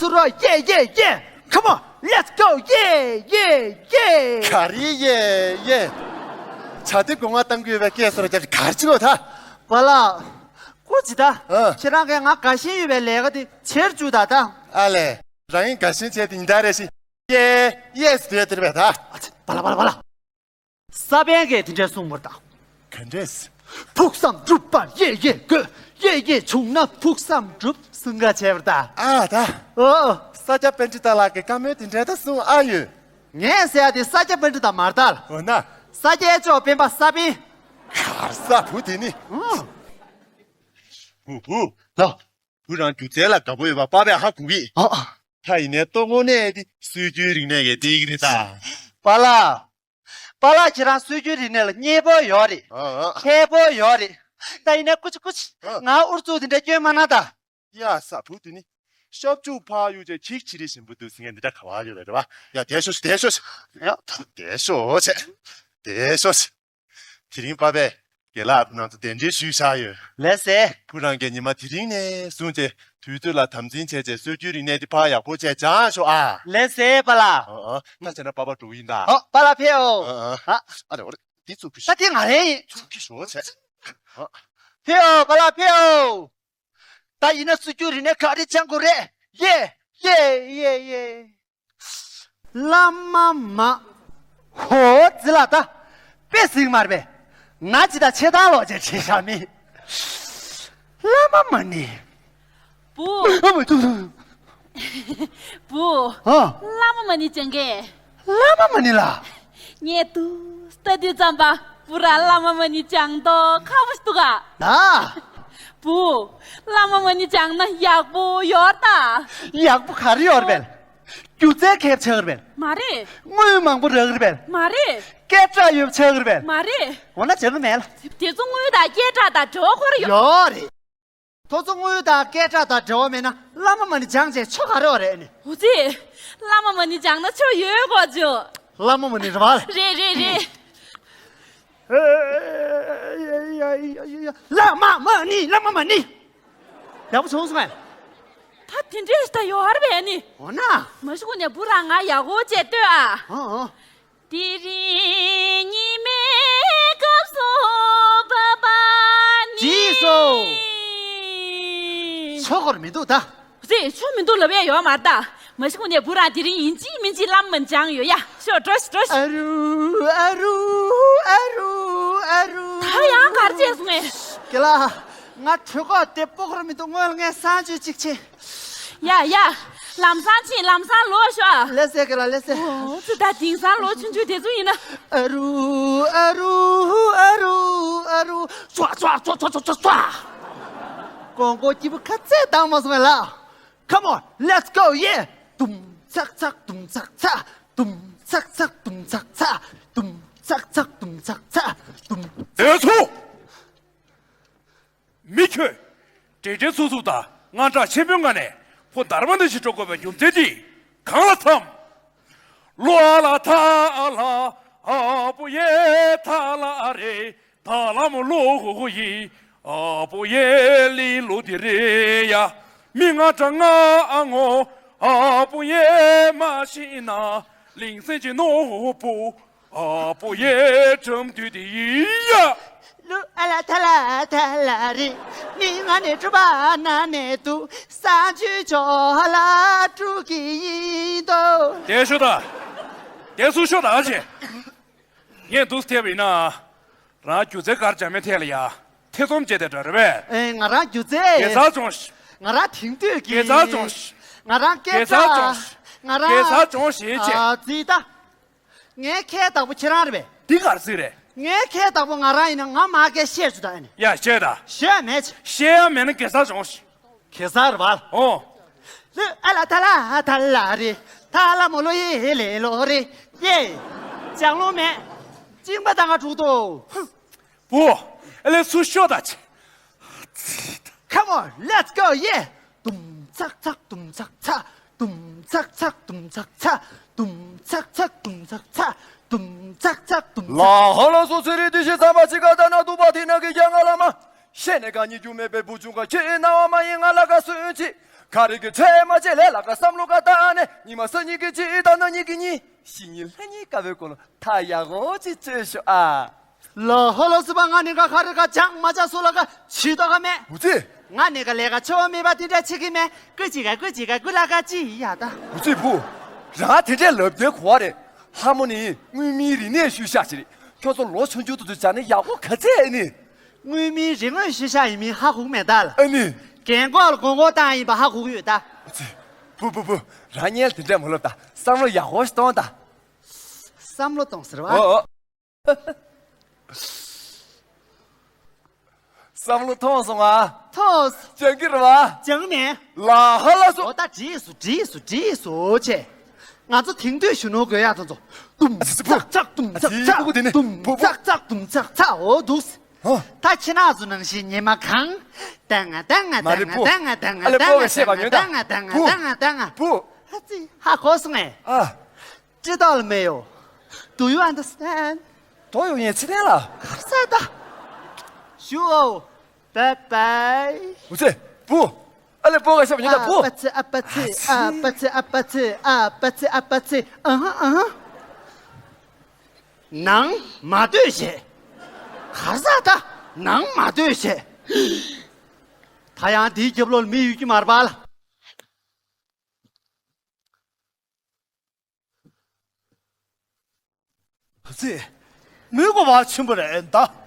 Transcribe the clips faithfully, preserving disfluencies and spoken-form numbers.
ཚུར་རོ། ཡེ་ཡེ་ཡེ། Come on, let's go, yeah, yeah, yeah. ག་རེ་ཡེ་ཡེ། བྱ་དེ་སྒོ་ང་བཏང་གི་ཡོད་པའི་སྐད་སོར་རྒྱབ་གར་ཅི་གོ་ད། པཱ་ལགས། སྐུ་མཁྱེན་ད། ཨ། ཁྱེད་རང་གིས་ང་དགའ་ཞེན་ཡོད་པའི་ལས་ཀ་དེ་བྱེད་བཅུག་ད་ད། ཨ་ལས། རང་ཡིན་དགའ་ཞེན་བྱས་དེ་ཡིན་ད་རེ་ཞིག་ཡེ་ཡེ་ཟེར་དེ་རེད་པས་ད། པཱ་ལགས་པཱ་ལགས་པཱ་ལགས། ས་པཎ་གྱིས་དེ་འདྲས་གསུངས་པར་གདའ། ག་འདྲས། ཕུགས་བསམ་འགྲུབ་པར་ཡེ་ཡེ་དགོས། ཡེ་ཡེ་བྱུང་ན་ཕུགས་བསམ་འགྲུབ་གསུང་ག་བྱས་པར་གདའ། ཨ་ད། ཨོ། ས་སྐྱ་པཎྜི་ཏ་ལགས་ཀྱིས་བཀའ་མོལ་དེ་འདྲས་ད་གསུངས་ཨ་ཡོད། ངས་ཟེར་ཡ་དེ་ས་སྐྱ་པཎྜི་ཏ་མ་རེད་ད། འོ་ན། ས་སྐྱའི་ཅོག་སྤེན་པ་ས་པཎ། གར་ས་བུ་དེ་ནི། ཨོ། བུ་བུ། ལགས། བུ་རང་སྒྱུ་རྩལ་ལ་དགའ་པོ་ཡོད་པ་པ་ཕས་ཧ་གོ་གི། ཨ་ཨ། ད་ཡིན་ནའི་ལྟོ་དངོས་གནས་དེ་སྲོལ་རྒྱུན་རིག་གནས་ཀྱི་སྟེང་རེད་ད། པཱ་ལགས། པཱ་ལགས་ཁྱེད་རང་སྲོལ་རྒྱུན་རིག་གནས་ལ་མཉེས་པོ་ཡོད་རེད། ཨ་ཨ། མཁས་པོ་ཡོད་རེད། ད་ཡིན་ནའི་ཀུ་ཅི་ཀུ་ཅི། ཨ། ང་ཨུ་ཚུགས་དེ་འདྲ་སྐྱོན་མ་གནང་ད། ཡ་ས་བུ་དེ་ནི། ཤབ་ཅུ་ཕ་ཡུ་ཅེ་ཁྱིག་ཆི་རི་ཞིམ་པོ་འདུག་ཟེར་མཁན་འདི་འདྲ་ག་བ་ཡོད་རེད་བ། ཡ་དེ་ཤོ་ཤི་དེ་ཤོ་ཤི། ཡ་དེ་ཤོ་ཤི། དེ་ཤོ་ཤི། དེ་རིང་པ་ཕས་རྒན་ལགས་ཁོ་རང་ཚོ་གདན་འདྲེན་ཞུས་བཞག་ཡོད། ལགས་སེ། བུ་རང་གིས་ཉི་མ་དེ་རིང་ནས་བཟུང་སྟེ་དུས་ཚོད་ལ་དམ་འཛིན་བྱས་བྱས་སྲོལ་རྒྱུན་རིག་གནས་འདི་ཕར་ཡག་པོ་བྱས་སྦྱངས་ཤོག་ཨ། ལགས་སེ་པཱ་ལགས། ཨ་ཨ། ད་བྱས་ན་པ་ཕ་འགྲོ་གི་ཡིན་ད། ཨོ་པཱ་ལགས་ཕེབས་ཨོ། ཨ་ཨ། ཨ། ཨ་རེ་ཨོ་རེ་འདི་བཙུགས་ཕུ་ཤོག་ད་དེ་ང་རེད་ཡིན། བཙུགས་ཕུ་ཤོག་བྱས། ཨ། ཕེབས་ཨོ་པཱ་ལགས་ཕེབས་ཨོ། ད་ཡིན་ན་སྲོལ་རྒྱུན་རིག་གནས་ག་རེ་སྦྱང་དགོས་རེད། ཡེ་ཡེ་ཡེ་ཡེ། བླ་མ་མ། ཧོ་ཙི་ལ་ད། དཔེ་ཟིག་མར་པས། ན་ཅི་ད་ཆེ་ཐང་ལོག་ཅེ་ཁྲི་ཤ་མི། བླ་མ་མ་ནི། བུ། ཨ་མ་ཐུ་ཐུ། བུ། ཨ། བླ་མ་མ་ནི་ཅང་གེ། བླ་མ་མ་ནི་ལ། ངས་དུ་ལྟ་དུས་ཙམ་པ་བུ་ར་བླ་མ་མ་ནི་ཅང་ཏོ་ཁ་བུ་ཏུ་ག་ད། བུ། བླ་མ་མ་ནི་ཅང་ན་ཡག་པོ་ཡོད་ད། ཡག་པོ་ག་རེ་ཡོད་རེད་པས། སྒྱུ་རྩལ་མཁས་པ་ཆགས་རེད་པས། མ་རེད། དངུལ་མང་པོ་རག་རེད་པས། མ་རེད། སྐད་གྲགས་ཡོད་པ་ཆགས་རེད་པས། མ་རེད། འོ་ན་བྱེད་ལ་མེད་ལ། དེ་ཚོ་དངུལ་དང་སྐད་གྲགས་དང་འབྲེལ་བ་ཁོ་ར་ཡོད། ཡོད་རེད། ཁོ་ཚོ་དངུལ་དང་སྐད་གྲགས་དང་འབྲེལ་བ་མེད་ན་བླ་མ་མ་ནི་སྦྱངས་བྱས་ཆོ་ག་རེ་བ་རེད་ཨ་ནི། འོ་ཙི། བླ་མ་མ་ནི་སྦྱངས་ན་ཆོ་ཡོད་གོ་ཅོ། བླ་མ་མ་ནི་རེད་བ། རེད་རེད་རེད། བླ་མ་མ་ནི་བླ་མ་མ་ནི། ཡག་པོ་བྱུང་སོང་ངས། ད་དེ་འདྲས་ད་ཡོད་རེད་པས་ནི། འོ་ན། མ་གཞི་ཁོ་ནས་བུ་རང་ང་ཡག་པོ་བྱས་ལྟོས་ཨ། ཨོ་ཨོ། དེ་རིང་ཉི་མའི་སྐབས་སུ་བབས་པ་ནི། ཇི་སོ། ཆོག་གོ་མི་འདུག་ད། རེད་ཆོག་མི་འདུག་ལབ་ཡ་ཡོད་མ་རེད་ད། མ་གཞི་ཁོ་ནས་བུ་རང་དེ་རིང་ཡིན་གཅིག་མིན་གཅིག་བླ་མ་མ་ནི་སྦྱངས་ཡོད་ཡ། ཤོག་འགྲོ་ཤི་འགྲོ་ཤི། ཨ་རུ་ཨ་རུ་ཨ་རུ་ཨ་རུ། ད་ཡང་གར་བྱས་སོང་ངས། རྒན་ལགས། ང་གྲོད་ཁོག་དེ་སྤོ་ཁར་མི་འདུག་སྔོན་ལ་ངས་གསང་སྤྱོད་ཅིག་བྱེད། ཡ་ཡ། ལམ་སང་ཕྱིན་ལམ་སང་ལོག་ཤོག་ལགས་སེ་རྒན་ལགས་ལགས་སེ། ཨོ་ཙི་ད་དེང་སང་ལོ་ཆུང་ཆུང་དེ་ཚོ་ཡིན་ན། ཨ་རུ་ཨ་རུ་ཨ་རུ་ཨ་རུ། ཙོག་ཙོག་ཙོག་ཙོག་ཙོག་ཙོག་ཙོག་ཀོང་ཀོ་སྐྱིད་པོ་ཁ་ཚད་བཏང་མ་སོང་ལ། Come on, let's go, yeah. དུམ་ཚག་ཚག་དུམ་ཚག་ཚ། དུམ་ཚག་ཚག་དུམ་ཚག་ཚ། དུམ་ཚག་ཚག་དུམ་ཚག་ཚ། དུམ། དེ་ཚོ། མི་ཁྱོད། དྲིན་ཆེན་ཚུགས་ཚུགས་དང་དངངས་སྐྲག་ཆེན་པོའི་ངང་ནས་ཁོ་དར་མ་འདི་ཞིག་འགྲོ་དགོས་པའི་རྒྱུ་མཚན་འདི་གང་ལ་འཚམ། ལོ་ཨ་ལ་ཐ་ཨ་ལ་ཨ་པོ་ཡེ་ཐ་ལ་ཨ་རེ་ཐ་ལ་མོ་ལོ་ཧོ་ཧོ་ཡི་ཨ་པོ་ཡེ་ལི་ལོ་དི་རེ་ཡ་མི་ང་དྲ་ང་ཨ་ངོ་ཨ་པོ་ཡེ་མ་ཤི་ན་ལིང་སེན་ཅི་ནོ་ཧོ་ཧོ་པོ། ཨ་པོ་ཡེ་ཁྲོམ་དུས་དེ་ཡི་ཡ། ལུ་ཨ་ལ་ཐ་ལ་ཐ་ལ་རི། མི་ང་ནི་གྲུ་པ་ན་ནེ་དུ། ས་ཇུ་ཅོ་ལ་ཀྲུ་གི་ཡིན་དོ། དེ་ཤོ་ད། དེ་སུ་ཤོ་ད་ཆེ། ངས་འདུག་ཐེབས་ཡིན་ན། རང་སྒྱུ་རྩལ་གར་འཇམ་མེ་ཐད་ལ་ཡ། ཐེ་ཚོམ་བྱས་ཏེ་འགྲོ་རེ་བས། ཨེ་ང་རང་སྒྱུ་རྩལ། དགེ་རྩ་སྦྱོང་ཤིག་ང་རང་དེང་དུས་ཀྱི། དགེ་རྩ་སྦྱོང་ཤིག་ང་རང་སྐད་དགེ་རྩ་ཆ། སྦྱོང་ཤིག་ང་རང་། དགེ་རྩ་སྦྱོང་ཤིག་ཅེས། ཨ་ཙི་ད། ངའི་ཁའི་བདག་པོ་ཁྱེད་རང་རེད་པས། འདི་གར་ཟིག་རེད། ངའི་ཁའི་བདག་པོ་ང་རང་ཡིན་ན་ང་མ་སྐད་བཤད་བཅུག་ད་ཨ་ནི། ཡ་བཤད་ད། བཤད་མེད་ཅི། བཤད་ཡ་མེད་ན་གེ་སར་སྦྱོངས་ཤིག་གེ་སར་རེད་པ། ཨོ། ལུ་ཨ་ལ་ཐ་ལ་ཐ་ལ་རེད། ཐ་ལ་མོ་ལོ་ཡེ་ལེ་ལོ་རེད། ཡེ། ལྕགས་ལོང་མེད། གཅིན་པ་ད་ང་དྲུག་ཏོ། བུ། ཨ་ལས་ཚུར་ཤོག་ད་ཅི། Come on, let's go, yeah. དུམ་ཚག་ཚག་དུམ་ཚག་ཚ། དུམ་ཚག་ཚག་དུམ་ཚག་ཚ། དུམ་ཚག་ཚག་དུམ་ཚག་ཚ། དུམ་ཚག་ཚག་དུམ་ཚག་ལ་ཧ་ལ་སོ་ཚེ་རིང་དུས་ཤེས་ཚང་མ་ཅི་ག་ད་ན་དུ་པ་དེ་ན་གི་རྒྱ་ང་ལ་མ། ཤེས་ནས་གང་ཉིད་རྒྱུ་མེད་པའི་བུ་ཆུང་ག་ཁྱེད་རྣ་བ་མ་ཡིན་ང་ལ་ག་སུན་ཅི། ག་རེ་གི་ཁྲེལ་མ་བྱེད་ལས་ལ་ག་བསམ་བློ་ག་བཏང་ནས་ཉི་མ་སང་ཉིན་གི་ཅི་ད་ནང་ཉིན་གི་ཉིན་ཤི་ཉིན་ལྷ་ཉིན་དཀའ་བའི་སྐོར་ལ་ད་ཡག་པོ་ཅིག་བཅོས་ཤོག་ཨ། ལོ་ཧོ་ལོ་སི་པ་ང་ནི་ག་ག་རེ་ག་ཅང་མ་ཅག་སུ་ལ་ག་ཆི་ཏོ་ག་མེད། འུ་ཚེ། ང་ནི་ག་ལས་ཀ་ཆོ་མེད་པ་དེ་འདྲ་ཆི་གི་མེད། ཀུ་ཅི་ག་ཀུ་ཅི་ག་ཀུ་ལ་ག་ཅི་ཡ་ད། འུ་ཚེ་བུ། རང་དེ་འདྲའི་ལབ་རྒྱུའི་གོ་བ་རེད། ཧ་མོ་ནི་དངོས་མིན་རིག་གནས་ཤུལ་བཞག་ཅིག་རེད། ཁྱོད་ཚོ་ལོ་ཆུང་ཆུང་དུ་དུ་བྱ་ནི་ཡག་པོ་ག་ཚད་ཨེ་ནི། དངོས་མིན་རིག་དངོས་ཤུལ་བཞག་ཡིན་མིན་ཧ་གོ་གི་མེད་ད་ལ། ཨ་ནི། རྒན་གོག་ལ་མགོ་སྐོར་བཏང་ཡིན་པ་ཧ་གོ་གི་ཡོད་ད། ཨ་ཙི། བུ་བུ་བུ། རང་ཉལ་དེ་འདྲས་མ་ལབ་ད། བསམ་བློ་ཡག་པོ་ཞིག་གཏོང་ད། བསམ་བློ་གཏོང་ཟེར་བ། ཨོ་ཨོ། བསམ་བློ་ཐོངས་སོང་ང་། ཐོངས། སྦྱང་གི་རེད་བ། སྦྱང་མེད། ལ་ཧ་ལ་སོ། ཨོ་ད་བྲིས་སོ་བྲིས་སོ་བྲིས་སོ་ཆེ། ང་ཚོ་དེང་དུས་གཞོན་ནུ་དགོས་ཡག་དེ་ཚོ། ཏུམ་ཙག་ཙག་ཏུམ་ཙག་ཙག་ཏུམ་ཙག་ཙག་ཏུམ་ཙག་ཙག་ཨོ་འདུག་ཧོ། ད་ཁྱེད་རང་ཚོ་ནང་བཞིན་ཉི་མ་གང་། ཏང་ང་ཏང་ང་མ་རེད་ཏང་ང་བུ། ཏང་ང་ཏང་ང་ཨ་ལེ་ཏང་ང་བུ་ཏང་ང་ཏང་ང་ཏང་ང་བུ། ཏང་ང་ཏང་ང་། བུ། ཧ་ཙི་ཧ་གོ་སོང་ངས། ཨ། 知道了没有? Do you understand? 多有眼吃点了。 ཁ་ས་ད། ཞུ་ཨོ། Bye bye. 不是，不。 ཨ་ལེ་བུ་ག་ཤ་བ་ཉོ་ད་བུ། ཨ་པ་ཚི་ཨ་པ་ཚི་ཨ་པ་ཚི་ཨ་པ་ཚི་ཨ་པ་ཚི་ཨ་པ་ཚི་ཨ་ཧ་ཨ་ཧ། ནང་མ་སྡོད་བྱས། ག་ས་ད་ནང་མ་སྡོད་བྱས། ད་ཡང་དེའི་རྒྱབ་ལོགས་ལ་མི་ཡོད་ཀྱི་མ་རེད་པ་ལ། ཙི། མི་གོ་བ་ཆེན་པོ་རེད་ད།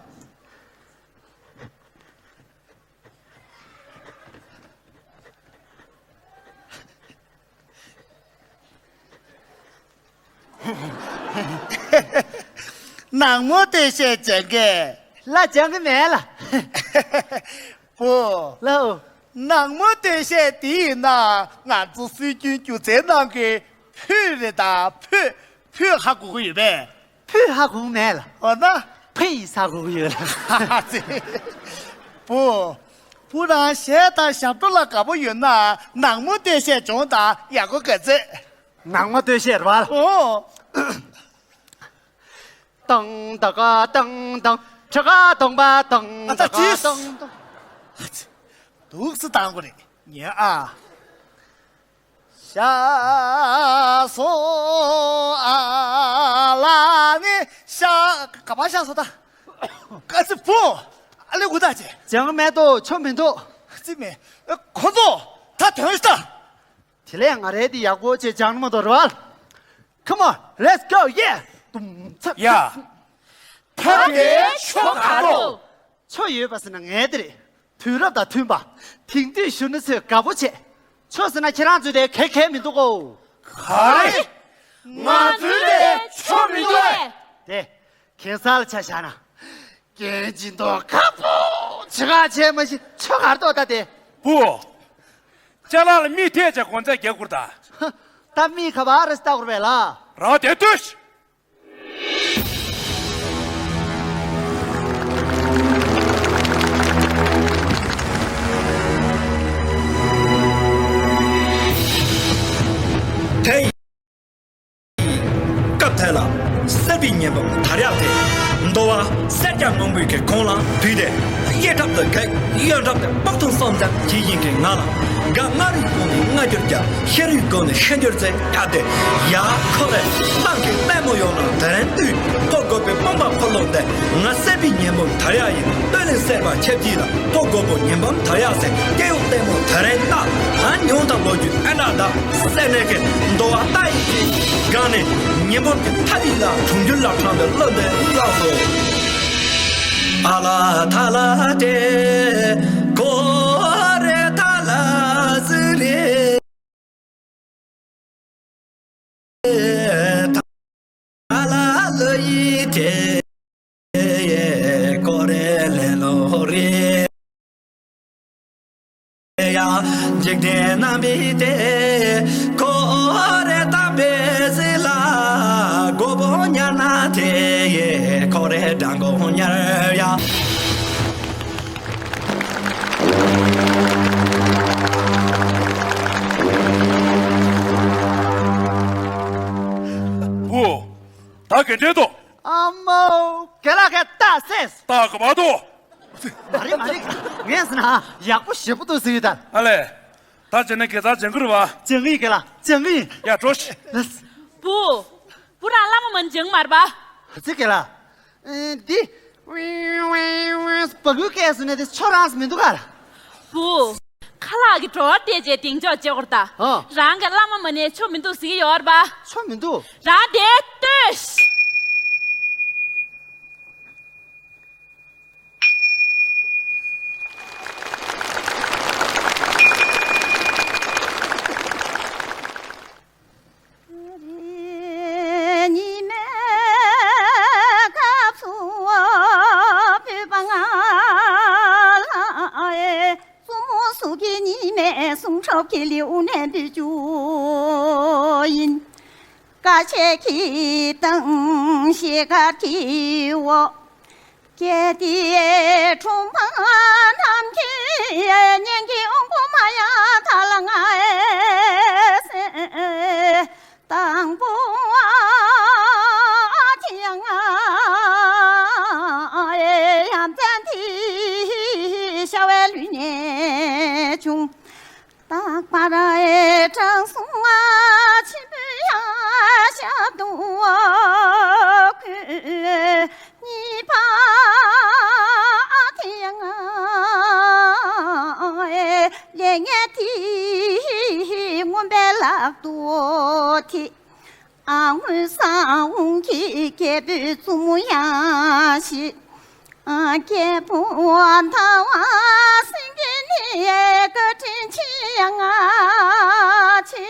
ནག་མོ་སྟོད་གཞས་སྦྱང་གི། ལ་སྦྱང་གི་མེད་ལ། བུ། ལའོ། ནག་མོ་སྟོད་གཞས་དེ་ཡིན་ན་ང་ཚོ་སྲོལ་རྒྱུན་སྒྱུ་རྩལ་ནང་གི་ཕུད་རེད་ད་ཕུད། ཕུད་ཧ་གོ་གི་ཡོད་པས། ཕུད་ཧ་གོ་གི་མེད་ལ། འོ་ན། ཕུད་ཡིས་ཧ་གོ་གི་ཡོད་ལ། བུ། བུ་རང་གཞས་དང་ཞབས་བྲོ་ལ་དགའ་པོ་ཡོད་ན་ནག་མོ་སྟོད་གཞས་སྦྱོང་དང་ཡག་པོ་ག་ཚད། ནག་མོ་སྟོད་གཞས་རེད་བ། ཨོ། ཏང་ཏ་ཀ་ཏང་ཏང་། ཁྲ་ཀ་ཏོང་པ་ཏང་ཏ་ཀ་ཨ་ད་ཅིས། ཏང་ཏང་། འདུག་སེ་བཏང་དགོས་རེད་ཉན་ཨ། ཤ་སོ་ཨ་ལ་ནི་ཤ་ག་པ་ཤ་སོ་ད། ཀ་ཙི་བུ། ཨ་ལེ་འུ་ད་ཅེ། ཅང་མེད་དོ་ཆོ་མི་འདུག་ཙི་མེ། ཁོ་ཚོ་ད་དོན་ཤ་ད། དེ་ལས་ང་རའི་དེ་ཡག་པོ་བྱས་སྦྱང་མ་དོར་བ། Come on, let's go, yeah. ཏུམ་ཚ། ཡ། ད་དེ་ཆོ་ག་རོ། ཆོ་ཡོད་པ་ཟེར་ན་ངའི་དེ་རེད། དུས་རབས་དང་མཐུན་པ། དེང་དུས་གཞོན་ནུ་ཚོས་དགའ་པོ་བྱེད། ཆོ་ཟེར་ན་ཁྱེད་རང་ཚོའི་དེ་གལ་གལ་མི་འདུག་གོ། ག་རེ། ང་ཚོའི་དེ་ཆོ་མི་འདུག་གས། དེ། ཁྱེད་ས་ལ་ཆ་བཞག་ན། རྒན་སྦྱིན་མདོག་ཁ་པོ་ཆེ་ཁ་ཆེ་མ་ཤི་ཆོ་གར་ཏོ་ད་དེ། བུ། ཅ་ལག་ལ་མིག་ཐེག་བྱ་གོན་ཚད་རྒྱག་དགོས་ད། ད་མིག་ཁ་བ་རེ་ལྟ་དགོས་པས་ལ། རང་དེ་ལྟོས། དེ་ཡིན། སྐབས་དེ་ལ་སེར་པོའི་ཉི་མ་དར་ཡག་དེ་འདོ་བ་སེར་སྐྱ་སྔོན་པོའི་གི་གོང་ལ་བུད་དེ་གཡས་འཁྲབ་ཏུ་གེགས་གཡོན་འཁྲབ་ཏུ་སྤག་ཐུང་སོམ་ཙམ་གྱིས་ཡིན་གི་ང་ལ་འགའ་མངའ་རིས་ཀུན་ནས་མངའ་བསྒྱུར་རྒྱ་ཤེས་རིག་ཀུན་ནས་ཤེས་འགྱུར་རྩེ་ཡག་དེ་ཡ་ཁོ་རེ་གླང་གི་པད་མོ་ཡོང་ན་དེ་རིང་དུས་ཁོ་དགོས་པའི་དཔུང་པ་འཁོར་ལོ་འདི་ང་སེར་པོའི་ཉི་མ་དར་ཡག་ཡིན་སྟོད་ལུང་སེར་པ་ཆབ་ཀྱི་ལ། ཕོ་རྒོད་པོ་ཉི་འབུམ་དར་ཡག་ཟེར་སྐྱེ་བོ་ལྟད་མོ་དེ་རིང་ལྟ། ད་ཉུང་དང་ལོ་རྒྱུས་ཨེ་འདྲ་ད་སེ་ནས་ཀྱི་འདོ་བ་ལྟ་ཡི་ཅིག་གང་ནས་ཉི་འབུམ་གྱི་ཐ་ལི་ལ་གྲོང་ཁྱེར་ལ་ཁྲང་དུ་བློ་འདས་བླག་སོ། ཨ་ལ་ཐ་ལ་ཏེ་གོ་རེ་ཐ་ལ་ཟི་རེ། ཐ་ལ་ལོ་ཡི་ཏེ་ཀོ་རེ་ལེ་ལོ་རེ། ཡ་འཇིག་རྟེན་རྣམ་པའི་ཏེ་ཀོ་རེ་ཏམ་པེ་སི་ལ་གོ་བོ་ཉ་ན་ཏེ་ཡེ་ཀོ་རེ་དྲང་གོ་ཉར་ཡ། བུ། ད་ག་འདྲས་འདུག་ཨ་མའོ། ག་ལ་ག་ལྟ་སེ། ལྟ་ག་མ་འདུག་མ་རེད་མ་རེད། ངས་ཟེར་ན་ཡག་པོ་ཞེ་པོ་འདུག་ཟེར་གྱི་ད། ཨ་ལས། ད་བྱས་ན་དགེ་རྩ་སྦྱང་གི་རེད་བ། སྦྱང་གི་ཡིན་རྒན་ལགས། སྦྱང་གི་ཡིན། ཡ་འགྲོ་ཤིག། ལགས། བུ། བུ་རང་བླ་མ་མ་ནི་སྦྱང་གི་མ་རེད་པ། ཨ་ཙི་རྒན་ལགས། ཨེ། འདི། སྦ་ལུའི་སྐད་ཟེར་ནས་དེ་ཁྱོད་རང་ཟེར་མི་འདུག་ག། བུ། ཁ་ལག་གི་བྲོ་བ་བལྟས་རྗེས་གདེང་འཇོག་བྱེད་དགོས་རེད་ད། ཨ། རང་གི་བླ་མ་མ་ནི་ཆོ་མི་འདུག་ཟེར་གྱི་ཡོད་རེད་པ། ཆོ་མི་འདུག། རང་དེ་ལྟོས་ཤིག། ཉི་མའི་སྐབས་སུ་བོད་པ་ང་ལ་ཨེ། བཙུན་མོ་སུ་གི་ཉི་མའི་གསུང་ཁྲོག་གི་ལེའུ་ནས་འབུལ་རྒྱུ་ཡིན། ཀ་ཆེ་གི་དང་ཤེལ་དཀར་གྱི་འོག་གལ་ཏེ་གྲོང་པ་རྣམས་ཀྱིས་སྙན་གྱི་དབང་པོ་མ་ཡ་ཐ་ལ་ང་ཨེ་སེ། དང་པོ་ཨ་ཐི་ཡ་ང་ཨེ་ཡ་མཚན་དེ་ཤ་བའི་ལུས་ནས་བྱུང་། རྟག་པར་དྲང་སྲོང་ཆེན་པོའི་ཡང་ཞབས་ཏུ་བཀོད། གཉིས་པ་དེ་ཡང་ལས་ངན་དེ་མངོན་པའི་ལག་ཏུ་ཐེབས། ཨ། སྔོན་བཟང་འོང་གི་རྒྱལ་པོའི་བཙུན་མོ་ཡང་ཞིག། ཨ། རྒྱལ་པོ་ཟླ་བ་སེང་གེ་ནི་བཀའ་དྲིན་ཆེ་ཡང་ང་ཆེ།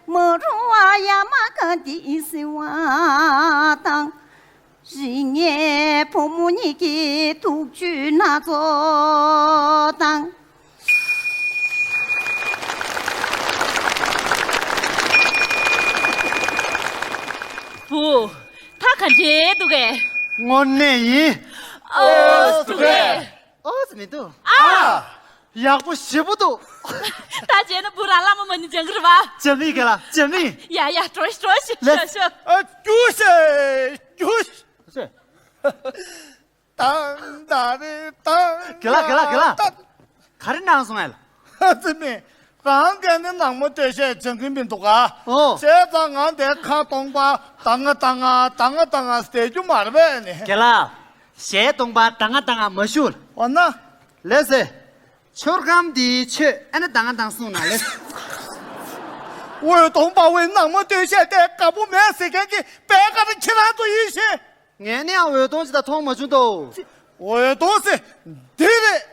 མ་རུང་བ་ཡ་མ་ག་འདི་ཟིན་བ་དང་། རིགས་ངན་བུ་མོ་གཉིས་ཀྱི་དུག་བཅུད་སྣ་ཚོགས་དང་། བུ། ད་ག་འདྲས་འདུག་གས། དངོས་གནས་ཡིན། ཨོ་འདུག་གས། ཨོ་ཙི་མི་འདུག། ཨ། ཡག་པོ་ཞེ་པོ་འདུག། ད་བྱས་ན་བུ་རང་བླ་མ་མ་ནི་སྦྱང་གི་རེད་པ། སྦྱང་གི་ཡིན་རྒན་ལགས། སྦྱང་གི་ཡིན། ཡ་ཡ་འགྲོ་ཤིག་འགྲོ་ཤིག། ལེ། ཤོག་ཤོག། ཨ། རྒྱུགས་ཤིག། རྒྱུགས་ཤིག། དང་ད་རེ་དང་། རྒན་ལགས་རྒན་ལགས་རྒན་ལགས། ག་རེ་གནང་སོང་ཨེ་ལགས། ཨ་ཙི་མི། རང་གིས་ནི་ནག་མོ་སྟོད་གཞས་སྦྱང་གི་མི་འདུག་ག། ཨོ། བྱས་ཙང་ང་འདི་ཁ་སྟོང་པ་ད་ང་ད་ང་ད་ང་ད་ང་ཟེར་རྒྱུ་མ་རེད་པས་ནི། རྒན་ལགས། གཞས་སྟོང་པ་ད་ང་ད་ང་མ་ཞུ། འོ་ན། ལེ་སེ། ཆོར་ཁམས་འདིའི་ཆོས་ཨ་ནི་ད་ང་ད་ང་གསུངས་ན་ལེ། འོད་སྟོང་འབར་བའི་ནག་མོ་སྟོད་གཞས་དེ་དགའ་པོ་མེད་ཟེར་མཁན་གྱི་པད་དཀར་ཁྱེད་རང་ཚོ་ཡིན་ཞེས། ངས་ནི་ཡང་འོད་སྟོང་ཅིག་ད་མཐོང་མ་བྱུང་དོ། འོད་སྟོང་ཟེར་འདི་རེད།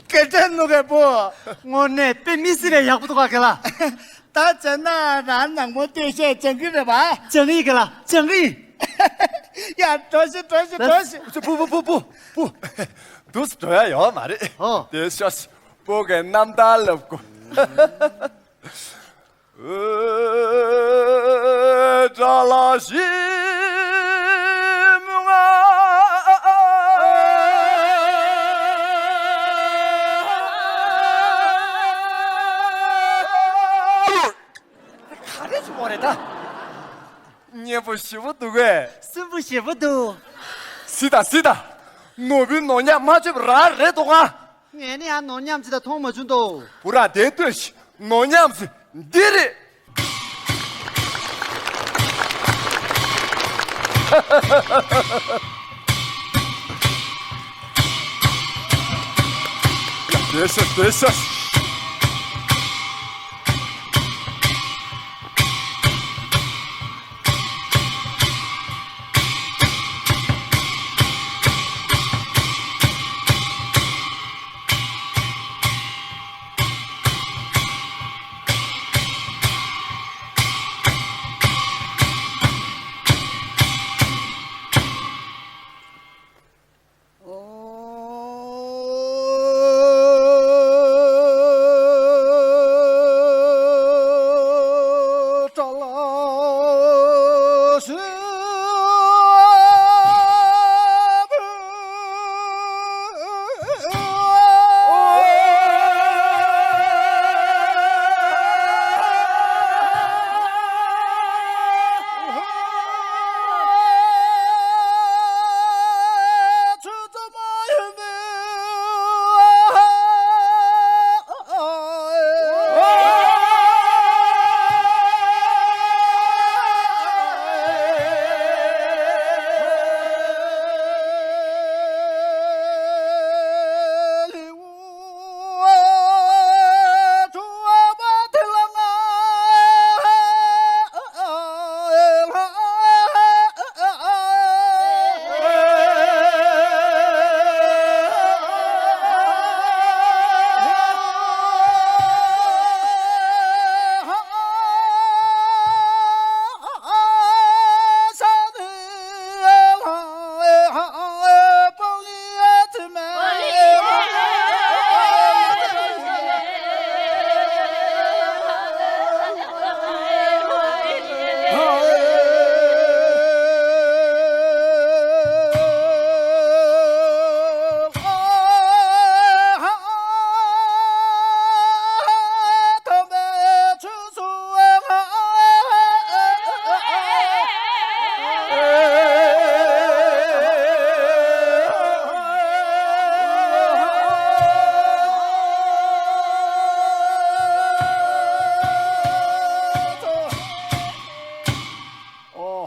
སྐད་ཆ་ནུ་གས་པོ། དངོས་གནས་དཔེ་མི་སྲིད་པའི་ཡག་པོ་འདུག་ག་ག་ལ། ད་བྱས་ན་རང་ནག་མོ་སྟོད་གཞས་སྦྱང་གི་རེད་པ། སྦྱང་གི་ཡིན་ག་ལ་སྦྱང་གི་ཡིན། ཡ་འགྲོ་ཤིག་འགྲོ་ཤིག་འགྲོ་ཤིག། པུ་པུ་པུ་པུ་པུ། འདུག་སེ་འགྲོ་ཡ་ཡོད་མ་རེད། ཨོ། དེ་ཤོག་ཤིག། པོ་གའི་རྣམ་ཐར་ལབ་དགོས། ཨོ། དགྲ་ལ་ཞིམ་མངར། ག་རེ་བྱུང་བ་རེད་ད། སྙན་པོ་ཞེ་པོ་འདུག་གས། སུན་པོ་ཞེ་པོ་འདུག། སྲིད་ད་སྲིད་ད། ནོར་བུའི་ནོར་ཉག་མ་བཅོས་པ་རང་རེད་འདུག་ག། ངས་ནི་ཡང་ནོར་ཉམས་ཅི་ད་མཐོང་མ་བྱུང་དོ། བུ་ར་དེ་ལྟོས་ཤིག་ནོར་ཉམས་འདི་རེད། ཡ། སྡོད་ཤོག་སྡོད་ཤོག་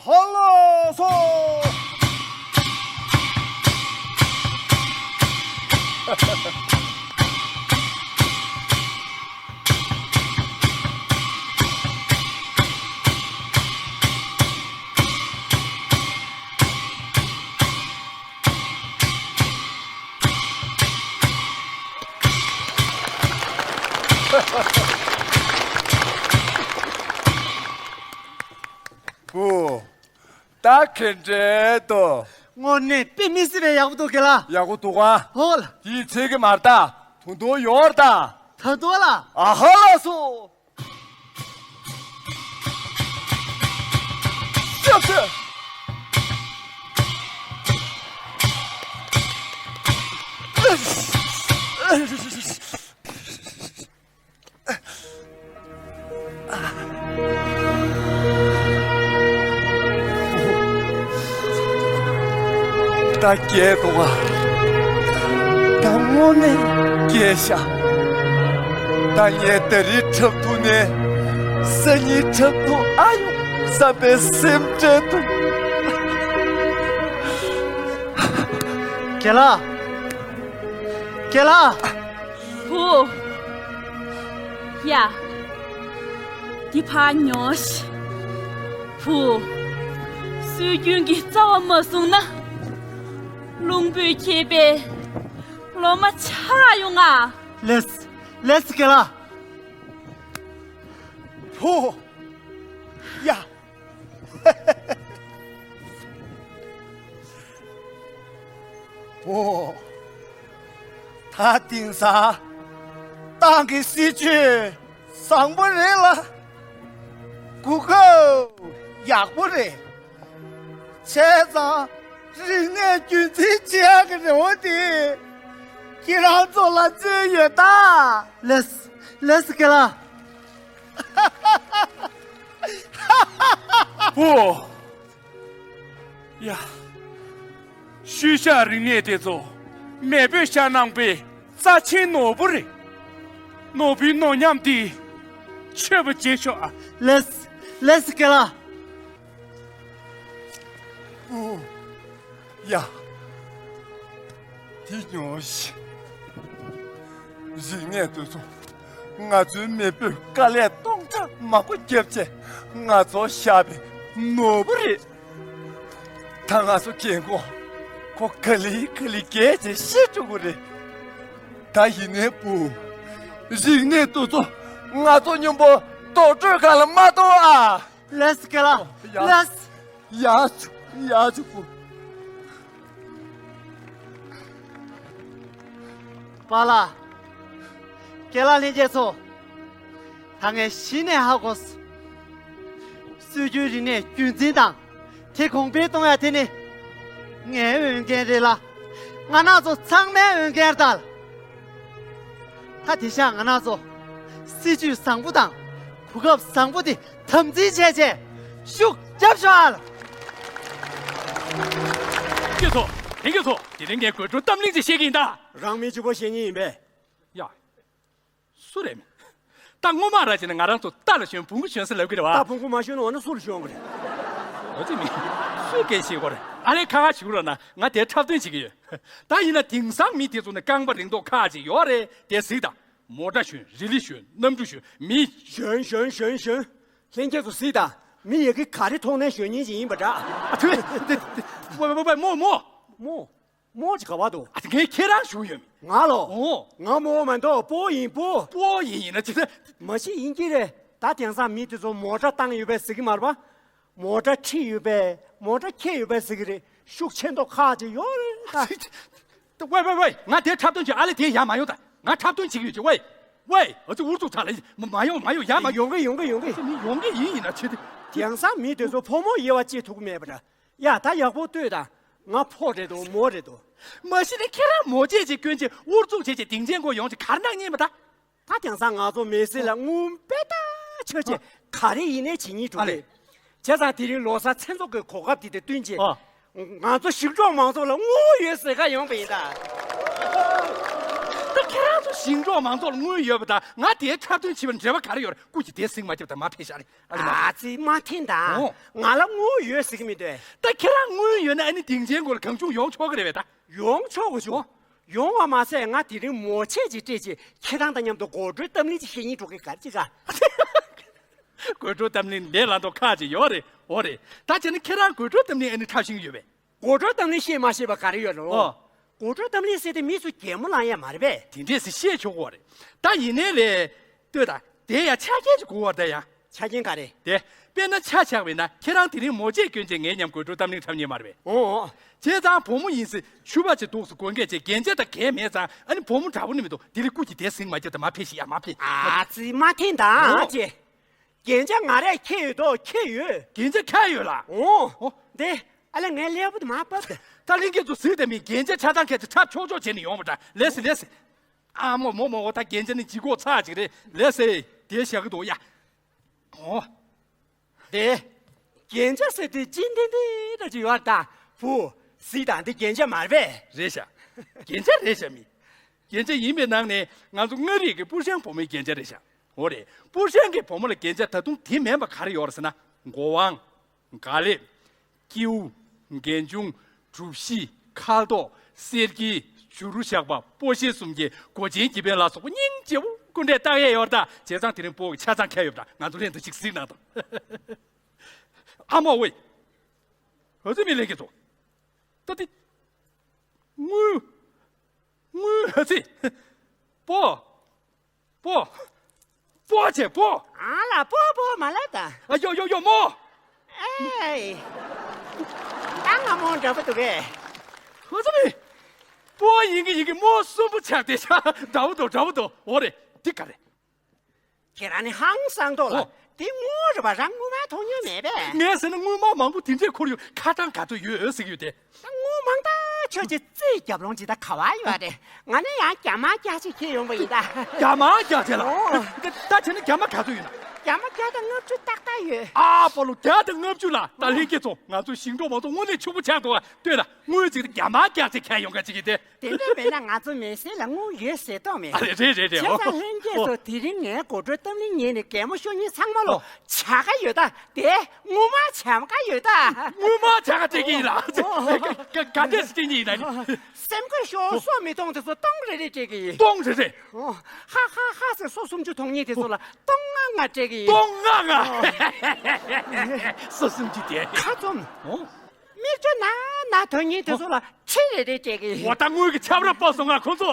ཧ་ལོ་སོ། བུ། ད་ག་འདྲ་འདུག་དངོས་གནས་དཔེ་མི་སྲིད་པའི་ཡག་པོ་འདུག་ག་ལ། ཡག་པོ་འདུག་ག་ཧོ་ལ། དེའི་ཚེ་གི་མར་ད་དུང་དུང་ཡོར་ད། ད་དུང་ལ། ཨ་ཧ་ལ་སོ། ཤ་ཚ། ད་སྐྱེས་འདུག་ག་ད་དངོས་གནས་སྐྱེས་ཤག་ད་ངས་ད་རེས་འཁྲབ་ཐུབ་ནས་སང་ཉིན་འཁྲབ་ཐུབ་ཨ་ཡོང་བསམ་པའི་སེམས་ཁྲལ་འདུག་རྒན་ལགས། རྒན་ལགས། བུ། ཡ། འདི་ཕར་ཉོན་ཞིག་བུ། སྲོལ་རྒྱུན་གྱི་རྩ་བ་མ་བཟུང་ན། རླུང་པོས་ཁྱེར་པའི་ལོ་མ་ཆགས་ཡོང་ང་། ལེས། ལེས་རྒན་ལགས། བུ། ཡ། བུ། ད་དེང་སང་ཏང་གི་སྲིད་ཇུས་བཟང་པོ་རེད་ལ། གོ་སྐབས་ཡག་པོ་རེད། བྱས་ཙང་རིག་གནས་རྒྱུན་འཛིན་བྱེད་ཡག་གི་རེ་བ་དེ་ཁྱེད་རང་ཚོ་ལ་བརྩོན་ཡོད་ད། ལེས། ལེས་རྒན་ལགས། བུ། ཡ། ཤུལ་བཞག་རིག་གནས་དེ་ཚོ་མེས་པོས་བཞག་གནང་པའི་ རྩ་ཆེན་ནོར་བུ་རེད། ནོར་བུའི་ནོར་ཉམས་འདི་ཆོད་པ་བྱེད་ཤོག་ཨ། ལེས། ལེས་རྒན་ལགས། ཨུ། ཡ། དེ་ཉོན་ཞིག་རིག་གནས་དེ་ཚོ་ང་ཚོའི་མེས་པོས་དཀའ་ལས་སྟོང་ཕྲག་མང་པོ་བརྒྱབ་བྱས་ང་ཚོར་བཞག་པའི་ནོར་བུ་རེད། ད་ང་ཚོ་རྒན་གོག་ཁོ་ག་ལེ་ག་ལེ་རྒས་བྱས་ཤི་འགྲོ་གི་རེད། ད་ཡིན་ནའི་བུ། རིག་གནས་དེ་ཚོ་ང་ཚོ་མཉམ་པོ་རྡོ་བྲོས་སྒང་ལ་མ་གཏོང་ཨ། ལེས་རྒན་ལགས། ཡ། ལེས། ཡ་ཆུ། ཡ་ཆུ་བུ། པཱ་ལགས། རྒན་ལགས་ལྷན་རྒྱས་ཚོ། ད་ངས་གཞི་ནས་ཧ་གོ་སོང་། སྲོལ་རྒྱུན་རིག་གནས་རྒྱུན་འཛིན་དང་། དེ་གོང་འཕེལ་གཏོང་ཡ་དེ་ནི་ངའི་འོས་འགན་རེད་ལ། ང་རང་ཚོ་ཚང་མའི་འོས་འགན་རེད་ད། ད་དེང་སང་ང་རང་ཚོ་སྲིད་ཇུས་བཟང་པོ་དང་གོ་སྐབས་བཟང་པོ་དེ་དམ་འཛིན་བྱས་བྱས་ཤུགས་རྒྱབ་ཤོག་ཨ། ཁྱེད་ཚོ། དེ་ཁྱེད་ཚོ་དེ་རིང་ངས་དགོད་བྲོ་གཏམ་གླེང་ཅིག་བཤད་ཀྱི་ཡིན་ད། རང་མི་གཅིག་པོ་བཤད་ཉེན་ཡིན་པས། ཡ། སུ་རེད་མི། ད་སྔོན་མ་ར་བྱས་ན་ང་རང་ཚོ་རྟ་ལ་ཞོན་བོང་གུ་ཞོན་ཟེར་ལབ་ཀྱི་རེད་བ། རྟ་བོང་གུ་མ་ཞོན་ན་འོ་ན་སུ་ལ་ཞོན་གི་རེད། འོ་དེ་མི། སུས་སྐད་ཤེས་གོ་རེད། ཨ་ལས་ཁ་ཁ་བྱེད་རོགས་ན་ང་དེ་འཁྲབ་སྟོན་བྱེད་ཀྱི་ཡོད། ད་ཡིན་ན་དེང་སང་མི་དེ་ཚོ་ནི་རྐང་པ་རིང་ཐོག་ཁག་ཅིག་ཡོད་རེད་དེ་གཟིགས་དང་། མོ་ཊ་ཞོན། རི་ལི་ཞོན། གནམ་གྲུ་ཞོན། མི། ཞོན་ཞོན་ཞོན་ཞོན། ལྷན་རྒྱས་ཚོ་གཟིགས་དང་། མི་ཡ་གི་ག་རེ་མཐོང་ནས་ཞོན་ཉེན་ཅིག་ཡིན་པ་འདྲ། ཨ་ཐུ། དེ་དེ་དེ། ཝེ་ཝེ་ཝེ། མོ་མོ། མོ། རྨོ་ཅིག་ག་བ་འདུག་ཨ་ངས་ཁྱེད་རང་ཞུ་ཡོད་མི། ང་ལོ། ཨོ། ང་རྨོ་མ་འདུག་སྤོ་ཡིན་སྤོ། སྤོ་ཡིན་ཡིན་ན་ཅི་ད། མ་གཞི་ཡིན་གྱི་རེད། ད་དེང་སང་མི་དེ་ཚོ་མོ་ཊ་བཏང་ཡོད་པས་ཟེར་གྱི་མ་རེད་པ། མོ་ཊ་ཁྲིད་ཡོད་པས་མོ་ཊ་ཁྱེར་ཡོད་པས་ཟེར་གྱི་རེད། ཤུགས་ཆེ་མདོག་ཁག་ཅིག་ཡོད་རེད་ད། ཝེ་ཝེ་ཝེ། ང་དེ་འཁྲབ་སྟོན་བྱེད། ཨ་ལེ་དེ་ཡར་མ་ཡོང་ད། ང་འཁྲབ་སྟོན་བྱེད་ཀྱི་ཡོད་ཅེ། ཝེ། ཝེ། ཨ་ཙི་ཨུ་ཚུགས་ཚ་ལ་མ་ཡོང་མ་ཡོང་ཡར་མ་ཡོང་། ཡོང་གི་ཡོང་གི་ཡོང་གི་ཨ་ཙི་མི་ཡོང་གི་ཡིན་ཡིན་ན་ཆེ་དེ། དེང་སང་མི་དེ་ཚོ་ཕོ་མོ་དབྱེ་བ་ཕྱེ་ཐུབ་ཀྱི་མེད་པ་འདྲ། ཡ་ད་ཡག་པོ་ལྟོས་དང་། ང་ཕོ་རེད་དོ་མོ་རེད་དོ། མ་གཞི་ནས་ཁྱེད་རང་མོ་ཆས་ཅིག་གྱོན་ཅིག་ཨུ་ཚུགས་བྱེད་ཅིག་སྡིངས་ཆའི་མགོ་ཡོང་ཅིག་གར་ནང་ཉན་པ་ད། ད་དེང་སང་ང་ཚོ་མི་སེར་ལ་དངུལ་དཔེ་ད་ཆོད་ཅིག་ག་རེ་ཡིན་ནའི་བྱེད་སྙིང་བྲོ་གི། བྱས་ཙང་དེ་རིང་ལོ་གསར་མཚན་ཚོགས་ཀྱི་གོ་སྐབས་དེ་དང་བསྟུན་ཅིག་ཨ། ང་ཚོ་ཞིང་འབྲོག་མང་ཚོགས་ལ་དངུལ་ཡོད་ཟེར་ག་ཡོང་པ་ཡིན་ད། ད་ཁྱེད་རང་ཚོ་ཞིང་འབྲོག་མང་ཚོགས་ལ་དངུལ་ཡོད་པ་དང་ང་དེའི་འཁྲབ་སྟོན་བྱེད་པར་འབྲེལ་བ་ག་རེ་ཡོད་རེད། སྐུ་མཁྱེན་དེ་ཟིང་མ་རྒྱབ་དང་མ་ཕེབས་ཤག་རེད། ཨ་ལེ་མ། ཨ་ཙི་མ་འཐེན་དང་། ཨོ། ང་ལ་དངུལ་ཡོད་ཟེར་གི་མི་འདུག་ད་ཁྱེད་རང་དངུལ་ཡོད་ན་ཨ་ནི་སྡིངས་ཆའི་མགོ་ལ་གང་བྱུང་ཡོང་ཆོག་གི་རེད་པས་ད། ཡོང་ཆོག་གོ་ཆོག་ཨོ། ཡོང་བ་མ་ཟད་ང་དེ་རིང་མོ་ཆས་ཅིག་སྤྲད་ཅིག་ཁྱེད་རང་དང་མཉམ་དུ་དགོད་བྲོའི་གཏམ་གླེང་ཅིག་བཤད་སྙིང་བྲོ་གི་ག་རེ་ཅིག་ག་དགོད་བྲོ་གཏམ་གླེང་ལས་ལ་མདོ་ཁག་ཅིག་ཡོད་རེད། འོ་རེད། ད་བྱས་ན་ཁྱེད་རང་དགོད་བྲོ་གཏམ་གླེང་ཨ་ནི་འཁྲབ་ཤེས་ཀྱི་ཡོད་པས། དགོད་བྲོ་གཏམ་གླེང་ཤེས་མ་ཤེས་པ་ག་རེ་ཡོད་རེད། ཨོ། དགོད་བྲོ་གཏམ་གླེང་ཟེར་དེ་མི་ཚོ་གད་མོ་ལངས་ཡ་མ་རེད་པས། དེ་འདྲས་སེ་བཤད་ཆོག་གོ་རེད། ད་ཡིན་ནའི་ལས། ལྟོས་དང་། དེ་ཡ་ཆ་རྐྱེན་ཅིག་དགོས་པ་རེད་ད་ཡ། ཆ་རྐྱེན་ག་རེ། དེ། དཔེར་ན་ཆ་བཞག་པས་ན་ཁྱེད་རང་དེ་རིང་མོ་ཆས་གྱོན་བྱས་ངའི་མཉམ་དགོད་བྲོ་གཏམ་གླེང་འཁྲབ་མཁན་མ་རེད་པས། ཨོ། བྱས་ཙང་བུ་མོ་ཡིན་ཟེར་ཕྱུ་པ་ཅིག་འདུག་ཟེར་དགོས་མཁན་ཅིག་རྒྱན་ཆ་དང་གད་མེད་ཙང་ཨ་ནི་བུ་མོ་འདྲ་པོ་ནི་མི་འདུག་དེ་རིང་སྐུ་མཁྱེན་དེ་ཟིང་མ་རྒྱབ་དང་མ་ཕེབས་ཤིག་ཡ་མ་ཕེབས། ཨ་ཙི་མ་འཐེན་དང་ཨོ། ཅེ། རྒྱན་ཆ་ང་རས་ཁྱེར་ཡོད་དོ་ཁྱེར་ཡོད། རྒྱན་ཆ་ཁྱེར་ཡོད་ལ། ཨོ། ཨོ། འདི། ཨ་ལས་ངའི་ཀླད་པ་དེ་མར་བབས་ཏེ། ད་ལྷན་རྒྱས་ཚོ་གཟིགས་དང་མིན་རྒྱན་ཆ་ཆ་ཚང་ཁྱེར་ཅིག་འཁྲབ་ཆོག་ཆོག་བྱས་ནས་ཡོང་བ་འདྲ། ལེ་སི་ལེ་སི། ཨ་མོ་མོ་མོ་འོ་ད་རྒྱན་ཆ་ནི་ལྗིད་ཁོག་ཚ་ཅིག་རེད། ལེ་སི། དེ་བཞག་གི་འདུག་ཡ། ཨོ། དེ། རྒྱན་ཆ་ཟེར་དུས་ཅི་འདི་འདི་འདྲ་ཅིག་ཡོད་ད། བུ། གཟིགས་དང་འདི་རྒྱན་ཆ་མ་རེད་པས། རེད་ཤག་རྒྱན་ཆ་རེད་ཤག་མི། རྒྱན་ཆ་ཡིན་པའི་ནང་ནས་ང་ཚོ་མངའ་རིས་ཀྱི་སྤུར་ཤང་བུ་མོའི་རྒྱན་ཆ་རེད་ཤག་འོ་རེད། སྤུར་ཤང་གི་བུ་མོ་ལ་རྒྱན་ཆ་ད་དུང་དེ་མིན་པ་ག་རེ་ཡོད་རེད་ཟེར་ན། མགོ་དབང་། དཀའ་ལས། སྐྱེའུ། རྒན་ཆུང་། གྲུ་བཞི། ཁ་དོག་སེར་སྐྱའི་བྱུ་རུ་ཞགས་པ། སྤོ་ཤེལ་སུམ་བརྒྱད། མགོ་ཆེན་གྱི་བན་ལ་སོགས་པ་སྙིང་རྗེ་པོ་སྐུ་འདྲས་བཏགས་ཡས་ཡོད་རེད་ད། བྱས་ཙང་དེ་རིང་སྤོ་གི་ཆ་ཚང་ཁྱེར་ཡོད་པ་འདྲ། ང་ཚོ་ལྷན་དུ་ཅིག་གཟིགས་གནང་དང་། ཨ་མ་ཝེ། ཨ་ཙི་མི་ལེན་གྱི་འདུག་ད་དེ། དངུལ། དངུལ་ཨ་ཙི། སྤོ། སྤོ། སྤོ་བྱས་སྤོ། ཨ་ལ་སྤོ་སྤོ་མ་ལབ་ད། ཨ་ཡོ་ཡོ་ཡོ་མོ། ཨེ། ད་ང་མོ་འདྲ་པོ་འདུག་གས། ཨ་ཙི་མི། སྤོ་ཡིན་གི་ཡིན་གི་མོ་གསོན་པོ་ཆགས་བསྡད་ཤག་འདྲ་པོ་འདུག་འདྲ་པོ་འདུག་འོ་རེད། འདི་ག་རེད། ཁྱེད་རང་ནི་ཧང་སང་མདོག་ལ། ཨོ། འདི་དངུལ་རེད་པ། རང་དངུལ་མ་མཐོང་མྱོང་མེད་པས། ངས་ཟེར་ན་དངུལ་མ་མང་པོ་དེ་འདྲས་འཁོར་ཡོད། ཁ་གྲངས་ག་ཚོད་ཡོད་ཟེར་གྱི་ཡོད་དེ། ད་དངུལ་མང་ཐག་ཆོད་ཅིག་རྩིས་རྒྱབ་ལོང་ཅིག་ད་ག་བ་ཡོད་རེད། ང་ནི་ཡང་རྒྱ་མ་བརྒྱ་ཅིག་ཁྱེར་ཡོང་པ་ཡིན་ད། རྒྱ་མ་བརྒྱ་ཅིག་ལ། ཨོ། ད་བྱས་ན་རྒྱ་མ་ག་ཚོད་ཡོད་ན། འདབ་མ་བརྒྱ་དང་ལྔ་བཅུ་ཏག་ཏག་ཡོད། ཨ་པ་ལོ་བརྒྱ་དང་ལྔ་བཅུ་ལ། ད་ལྷན་རྒྱས་ཚོ། ང་ཚོ་ཞིང་འབྲོག་མང་ཚོགས་དངོས་གནས་ཕྱུག་པོ་ཆགས་འདུག་ཨ། ལྟོས་དང་། དངུལ་ཅིག་རྒྱ་མ་རྒྱག་ཅིག་ཁྱེར་ཡོང་ག་ཅིག་གི་དེ། དེ་འདྲ་མེད་ན་ང་ཚོ་མི་སེར་ལ་དངུལ་ཡོད་ཟེར་དོགས་མེད། ཨ་རེད་རེད་རེད་རེད། བྱས་ཙང་ལྷན་རྒྱས་ཚོ། དེ་རིང་ངའི་སྒོ་འགྲོའི་གཏམ་གླེང་ཉན་ནས་གད་མོ་ཤོར་མཁན་ཚང་མ་ལོ། ཨོ། བྱ་དགའ་ཡོད་ད། དེ་དངུལ་སྨར་བྱ་དགའ་ཡོད་ད། དངུལ་སྨར་བྱ་དགའ་སྤྲད་ཀྱི་ཡིན་ལ། ཨོ། ག་ག་ག་འདྲས་སྤྲད་ཀྱི་ཡིན་ན། སེམས་ཁུར་ཤོར་སོ་མི་གཏོང་དེ་ཚོ་སྟོང་རེ་རེ་སྤྲད་ཀྱི་ཡིན། སྟོང་རེ་རེ། ཨོ། ཧ་ཧ་ཧ་ཟེར་སོ་སུམ་ཅུ་གཏོང་མཁན་དེ་ཚོ་ལ་སྟོང་ལྔ་ལྔ་སྤྲད་ཀྱི་ཡིན། སྟོང་ལྔ་ལྔ། སོ་སུམ་ཅུ་དེ། ཁ་བཙུམ། ཨོ། མིག་ཆུ་ན་ན་ཐོན་མཁན་དེ་ཚོ་ལ་ཁྲི་རེ་རེ་སྤྲད་ཀྱི་ཡིན། འོ་ད་དངུལ་གྱི་ཆབ་ར་སྤོ་སོང་ང་ཁོང་ཚོ།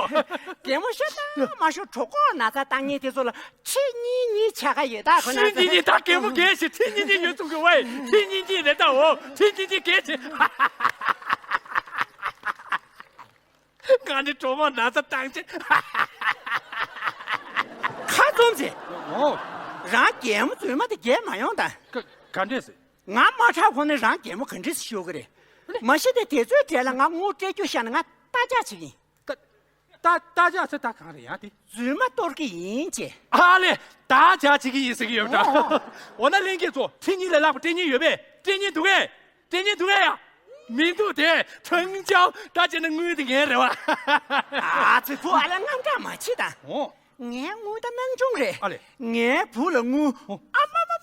གད་མོ་ཤོར་དང་མ་ཤོར་གྲོད་ཁོག་ན་ཚ་བཏང་མཁན་དེ་ཚོ་ལ་ཁྲི་གཉིས་གཉིས་བྱ་དགའ་ཡོད་ད། ཁོ་ན་ཁྲི་གཉིས་གཉིས། ད་གད་མོ་རྒྱག་ཤི། ཁྲི་གཉིས་གཉིས་ཡོད་ཚུགས་ཀྱི་ཝེ། ཁྲི་གཉིས་གཉིས་རེད་ད། འོ་ཁྲི་གཉིས་གཉིས་རྒྱག་ཤི། ང་ནི་གྲོད་ཁོག་ན་ཚ་བཏང་ཆེ། ཁ་བཙུམ་ཟེར། འོ། རང་གད་མོ་རྫུན་མ་དེ་རྒྱག་མ་ཡོང་ད། ག་ག་འདྲས་ཟེར། ང་མ་ཁྲག་ཁོ་ནས་རང་གད་མོ་ག་འདྲས་ཤོར་གི་རེད། མ་གཞི་དེ་དེ་ཚོའི་གྲས་ལ་ང་དངུལ་སྤྲད་རྒྱུ་བཞག་ན་ང་རྟ་ལྕག་བྱེད་ཀྱི་ཡིན། རྟ་རྟ་ལྕག་ཟེར། ད་གང་རེད་ཡང་དེ། རྫུན་མ་གཏོར་གི་ཡིན་ཅེས། ཨ་ལེ། རྟ་ལྕག་བྱེད་ཀྱི་ཡིན་ཟེར་གྱི་ཡོད་འདྲ། ཨོ། འོ་ན་ལྷན་རྒྱས་ཚོ། ཁྲི་གཉིས་ལས་ལྷག་པ་སྤྲད་མཁན་ཡོད་པས། སྤྲད་མཁན་འདུག་གས། སྤྲད་མཁན་འདུག་གས་ཡ། མི་འདུག་སྟེ། ཁྲང་ཅའོ། ད་བྱས་ན་དངུལ་དེ་ངའི་རེད་བ། ཨ་ཙི། བུ་ཨ་ལ་དངངས་སྐྲག་མ་བྱེད་ད། ཨོ། ངའི་དངུལ་ད་སྣང་ཆུང་རེད། ཨ་ལེ། ངའི་བུ་ལ་དངུལ། ཨོ། ཨ་མ་མ་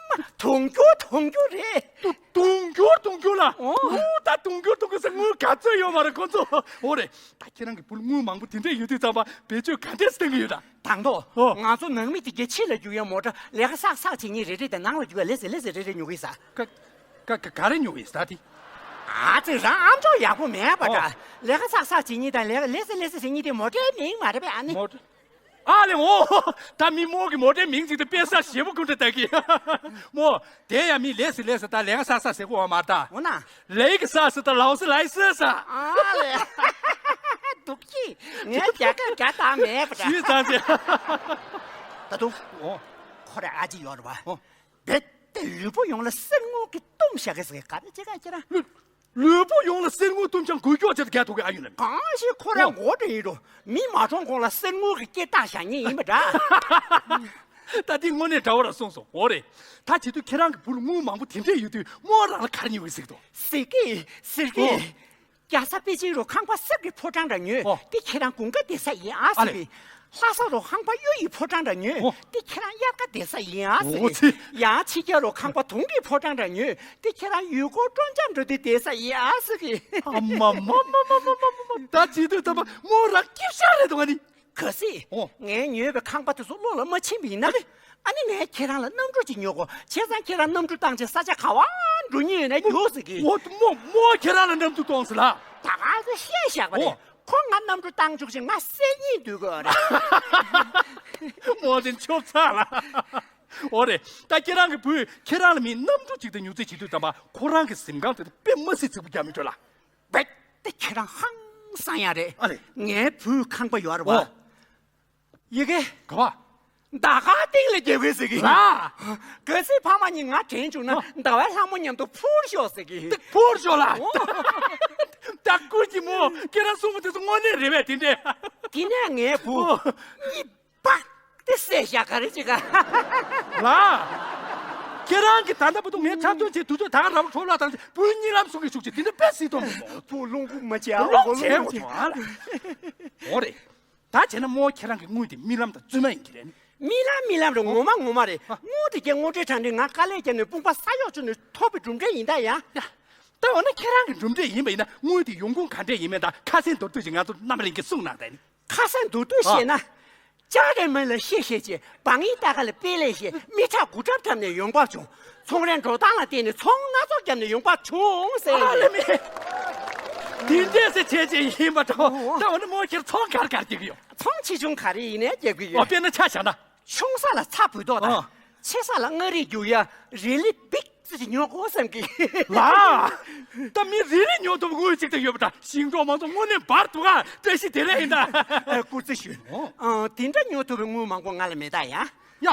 མ། དུང་ཕྱུར་དུང་ཕྱུར་རེད། དུ་དུང་ཕྱུར་དུང་ཕྱུར་ལ། ཨོ། ཨོ་ད་དུང་ཕྱུར་དུང་ཕྱུར་ཟེར། དངུལ་ག་ཚོད་ཡོད་མ་རེད་ཁོ་ཚོ། འོ་རེད། ད་ཁྱེད་རང་གི་བུ་ལ་དངུལ་མང་པོ་དེ་འདྲས་ཡོད་དུས་ཙམ་པ་བེད་སྤྱོད་ག་འདྲས་སྟོན་གི་ཡོད་ད། དང་ཐོག་ཨོ། ང་ཚོ་ནང་མི་དེ་གའི་ཕྱི་ལ་རྒྱུག་ཡ་མོ་ཊ་ལས་ཀ་སག་སག་བྱེད་མཁན་རེ་རེ་དང་ནང་ལ་རྒྱུག་ཡ་ལེ་ཟེར་ལེ་ཟེར་རེ་རེ་ཉོ་གི་ཡིན་ས། ཀ་ཀ་ག་རེ་ཉོ་གི་ཡིན་ས་དེ། ཨ་ཙི། རང་ཨམ་ཅོག་ཡག་པོ་མེད་པ་འདྲ། ཨོ། ལས་ཀ་སག་སག་བྱེད་མཁན་དང་ལས་ཀ་ལེ་ཟེར་ལེ་ཟེར་བྱེད་མཁན་དེ་མོ་ཊའི་མིང་མ་རེད་པས་ཨ་ནི། མོ་ཊ། ཨ་ལེ། འོ། ད་མི་མོ་གི་མོ་ཊའི་མིང་ཅིག་ཏུ་དཔེ་ས་ཞེ་པོ་ཀུན་ཏུ་ལྟ་གི། མོ། དེ་ཡང་མི་ལེ་ཟེར་ལེ་ཟེར་ད་ལས་ཀ་སག་སག་ཟེར་གོ་བ་མ་རེད་ད། འོ་ན། ལེག་ས་སི་ད་ལའོ་སི་ལའི་སི་ས། ཨ་ལེ། སྡུག་ཅི། ངས་རྒྱ་སྐད་རྒྱག་སྟངས་མེད་པ་འདྲ། ཞུས་ཙང་ཚེ། ད་དུང་། ཨོ། ཁོ་ར་ཨ་ཅེ་ཡོད་རེད་བ། ཨོ། རྦད་དེ་ལུས་པོ་ཡོངས་ལ་གསེར་དངུལ་གྱིས་བཏུམས་བཞག་གི་ཟེར། ག་རེ་བྱེད་ག་ཁྱེད་རང་། ལུས་ལུས་པོ་ཡོངས་ལ་གསེར་དངུལ་བཏུམས་ཀྱང་འགུལ་སྐྱོད་བྱེད་དུ་རྒྱག་ཐུབ་གི་ཨ་ཡོད་ན། གང་ཞིག་ཁོ་ར། ཨོ། མགོ་འདྲ་ཡིན་རུང་མི་མ་གྲོངས་གོང་ལ་གསེར་དངུལ་གྱི་སྐེ་བཏགས་བཞག་མཁན་ཡིན་པ་འདྲ། ད་འདི་དངོས་གནས་འདྲ་བོ་ར་གསུངས་སོང་། འོ་རེད། ད་བྱེད་དུས་ཁྱེད་རང་གི་བུར་དངུལ་མང་པོ་དེ་འདྲས་ཡོད་དུས་མོ་རང་ལ་ག་རེ་ཉོ་གི་ཟེར་གི་འདུག་ཟེར་གི་ཟེར་གི་ཨོ། རྒྱལ་ས་པེ་ཅིང་རུ་ཁང་པ་གསེར་གྱི་ཕོ་བྲང་འདྲ་ཉོས། ཨོ། དེ་ཁྱེད་རང་དགུན་ཁ་བསྡད་ས་ཡིན་ཨ་ཟེར་གི་ཨ་ལེ། ལྷ་ས་རུ་ཁང་པ་གཡུ་ཡི་ཕོ་བྲང་འདྲ་ཉོས། ཨོ། དེ་ཁྱེད་རང་དབྱར་ཁ་བསྡད་ས་ཡིན་ཨ་ཟེར་གི་ཨོ་ཙི། ཡང་ཕྱི་རྒྱལ་རུ་ཁང་པ་དུང་གི་ཕོ་བྲང་འདྲ་ཉོས། དེ་ཁྱེད་རང་ཡུལ་སྐོར་སྤྲོ་འཆམ་འགྲོ་དུས་བསྡད་ས་ཡིན་ཨ་ཟེར་གི་ཨ་མ་མ་མ། ད་བྱེད་དུས་ད་པ་མོ་རང་སྐྱིད་ཤག་རེད་འདུག་ཨ་ནི། གལ་སྲིད། ཨོ། ངས་ཉོས་པའི་ཁང་པ་དེ་ཚོ་བློ་ལ་མ་ཕྱིན་པ་ཡིན་ན། ཨ་ལེ། ཨ་ནི་ངས་ཁྱེད་རང་ལ་གནམ་གྲུ་ཅིག་ཉོ་དགོས། བྱས་ཙང་ཁྱེད་རང་གནམ་གྲུ་བཏང་བྱས་ས་ཆ་ག་བ་འགྲོ་མཁན་ཡོད་ན་རྒྱུགས་ཟེར་གི་ཨོ། མོ་མོ་ཁྱེད་རང་ལ་གནམ་གྲུ་གཏོང་ཟེར་ལ། ད་ག་ཚོད་བཤད་བཞག་པ་རེད། ཨོ། ཁོ་ང་གནམ་གྲུ་བཏང་བཅུག་བྱས་ང་གསེར་རྙིང་བསྡུ་དགོས་རེད། མོ་དེ་ཆོབ་ཚ་ལ། འོ་རེད། ད་ཁྱེད་རང་གི་བུས་ཁྱེད་རང་ལ་མིའི་གནམ་གྲུ་ཅིག་དང་ཉོ་རྩིས་བྱེད་དུས་ཙམ་པ་ཁོ་རང་གི་གཟིམ་ཁང་དེ་དཔེ་མ་སྲིད་རྫིག་པོ་རྒྱག་མི་འགྲོ་ལ། རྦད་དེ་ཁྱེད་རང་ཧང་སང་ཡ་རེད། ཨ་ལེ། ངའི་བུའི་ཁང་པ་ཡོད་རེད་བ། ཨོ། ཡི་གེ་ག་བ། ཟླ་དཀར་སྟེང་ལ་རྒྱབ་གི་ཟེར་གི་ལ། གལ་སྲིད་ཕ་མ་གཉིས་ང་དྲན་བྱུང་ན་ཨོ། ཟླ་བའི་ལྷ་མོ་མཉམ་དུ་འཕུར་ཤོག་ཟེར་གི་ཕུར་ཤོག་ལ། ཨོ། ད་ཀུན་གྱིས་མོ་ཁྱེད་རང་གསུང་བ་དེ་ཚོ་དངོས་གནས་རེད་པས་དེ་འདྲས། དེ་ནས་ངའི་བུ། ཨོ། གཉིད་སྦག་དེ་སད་བཞག་ག་རེ་བྱེད་ག་ལ། ཁྱེད་རང་གིས་ད་ལྟ་བར་དུ་ངའི་འཁྲབ་སྟོན་བྱས་དུས་ཚོད་ད་ག་རང་འཕྲོ་བརླག་བཏང་། བུ་གཉིད་ལམ་སྲུང་གི་ཤུགས་ཆེ་དེ་འདྲ་དཔེ་སྲིད་དོ་མོ། བུ་རླུང་བུ་མ་བྱེད་ཨ། རླུང་བུ་བྱེད་མོ་ཆུང་ཨ་ལ། འོ་རེད། ད་བྱས་ན་མོ་ཁྱེད་རང་གི་དངུལ་དེ་རྨི་ལམ་དང་རྫུན་མ་ཡིན་གྱི་རེད་ནི། རྨི་ལམ་རྨི་ལམ་རེད། ངོ་མ་ངོ་མ་རེད། ཨ། དངུལ་དེ་གྱད་དངུལ་འབྲེལ་དྲ་འབྲེལ་ང་དཀའ་ལས་བརྒྱབ་ནས་དཔུང་པ་ས་གཡོག་བཅུག་ནས་ཐོབ་པའི་གྲུབ་འབྲས་ཡིན་ད་ཡ། ཡ། ད་འོ་ན་ཁྱེད་རང་གི་གྲུབ་འབྲས་ཡིན་པ་ཡིན་ན་དངུལ་དེ་ཡོང་ཁུངས་ག་འདྲས་ཡིན་མིན་དང་ཁ་སེང་མདོར་བསྡུས་ཤིག་ང་ཚོར་རྣམ་པ་ལྷན་རྒྱས་གསུངས་གནང་དང་ནི། ཁ་སང་མདོར་བསྡུས་བཤད་ན། ལྕགས་རི་མི་ལ་གཤེ་གཤེ་བྱས། སྦྲང་ཡིག་རྟ་ཁ་ལ་དཔེ་ལེགས་བཤད། མི་ཁྲག་དགུ་ཁྲབ་ཁྲབ་ནས་ཡོང་འབབ་བྱུང་། ཚོང་རའི་འགྲོ་སྟངས་ལ་བརྟེན་ནས་ཚོང་སྣ་ཚོགས་བརྒྱབ་ནས་ཡོང་འབབ་བྱུང་ཟེར། ཨ་ལེ་མི། དེ་འདྲས་སེ་བྱས་བྱས་ཡིན་པ་འདྲ་བོ། ཨོ། ད་འོ་ན་མོ་ཁྱེད་ཚོང་ག་རེ་ག་རེ་རྒྱག་གི་ཡོད། ཚོང་ཆེ་ཆུང་ག་རེ་ཡིན་ནའི་རྒྱག་གི་ཡོད། ཨོ་དཔེར་ན་ཆ་བཞག་ན། ཆུང་ས་ལ་ཚྭ་བུལ་ཏོག་དང་། ཨོ། ཆེ་ས་ལ་མངའ་རིས་རྒྱུག་ཡ་རི་ལི་བིག་ཙི་ཅིག་ཉོ་དགོས་བསམ་གི་ལ། ད་མི་རི་ལི་ཉོ་ཐུབ་དངུལ་ཅིག་ད་ཡོད་པ་འདྲ། ཞིང་འབྲོག་མང་ཚོགས་དངོས་གནས་འབར་འདུག་ག་བཀྲ་ཤིས་བདེ་ལེགས་ཡིན་ད། ཨ། སྐུ་རྩེད་ཞུ། ཨོ། ཨ། དེ་འདྲ་ཉོ་ཐུབ་པའི་དངུལ་མང་པོ་ང་ལ་མེད་ད་ཡ། ཡ།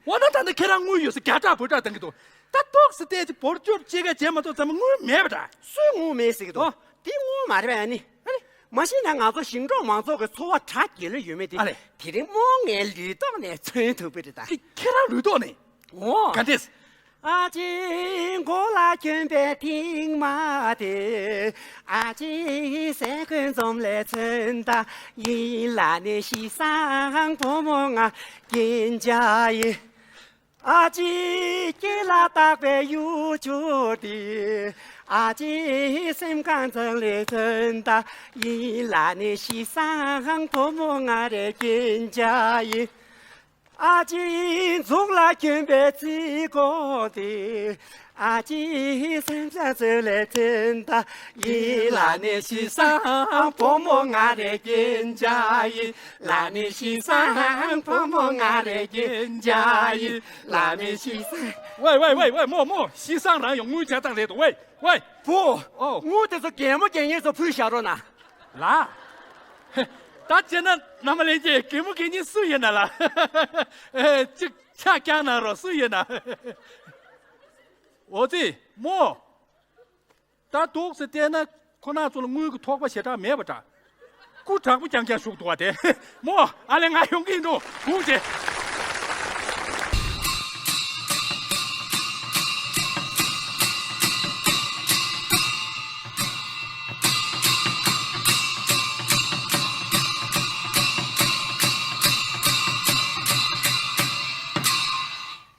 འོ་ན་ད་ནི་ཁྱེད་རང་དངུལ་ཡོད་ས་རྒྱ་ཕྲག་བུ་ཕྲག་བཏང་གི་འདུག་ད་ཏོག་ཙམ་བལྟས་ཚེ་འབོར་སྐྱོར་ཅི་ག་བྱས་མ་གཏོགས་ཚང་མ་དངུལ་མེད་པ་འདྲ། སུས་དངུལ་མེད་ཟེར་གི་འདུག་ཨོ། དེ་དངུལ་མ་རེད་པས་ཨ་ནི། ཨ་ནི། མ་གཞི་ནས་ང་ཚོ་ཞིང་འབྲོག་མང་ཚོགས་ཀྱི་འཚོ་བ་གྲ་རྒྱས་ལོས་ཡོད་མེད་དེ། ཨ་ལས། དེ་རིང་རྨོ་ངའི་ལུས་ཐོག་ནས་མཚོན་ཐུབ་པ་རེད་ད། ཁྱེད་ཁྱེད་རང་ལུས་ཐོག་ནས། འོ། ག་འདྲས། ཨ་ཅེ་མགོ་ལ་གྱོན་པའི་ཐིག་མ་དེ། ཨ་ཅེ་སེ་གོལ་འཛོམས་ལས་མཚོན་ད། ཡིད་ལ་ནི་ཤི་སང་བུ་མོ་ང་རྒྱན་ཆ་ཡིན། ཨ་ཅེ་སྐེ་ལ་བཏགས་པའི་གཡུ་བྱུར་དེ། ཨ་ཅེ་སེམས་ཁ་མཚོན་ལས་མཚོན་ད། ཡིད་ལ་ནི་ཤི་སང་བུ་མོ་ང་རེ་རྒྱན་ཆ་ཡིན། ཨ་ཅེ་མཛུབ་ལ་གྱོན་པའི་རྩིས་གོང་དེ། ཨ་ཅེ་སེམས་ས་ཚོད་ལས་ཐོན་ད། ཡིད་ལ་ནི་ཤི་སང་བུ་མོ་ང་རེ་རྒྱན་ཆ་ཡིན། ལ་ནི་ཤི་སང་བུ་མོ་ང་རེ་རྒྱན་ཆ་ཡིན། ལ་ནི་ཤི་སང་། ཝེ་ཝེ་ཝེ་ཝེ། རྨོ་རྨོ། ཤི་སང་རང་ཡང་དངུལ་ཆ་ཚང་རེད་དོ། ཝེ་ཝེ། བུ། ཨོ། དངུལ་དེ་ཚོ་གད་མོ་གད་ངེས་ཚོ་ཕུལ་བཞག་རོགས་གནང་། ལགས། ད་བྱས་ན་མནའ་མ་ལྷན་རྒྱས། གད་མོ་གད་ངེས་སུ་ཡིན་ན་ལགས། ཨེ། གཅིག་ཕྱག་བརྐྱངས་གནང་རོགས། སུ་ཡིན་ན། འོ་ཙི་རྨོ། ད་འདུག་སེ་བལྟས་ན་ཁོ་ན་ཚོ་ལ་དངུལ་གྱི་ཐོགས་པ་ཞེ་དྲག་མེད་པ་འདྲ། སྐུ་དྲག་པོ་རྐྱང་རྐྱང་བཞུགས་འདུག་བ་དེ། རྨོ། ཨ་ལས། ང་ཡོང་གི་ཡིན་འགྲོ། སྒུག་བྱས།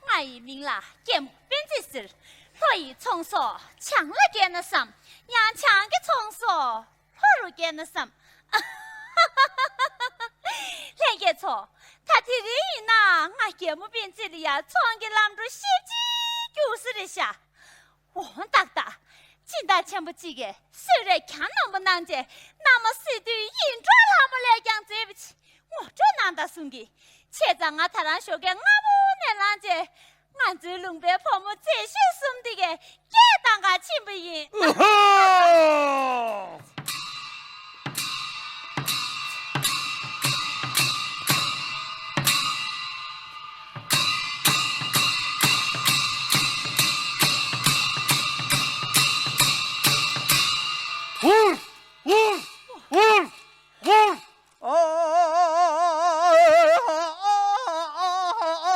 ང་ཡི་མིང་ལ་རྒྱལ་མོ་བསྟན་འཛིན་ཟེར། ལྷོ་ཡི་ཚོང་ཟོག་བྱང་ལ་བསྐྱལ་ན་བསམ། ཡང་བྱང་གི་ཚོང་ཟོག་ལྷོ་རུ་བསྐྱལ་ན་བསམ། ལྷན་རྒྱས་ཚོ། ད་དེ་རིང་ཡིན་ན་ང་རྒྱལ་མོ་བསྟན་འཛིན་ལ་ཡ་ཚོང་གི་ལམ་འགྲོ་ཤེས་ཀྱི་རྒྱུགས་ས་རེད་ཤག་འོང་ཏག་ཏག་སྦྱིན་བདག་ཆེན་པོ་གཅིག་གིས་གསོལ་རས་གྱ་ནོམ་པོ་གནང་རྗེས། མནའ་མ་སི་ཏུའི་ཡིད་འཕྲོག་ལྷ་མོ་ལས་ཀྱང་མཛེས་པ་ཅིག་ངོ་སྤྲོད་གནང་དང་གསུང་གི། བྱས་ཙང་ང་ད་རང་ཞོགས་ཀས་སྔ་པོ་ནས་ལངས་རྗེས། ང་ཚོའི་ལུང་པའི་བུ་མོ་མཛེས་ཤོས་གསུམ་དེ་གས་སྐད་བཏང་ག་ཕྱིན་པ་ཡིན། ཨུ་ཧོ། ཧུར། ཧུར། ཧུར། ཧུར། ཨ་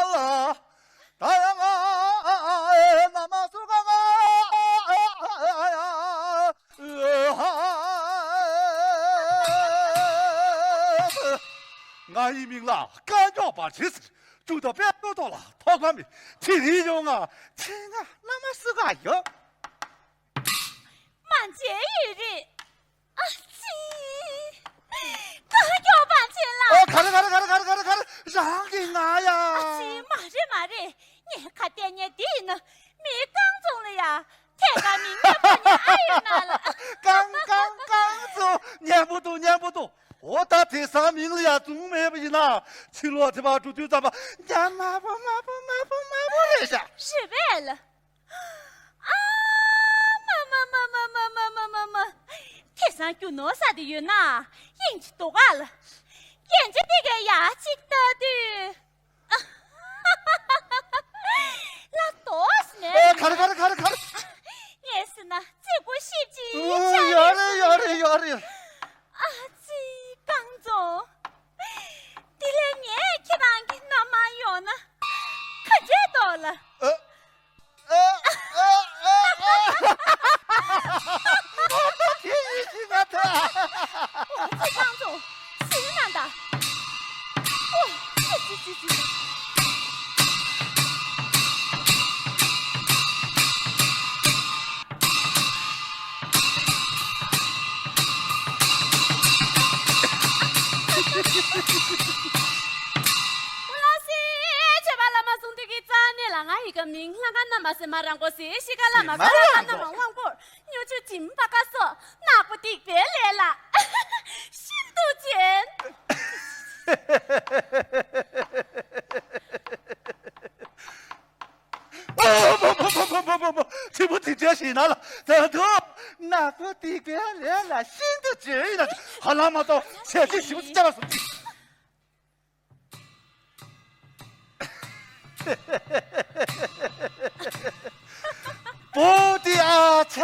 ལ། ད་ཡང་ང་ཨ་ཨ་ཨ་ཨ་ན་མ་སུ་ག་ང་ཨ་ཨ་ཨ་ཨ་ཨ་ཨ། ང་ཡི་མིང་ལ་རྐང་མགྱོགས་པ་ཆེ་ཟེར། ཅུང་ད་དཔལ་ལྟོ་ཐོག་ལ་ཐོག་ཁ་མི་དེ་རིང་ཡོང་ང་ཚེ་ང་ན་མ་སུ་ག་ཡོད། མ་མཇལ་ཡོད་རེད། ཨ་ཙི། རྐང་མགྱོགས་པ་ཆེ་ལ། ཨོ། ག་རེ་ག་རེ་ག་རེ་ག་རེ་ག་རེ་ག་རེ། རང་གིས་ང་ཡ། ཨ་ཙི། མ་རེད་མ་རེད། ངས་ཁ་གཏད་ཉན་འདི་ཡིན་ན་མི་རྐང་བཙོང་ལ་ཡ་ཐད་ཀར་མིང་རྒྱབ་པ་ཉན་ཨ་ཡོད་ན་ལ། རྐང་རྐང་རྐང་བཙོང་། སྙན་པོ་འདུག་སྙན་པོ་འདུག་འོ་ད་དེང་སང་མིང་ལ་ཡ་བཙོང་མེད་པ་ཡིན་ན་ཕྱི་ལོགས་དེ་བར་འགྲོ་དུས་ཙམ་པ་ཉན་དམར་པོ་དམར་པོ་དམར་པོ་དམར་པོ་རེད་ཤག་རེད་པས་ལ། ཨ་མ་མ་མ། དེང་སང་རྒྱུ་ནོར་ས་དེ་ཡོད་ན་དབྱིངས་ཀྱི་རྡོ་ཁ་ལ། རྒྱན་ཆ་དེ་གའི་ཡ་གཅིག་ལྟ་དུས། ལ་དོགས་ནས། ཨོ། ག་རེ་ག་རེ་ག་རེ་ག་རེ། ངས་ཟེར་ན་རྩེ་གོ་ཤེས་ཀྱི་ཨོ། ཆ་ཡོད་རེད་ཡོད་རེད་ཡོད་རེད། ཨ་ཙི། རྐང་བཙོང་། དེ་ལས་ངས་ཁྱེད་རང་གི་མནའ་མར་ཡོང་ན་ག་འདྲས་འདུག་ལ། ཨ། ཨ། ཨ། ཨ། ཨ། ཨ། དེ་ཡིན་གྱི་མ་ཐག་ཨོ་ཙི། རྐང་བཙོང་། ཟིན་ན་ད། ཨོ་ཙི་ཙི་ཙི་ཙི། ཨོ་ལགས་སེ། ཆོས་པ་བླ་མ་གསུང་དུས་ཀྱི་རྩ་ནས་ལ། ང་ཡི་ག་མིང་ལྷ་ཁང་རྣམ་པ་སེ་མ་རང་གོ་སེ་ཤི་ཀ་བླ་མ་ཀ་ལ་ཀ་རྣམ་པ་དབང་པོར་སྨྱོ་ཆུ་འཇིམ་པ་ཀ་སོགས་ནག་པོ་སྡིག་པའི་ལས་ལ་ཤིན་ཏུ་ཅན། ཨ་མ་མ་མ། ཁྱི་མོ་དེ་འདྲ་ཞིག་ན་ལ་ད་དུང་ནག་པོ་སྡིག་པའི་ལས་ལ་ཤིན་ཏུ་ཅན་ཡིན་ན། ཧ་ལམ་མ་གཏོགས་བྱས་རྗེས་ཞིག་བཅའ་བ་སོང་། པོ་ཏི་ཨ་ཆ།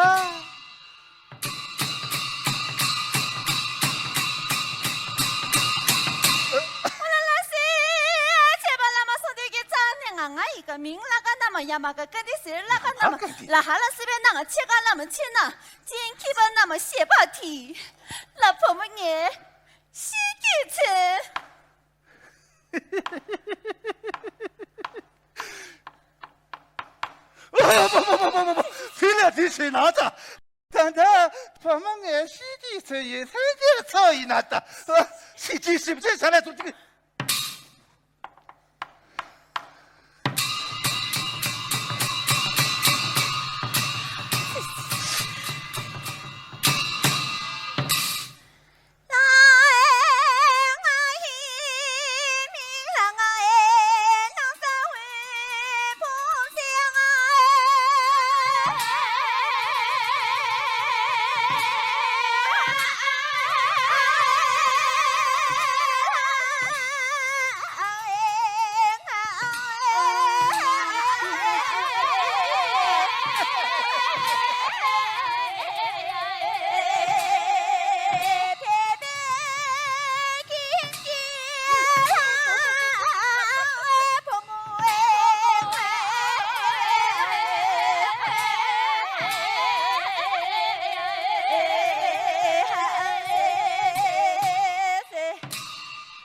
མིང་བླ་མཁར་བླ་མ་ཡ་མ་ག་ཀ་ཏི་སེ་རི་བླ་མཁར་བླ་མ། ལ་ཧ་ལ་སི་པན་ན་ང་ཆེ་ཀ་བླ་མ་ཆེ་ན། ཅིན་ཁྱི་པ་བླ་མ་ཤེས་པ་ཐི། ལ་བུ་མོ་ངས་ཤི་སྐྱིད་ཚེ། ཕི་ལ་དེ་བྱེད་ན་ད། ད་ད་བུ་མོ་ངས་ཤི་སྐྱིད་ཚེ་ཡིན་ལྷན་རྒྱས་ཚོ་ཡིན་ན་ད། ཤི་སྐྱིད་ཞིབ་ཆེ་བྱ་ལས་ཚོ་གཅིག་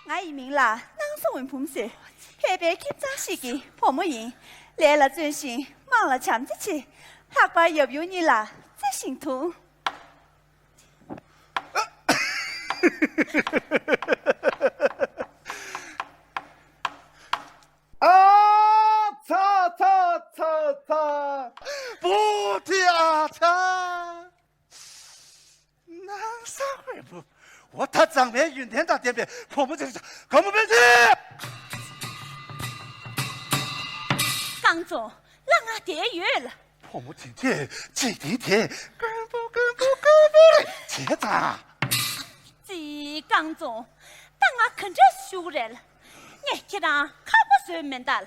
ང་ཡི་མིང་ལ་སྣང་བཟང་བའི་བུམ་ཟེར། ཕལ་པའི་ཁྱིམ་ཚང་ཞིག་གི་བུ་མོ་ཡིན། ལས་ལ་བརྩོན་ཞིང་དམངས་ལ་བྱམས་བརྩེ་ཆེ། ལྷག་པར་ཡབ་ཡུམ་གཉིས་ལ་བརྩེ་ཞིང་དུང་། ཨ་ཚ་ཚ་ཚ་ཚ། བུ་ཁྲིད་ཨ་ཚ། ནང་ས་དབུལ་པོ། འོ་ད་མཛངས་པའི་ཡོན་ཏན་དང་ལྡན་པའི་བུ་མོ་ཅིག་ག་མོ་བེ་ཅི། རྐང་བཙོང་། ལ་ང་དེ་ཡོད་ལ། བུ་མོ་དེ་འདྲས་འཇིག་རྟེན་དེ་དཀོན་པོ་དཀོན་པོ་དཀོན་པོ་རེད་བྱས་ཙང་། ཙི་རྐང་བཙོང་། ད་ང་ག་འདྲས་ཞུ་རེད་ལ། ངས་ཁྱེད་རང་ཁག་པོ་བཟོས་མེད་ད་ལ།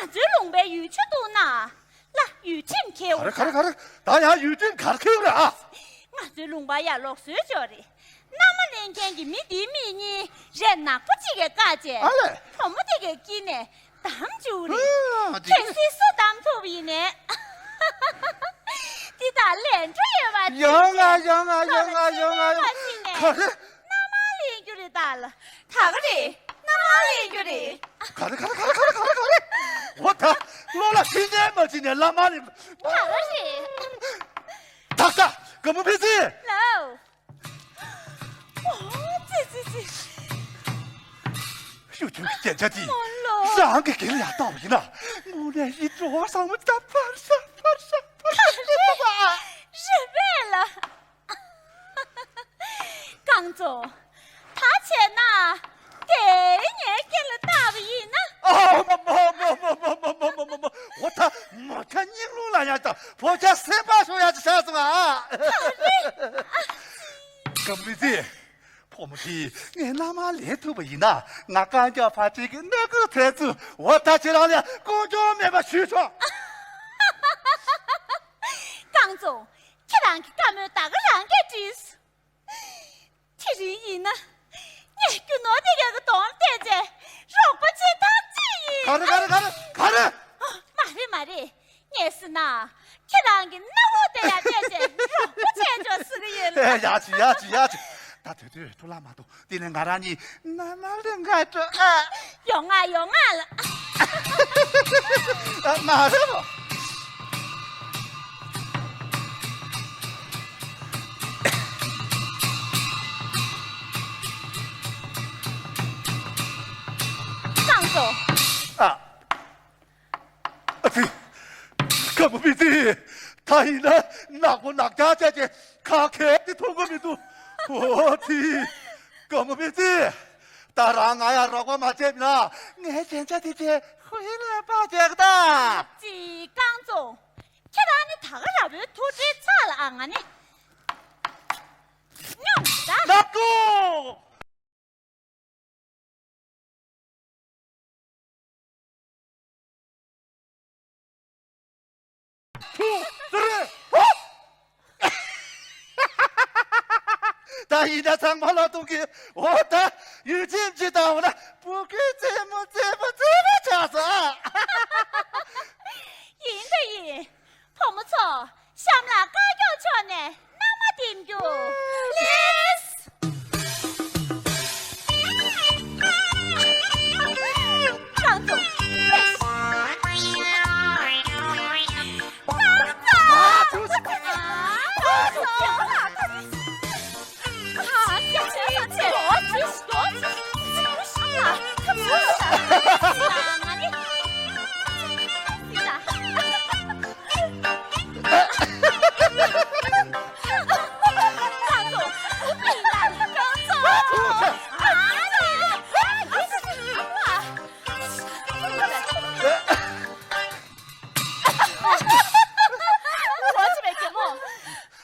ང་ཚོའི་ལུང་པའི་ཡུལ་ཆུ་འདུག་ན། ལ་ཡུལ་ཁྲིམས་ཁེལ་ག་རེ་ག་རེ་ག་རེ། ད་ཡང་ཡུལ་ཁྲིམས་ག་རེ་ཁེལ་རེད་ཨ། ང་ཚོའི་ལུང་པ་ཡར་ལོག་བཟོས་ཆོག་རེད། མནའ་མ་ལེན་མཁན་གྱི་མི་འདིའི་མིག་གཉིས་རས་ནག་པོ་གཅིག་གིས་བཀག་བྱས། ཨ་ལས། བུ་མོ་དེ་གའི་དཀྱིལ་ནས་བསྡམས་བཅུག་རེད། ཨ་འདི་གལ་སྲིད་སུ་བསྡམས་ཐུབ་ཡིན་ནའི། འདི་དག་ལས་འཕྲོ་ཡོད་པ་ཡོང་ང་ཡོང་ང་ཡོང་ང་ཡོང་ང་ཡོང་ང་། ག་རེ། མནའ་མ་ལེན་རྒྱུ་རེད་ད་ལ། ད་ག་རེད། མནའ་མ་ལེན་རྒྱུ་རེད། ག་རེ་ག་རེ་ག་རེ་ག་རེ་ག་རེ། འོ་ད་བློ་ལ་ཕྱིན་ནས་མ་ཕྱིན་ནས་བླ་མ་ལེན། ད་ག་རེད། ད་ས་ག་མོ་ཕི་ཚི། ལའོ། ཨོ་ཙི་ཙི་ཙི། ཤུགས་ཆུང་གི་རྒྱན་ཆ་དེ། མོ་ལོ། རང་གི་སྒེར་ལ་ཡར་བཏང་བ་ཡིན་ན། དངོས་གནས་ཡིད་འགྲོ་བ་བཟང་མོ་ད་ཕར་ས་ཕར་ས་ཕར་ས། རེད་པས་ལ། རྐང་བཙོང་། ད་བྱས་ན། དེ་ངའི་སྐེ་ལ་བཏགས་པ་ཡིན་ན། ཨ་མ་མ་མ། འོ་ད་མོ་ཁ་སྙིང་རླུང་ལ་ཡང་དང་ཕོ་ཁ་སེམས་པ་ཤོར་ཡག་ཅིག་ཆགས་སོང་ཨ། ག་རེ། ག་མི་ཚེ། ཕོ་མོ་དེས་ངའི་མནའ་མ་ལེན་ཐུབ་པ་ཡིན་ན་ང་རྐང་ཀྱོག་ཕར་ཁྲིད་ཀྱི་སྣ་ཁུག་ཐེ་ཚུ་འོ་ད་ཁྱེད་རང་ལ་དཀོན་མཆོག་མེད་པ་ཞུས་ཆོག་རྐང་བཙོང་། ཁྱེད་རང་གི་བཀའ་མོལ་ད་ག་རང་གིས་བྲིས། དེ་རིང་ཡིན་ན། ངས་རྒྱུ་ནོར་དེ་གའི་གདོང་བལྟས་རྗེས་རོགས་པ་བྱེད་ཐག་བཅད་ཡིན། ག་རེ་ག་རེ་ག་རེ་ག་རེ། མ་རེད་མ་རེད། ངས་ཟེར་ན། ཁྱེད་རང་གི་སྣ་བུག་དེ་ཡར་བལྟས་རྗེས་རོགས་པ་བྱས་ཆོག་ཟེར་གི་ཡོད་ལ། ཨེ་ཡ་ཅི་ཡ་ཅི་ཡ་ཅི། ད་དུས་དུས་འཕྲོ་བརླག་མ་གཏོང་། དེ་ནས་ང་རང་གཉིས་མནའ་མ་ལེན་ག་འགྲོ་ཨ། ཡོང་ང་ཡོང་ང་ལ། ཨ་མ་རེད་མོ། རྐང་བཙོང་། ཨ། ཨ་ཙི། ཁ་བུ་པི་ཙི། ད་ཡིན་ན་ནག་པོ་ནག་ཅག་བྱས་ཏེ་ཁ་ཁེ་ཏི་མཐོང་གི་མི་འདུག་འོ་ཙི། ཁ་བུ་པི་ཙི། ད་རང་ང་ཡ་རོགས་པ་མ་བྱས་ན་ངའི་རྒྱན་ཆ་དེ་ཚེ་ཧུའི་ལས་པ་བྱས་ད། ཙི་རྐང་བཙོང་། ཁྱེད་རང་ནི་ད་ག་ར་བོའི་ཐུགས་ཁྲལ་ཚ་ལ་ཨ་ང་ནི། སྙོམས་ད། ནག་པོ། ད་ཡིན་ན་ཚང་མ་ལ་གཏོང་གི། འོ་ད་ཡུལ་ཁྲིམས་ཅི་ལྟ་བུ་ན་བུ་ཁུའི་རྩེད་མོ་རྩེད་མོ་རྩེད་མོ་ཆགས་སོང་། ཚོ། གཤམ་ལ་བཀའ་སྐྱོང་ཕྱོགས་ནས་མནའ་མ་འདེམས་རྒྱུ། ལེགས། རང་ཚོ། ལེགས། རང་ཚོ།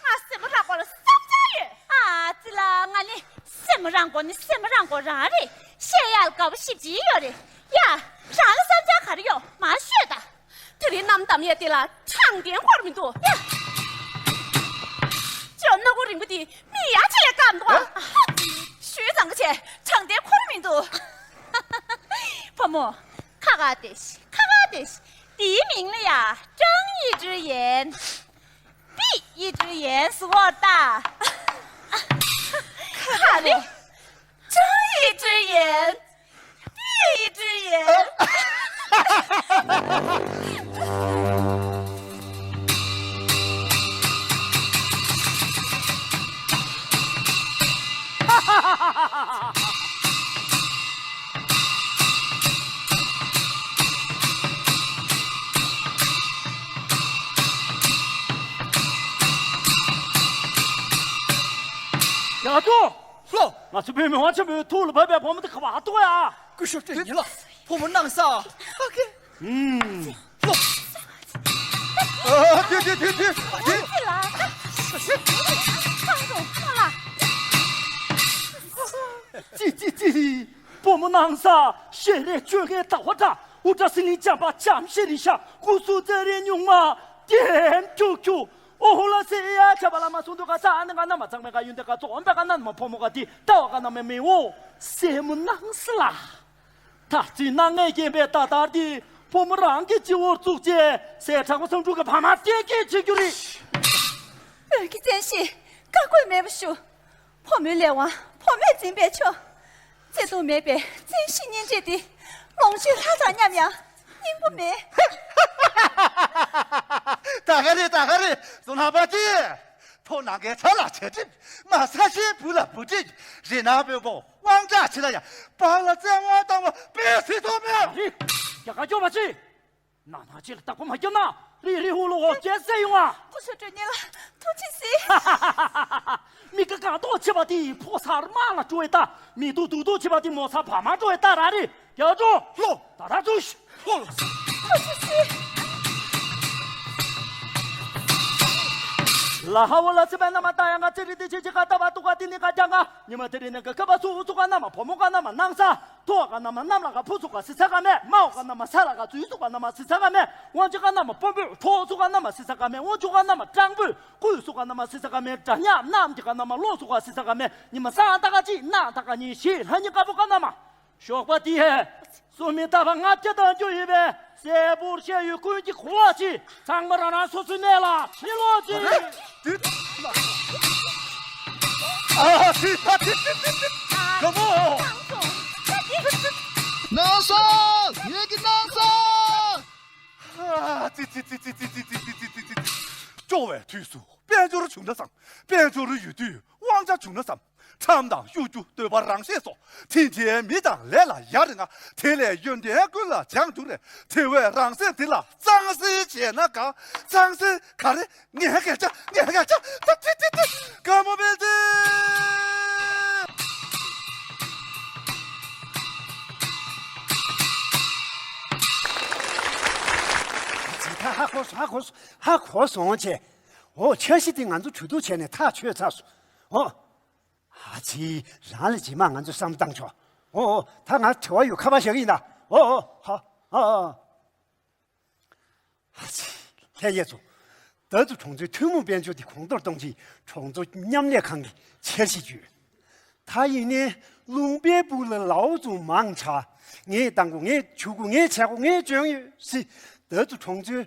ང་སེམས་པ་རང་པོ་ལ་བསམ་ཚུལ་ཡོད། ཨ་ཙི་ལ། ང་ནི་སེམས་པ་རང་པོ་ནི་སེམས་པ་རང་པོ་རང་རེད། བཤད་ཡག་དགའ་པོ་ཞེ་པོ་ཅིག་ཡོད་རེད། ཡ། རང་ལ་བསམ་འཆར་ག་རེ་ཡོད་མར་ཤོད་ད། དེ་རིང་གནམ་གཏམ་ཡས་དེ་ལ་དྲང་བདེན་འཁོར་མི་འདུག་ཡ། ཅོ་སྣ་སྒོ་རིང་པོ་དེ་མི་ཡ་ཆེ་ཡ་བཀག་འདུག་ཨ། ཞུས་ཙང་ག་ཆེ་དྲང་བདེན་འཁོར་མི་འདུག་བུ་མོ། ཁ་ཁ་བདེ་ཤི། ཁ་ཁ་བདེ་ཤི། དེའི་མིང་ལ་ཡ་ཀྲང་ཡི་ཀྲི་ཡན། པི་ཡི་ཀྲི་ཡན་ཟེར་བ་ད། ག་རེ། ཀྲང་ཡི་ཀྲི་ཡན། པི་ཡི་ཀྲི་ཡན། རྒྱ་ཅོ། ལོ། ང་ཚོ་བོད་མི་དབང་ཆེན་པོའི་ཐུགས་ལ་བབས་པའི་བུ་མོ་དེ་ག་པར་འདུག་ཡ། སྐུ་ཞབས་དྲིན་ཡིན་ལ། བུ་མོ་སྣང་ས། ཨ་ཁེ། ཨུམ། ལོ། ཨ། དེ་དེ་དེ་དེ་དེ། ཅི་ཅི་ཅི། བུ་མོ་སྣང་ས། ཞལ་རས་བཅོ་ལྔའི་ཟླ་བ་འདྲ། དབུ་སྐྲ་སིང་ལིང་འཇམ་པ་འཇམ་ཞིག་རིང་ཤ། སྐུ་གཟུགས་རྩེ་རིང་སྨྱུག་མ་ལྡེམ་ཁྱུག་ཁྱུག། ཨོ་ཧོ་ལ་སེ་ཡ་ཆ་བ་ལ་མ་སོང་འདུག་ག་ས་ནི་ག་ན་མ་ཚང་མེད་ག་ཡུན་དེ་ག་ཙོག་པ་ག་ན་མ་ཕོ་མོ་ག་དེ་ལྟ་བ་ག་ན་མ་མི་འོ་སེ་མོ་སྣང་ས་ལ། ད་ཚིག་སྣང་ངེས་སྐྱེན་པའི་ད་ལྟར་དེ་ཕོ་མོ་རང་གི་སྤྱི་བོར་བཙུགས་བྱས་སེ་དྲག་པོ་སང་འབྲུག་གི་བ་མ་གཏན་འཁེལ་བྱེད་རྒྱུ་རེད། བོད་ཀྱི་བཙན་ཤེད་བཀའ་བཀོད་མེད་པ་ཞུ། ཕོ་མོའི་ལས་དབང་ཕོ་མོས་འཛིན་པས་ཆོག་བརྩེ་དུང་མེད་པའི་བཙན་ཤེད་གཉེན་འབྲེལ་འདི་ལོངས་སྤྱོད་ལྷ་དང་མཉམ་ཡང་སྙིང་པོ་མེད། ད་ག་རེད་ད་ག་རེད། བཙོན་ལྷ་པ་ཅི། ཕོ་ནང་གི་ཚ་ལ་ཆེ་ཁྲིམས། མ་ཚ་ཤེས་བུ་ལ་བུ་ཁྲིད། རི་ནག་པོའི་བོ་དབང་དྲག་ཆེ་ལ་ཡ། པཱ་ལགས་བཙན་དབང་བཏང་བ་དཔེ་སྲིད་དོ་མེད། རེད། རྒྱ་གར་སྐྱོབ་པ་ཅི། ན་ན་ཅི་ལ་བདག་པོ་མ་སྐྱོབ་ན་རི་རི་ཧུ་ལོ་འོ་སྐྱེ་སེ་ཡོང་ཨ། སྐུ་ཞབས་དྲུང་ཉེ་ལ་ཐུགས་རྗེ་གཟིགས། མི་དགའ་དགའ་མདོག་བྱེད་པ་དེ་ཕོ་གསར་མ་ལ་སྤྲོ་བའི་རྟ། མི་སྡུག་སྡུག་མདོག་བྱེད་པ་དེ་མོ་གསར་བ་མ་སྤྲོ་བའི་རྟ་ར་རེད། རྒྱ་ཅོ། ལོ། ད་ད་ཚུ་ཤི། ལོ། ལ་ཧ་བོ་ལ་ཚེ་པའི་ན་མ་ད་ཡང་ག་ཚེ་རི་དེ་ཆེ་ཆེ་ག་ད་བ་ཏུ་ག་དེ་ནི་ག་རྒྱ་ག་ཉི་མ་དེ་རི་ནི་ག་ཁ་བ་སུ་སུ་ག་ན་མ་ཕོ་མོ་ག་ན་མ་སྣང་ས། ཐོག་ག་ན་མ་གནམ་ལ་ག་ཕུ་སུ་ག་སི་ས་ག་མེ། མའོ་ག་ན་མ་ས་ལ་ག་ཙུའི་སུ་ག་ན་མ་སི་ས་ག་མེ། དབང་ཆེ་ག་ན་མ་སྤོམ་པོ་ཁྲོ་སུ་ག་ན་མ་སི་ས་ག་མེ། དབང་ཆུ་ག་ན་མ་སྤྲང་པོ་ཀུ་སུ་ག་ན་མ་སི་ས་ག་མེ། དྲ་ཉག་གནམ་གྱི་ག་ན་མ་ལོ་སུ་ག་སི་ས་ག་མེ། ཉི་མ་སང་ད་ག་ཅི་ན་ད་ག་ཉི་ཤི་ལྷ་ཉི་ག་པོ་ག་ན་མ། ཞོགས་པ་དེ་སུ་མི་རྟག་པ་ལྔ་བརྒྱ་དང་རྒྱུ་ཡོད་པའི་གསལ་པོར་བཤད་ཡོད་ཀུན་གྱི་གོ་བ་ཅི། ཚང་མ་རང་རང་སོ་སོའི་གནས་ལ་ཕྱིན་ལོག་ཅི། ཨ་ཙི་ཙི་ཙི་ཙི་ཙི་ཙི། ག་མོ། ནང་སོང་། ངེད་ཀྱི་ནང་སོང་། ཨ་ཙི་ཙི་ཙི་ཙི། སྐྱོ་བའི་དུས་སུ་དཔལ་འབྱོར་བྱུང་ན་བཟང་། དཔལ་འབྱོར་ཡོད་དུས་དབང་ཆ་བྱུང་ན་བཟང་། ཁྲམ་དང་གཡོ་སྒྱུ་འདོད་པ་རང་གཤེད་སོགས། དེ་འདྲའི་མི་དང་ལས་ལ་ཡ་རེ་ང་། དེ་ལས་ཡོན་ཏན་ཀུན་ལ་སྦྱང་འགྱུར་རེ། དེ་བས་རང་སེམས་འདི་ལ་གཙང་སེལ་བྱས་ན་དགའ། གཙང་སེལ་ག་རེ། ངས་སྐད་ཆ་ངས་སྐད་ཆ་ད་ཏི་ཏི་ཏི། དགའ་མོ་བེལ་ཏི། ཇི་ད་ཧ་གོ་སོང་། ཧ་གོ་སོང་། ཧ་གོ་སོང་བྱས། འོ་འཆར་གཞི་དེ་ང་ཚོ་གྲོས་བསྡུར་བྱས་ནས་ཐག་ཆོད་ཚར་སོང་། འོ། ཨ་ཙི། རང་ལ་རྗེས་མ་ང་ཚོས་བསམ་བློ་བཏང་ཆོག་འོ་འོ། ད་ང་དྲི་བ་ཡོད། ཁ་པར་བཞག་གི་ཡིན་ད། འོ་འོ། ཧ། ཨ་ཨ། ཨ་ཙི། ལྷན་རྒྱས་ཚོ། ད་དུང་གྲོང་ཚོའི་ཐུན་མོང་དཔལ་འབྱོར་དེ་གོང་མཐོར་གཏོང་ཆེད་གྲོང་ཚོ་མཉམ་ལས་ཁང་གིས་འཆར་གཞི་བརྒྱུད། ད་ཡིན་ནའི་ལུང་པའི་སྦུག་ལ་ལའོ་ཙུ་མང་དྲགས། ངས་བཏང་གོ། ངས་བྱུག་གོ། ངས་བྱས་གོ། ངས་འཇོན་ཡོད་སི། ད་དུང་གྲོང་ཚོའི་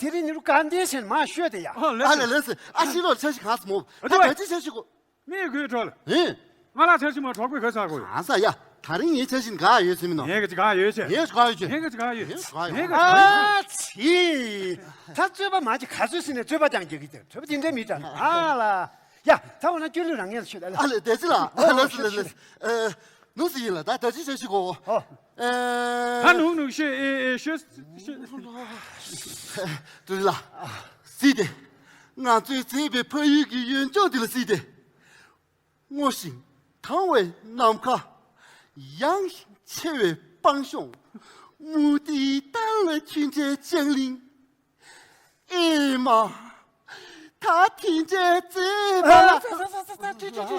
དེ་རིང་ནི་རུ་ག་འདི་ཟེར་མ་ཤོད་དེ་ཡ། ཨོ་ལེ་ཨ་ལེ་ལེ་སི། ཨ་ཤི་ལོར་འཆར་གཞི་གང་སི་མོ། ཨ་ད་ད་ཅི་འཆར་གཞི་གོ། མི་དགོས་གྲོལ། ཨེ། ང་ལ་འཆར་གཞི་མ་གྲོགས་པོའི་གོས་ཚ་གོ་ཡོད། གང་ས་ཡ། ད་རིང་ངའི་འཆར་གཞི་ནི་ག་ཡོད་ཟེར་མི་ནོ། ངས་ག་ཅི་ག་ཡོད་ཆེ། ངས་ག་ཡོད་ཆེ། ངས་ག་ཅི་ག་ཡོད། ངས་ག་ཡོད། ངས་ག་ཨ་ཚི། ད་རྩོད་པ་མ་ཅི་ག་ཚོད་ཟིན་ནས་རྩོད་པ་ཀྱང་རྒྱག་གི་དེ་རྩོད་པ་དེ་འདྲའི་མི་དྲན་ཨ་ལ། ཡ། ད་འོ་ན་སྐྱོ་ལུས་རང་ངལ་ཤོད་ཨ་ལ། ཨ་ལེ་དེ་ཅི་ལ། ཨ་ལེ་སི་ལེ་ལེ། ཨེ། ནུ་སི་ཡིན་ལ་ད་ད་ཅི་བྱ་ཞིག་གོ། ཨོ། ཨེ། ད་ནུ་ནུ་ཤེ་ཨེ་ཨེ་ཤེ་ཤེ། ཏུ་ལ། སི་ཏེ། ང་ཚོའི་བྱས་པའི་ཕ་ཡུལ་གྱི་ཡུལ་ལྗོངས་འདི་ལ་སི་ཏེ། སྔོ་ཞིང་དྭངས་བའི་ནམ་མཁའ། ཡངས་ཤིང་ཆེ་བའི་སྤང་གཤོང་། མུ་ཏིག་ཏར་ལ་འཁྱིལ་འདྲའི་ལྗང་གླིང་། ཨེ་མ། ད་དེ་འདྲའི་བྱས་པ་ལ།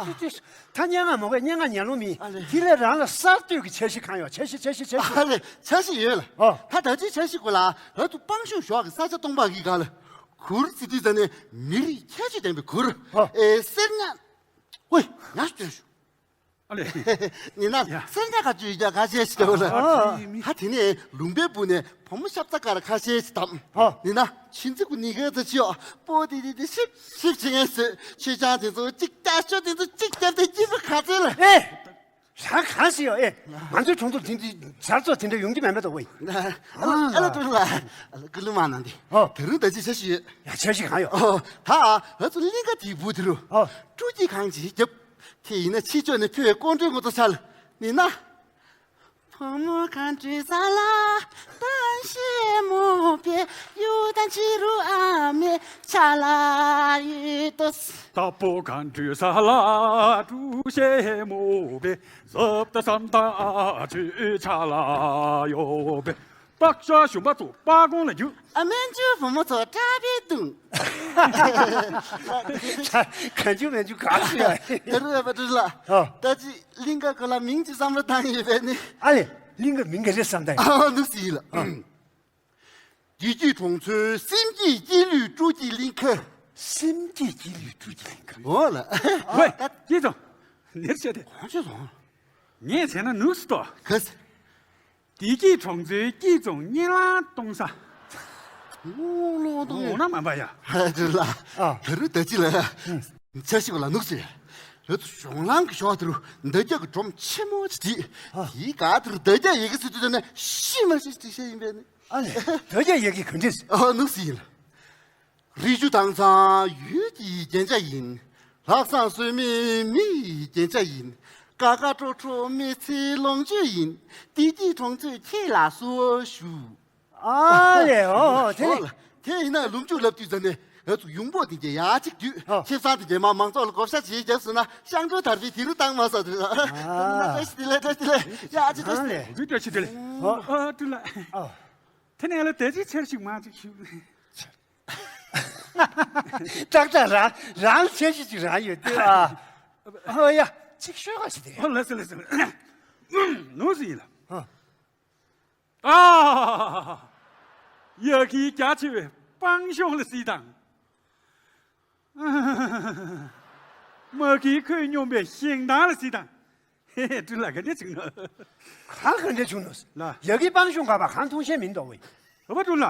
ད་སྙན་ངག་མོ་གས་སྙན་ངག་ཉན་ལོང་མིན། ཨ་ལེ། དེ་ལས་རང་ལ་གསར་གཏོད་ཀྱི་འཆར་གཞི་གང་ཡོད། འཆར་གཞི་འཆར་གཞི་འཆར་གཞི། ཨ་ལེ་འཆར་གཞི་ཡོད་ལ། ཨོ། ད་ད་ཅི་འཆར་གཞི་དགོས་ལ་ང་ཚོ་སྤང་གཤོང་ཞོག་གི་ས་ཆ་སྟོང་པ་གི་སྒང་ལ་གུར་རྩི་དུས་ཙ་ནས་མི་རིགས་ཁྱད་ཆོས་ལྡན་པའི་གུར། ཨོ། ཨེ་གསེར་ཉ། ཝེ། ཉ་སྟོན་ཞུ། ཨ་ལེ། ནི་ན་ཡ། སེམས་ཅན་ག་ཅུ་ཡི་ཀ་ཁ་ཤས་ཤིག་ཡོད་ལ། ཨ། ཧ་དེ་ནས་ལུང་པའི་སྦུག་ནས་བུ་མོ་ཤབ་ཚ་ཀར་ཁ་ཤས་ཤིག་བདམས། ཨ། ནི་ན་ཆུན་ཚི་གུ་ནི་ག་ཚ་ཆི་ཡོ་པོ་དེ་དེ་དེ་ཤིབ་ཤིབ་ཆི་ངན་སོས་ཆུ་ཆང་དེ་ཚོ་གཅིག་རྒྱབ་ཆོ་དེ་ཚོ་གཅིག་རྒྱབ་དེ་སྐྱིད་པོ་ག་ཚོད་ལ། ཨེ། རང་གང་ཤི་ཡོ་ཨེ། ང་ཚོའི་གྲོང་ཚོར་དེ་འདྲའི་ཟར་ཚོ་དེ་འདྲ་ཡོང་གི་མེད་མེད་དོ་ཝེ། ཨ་ལ་ཏུ་ལ་ཀུ་ལུ་མ་ནང་དེ། ཨོ། དེ་རུ་ད་ཅི་ཆ་ཤི་ཡོད། ཡ་ཆ་ཤི་གང་ཡོད། ཨོ། ད་ཨ་ཚོ་གླིང་ག་དེའི་བུ་དེ་རུ། ཨོ། སྤྲུལ་སྐྱེས་གང་ཅི་རྒྱབ། དེ་ཡིན་ན་ཕྱི་ཕྱོགས་ནས་ཕེབས་པའི་སྐུ་མགྲོན་ངོ་ཚོ་ཆ་ལ། ནི་ན། བུ་མོ་གང་འདྲུད་ས་ལ་ད་ཤེ་མོ་པེ་ཡུ་ད་ཅི་རུ་ཨ་མེ་ཆ་ལ་ཡི་ཏོ། ད་པོ་གང་འདྲུད་ས་ལ་ཏུ་ཤེ་མོ་པེ་ཟབ་ད་སམ་ད་ཨ་ཅུ་ཆ་ལ་ཡོ་པེ། པག་ཤ་ཞུམ་པ་ཚོ་པག་གོང་ལ་རྒྱུ། ཨ་སྨན་ཆུ་བུ་མོ་ཚོ་ཏྲ་བི་དུང་། གང་ཆུ་སྨན་ཆུ་ག་ཚོད་ཡ། ད་རུ་ཡ་པ་ཏུ་ལ། ཨ། ད་ཅི་གླིང་ག་གོ་ལ་མིང་ཅི་བསམ་བློ་བཏང་ཡོད་པས་ནི། ཨ་ལེ། གླིང་ག་མིང་ག་རེ་བསམ་བཏང་ཡོད། ཨ་ནུ་སི་ལ། བདེ་སྐྱིད་གྲོང་ཚོའི་སེམས་སྐྱིད་སྐྱིད་ལུས་སྤྲོ་སྐྱིད་གླིང་ག། སེམས་སྐྱིད་སྐྱིད་ལུས་སྤྲོ་སྐྱིད་གླིང་ག། འོ་ལ། ཝེ། སྐྱིད་ཚོ། ནེར་བཤད་དེ། གོང་ཆེ་སོང་། ངས་བྱས་ན་ནུ་སི་ཏོ། ག་སི། བདེ་སྐྱིད་གྲོང་ཚོའི་སྐྱིད་ཚོང་གཉེན་ལང་གཏོང་ས། ལོ་ལོ་གཏོང་ཡོད། འོ་ན་མ་པ་ཡ། ཧ་ཅི་ལ། ཨ། ད་རུ་ད་ཅི་ལ། འཆར་གཞི་ལ་ནུག་སེ། རེད་དུ་གཞུང་ལང་གི་ཞོག་ད་རུ་འདི་རྒྱ་གི་སྒྲོམ་ཆེན་མོ་ཅིག་བྲིས། ཨ། དེའི་ག་ད་རུ་འདི་རྒྱ་ཡི་གེ་ཟེར་དུས་ད་ནས་ཤི་མ་ཤི་ཅིག་བཤད་ཡིན་པས་ནི། ཨ་ལེ། འདི་རྒྱ་ཡི་གེ་ག་འདྲས། ཨ་ནུག་སེ་ཡིན་ལ། རི་ཆུ་དྭངས་གཙང་ཡུལ་གྱི་རྒྱན་ཆ་ཡིན། ལྷག་བསམ་ཟོལ་མེད་མི་ཡི་རྒྱན་ཆ་ཡིན། དགའ་དགའ་སྤྲོ་སྤྲོ་མི་ཚེའི་ལོངས་སྤྱོད་ཡིན། བདེ་སྐྱིད་གྲོང་ཚོས་ཁྱེད་ལ་གསོལ་བ་ཞུ། ཨ་ལེ་ཨོ་དེ་ཨོ་ལེ། ལ་དེ་ཡིན་ན་ལུམ་ཅུ་ལབ་དུས་ཙ་ནས་ང་ཚོ་ཡོང་འབོག་དེ་གྱད་ཡ་གཅིག་དུས་ཨོ་ཁེ་བཟང་དེ་གྱད་མ་མང་ཚོགས་ལ་བགོ་བཤའ་བྱེད་རྒྱབ་སོང་ན་ཤང་ཀྲོ་དར་བའི་དེ་རུ་བཏང་མ་ས་དུས་ཨ་བཀྲ་ཤིས་བདེ་ལེགས་བཀྲ་ཤིས་བདེ་ལེགས་ཡ་གཅིག་བཀྲ་ཤིས་བདེ་ལེགས། ཨ་ལེ། ཨོ་ཨ་ཏུ་ལ། ཨོ། དེ་ནས་ལ་དེ་ཅིག་འཆར་ཞིག་མ་ཅིག་ཞུ། ཏག་ཏག་རང་རང་འཆར་གཞི་ཅིག་རང་ཡོད་དེ་ཨ། ཨ་ཡ་ཅིག་ཤོད་ག་ཞིག་དེ། ཨོ་ལ་སི་ལ་སི་ལ། ནོ་སི་ཡིན་ལ། ཨ། ཡ་གི་རྒྱ་ཆེ་བའི་སྤང་གཤོང་ལ་སི་དང་། མ་གི་ཁོད་སྙོམས་པའི་ཞིང་ཐང་ལ་སི་དང་། ཧེ་ཧེ་ཀྲུ་ལ་ག་འདྲ་བྱུང་ནོ། གང་ག་འདྲ་བྱུང་ནོ། ལ། ཡ་གི་སྤང་གཤོང་ག་པ་གང་མཐོང་ཤེས་མིན་འདུག་ཝེ། ཨ་བ་ཀྲུ་ལ།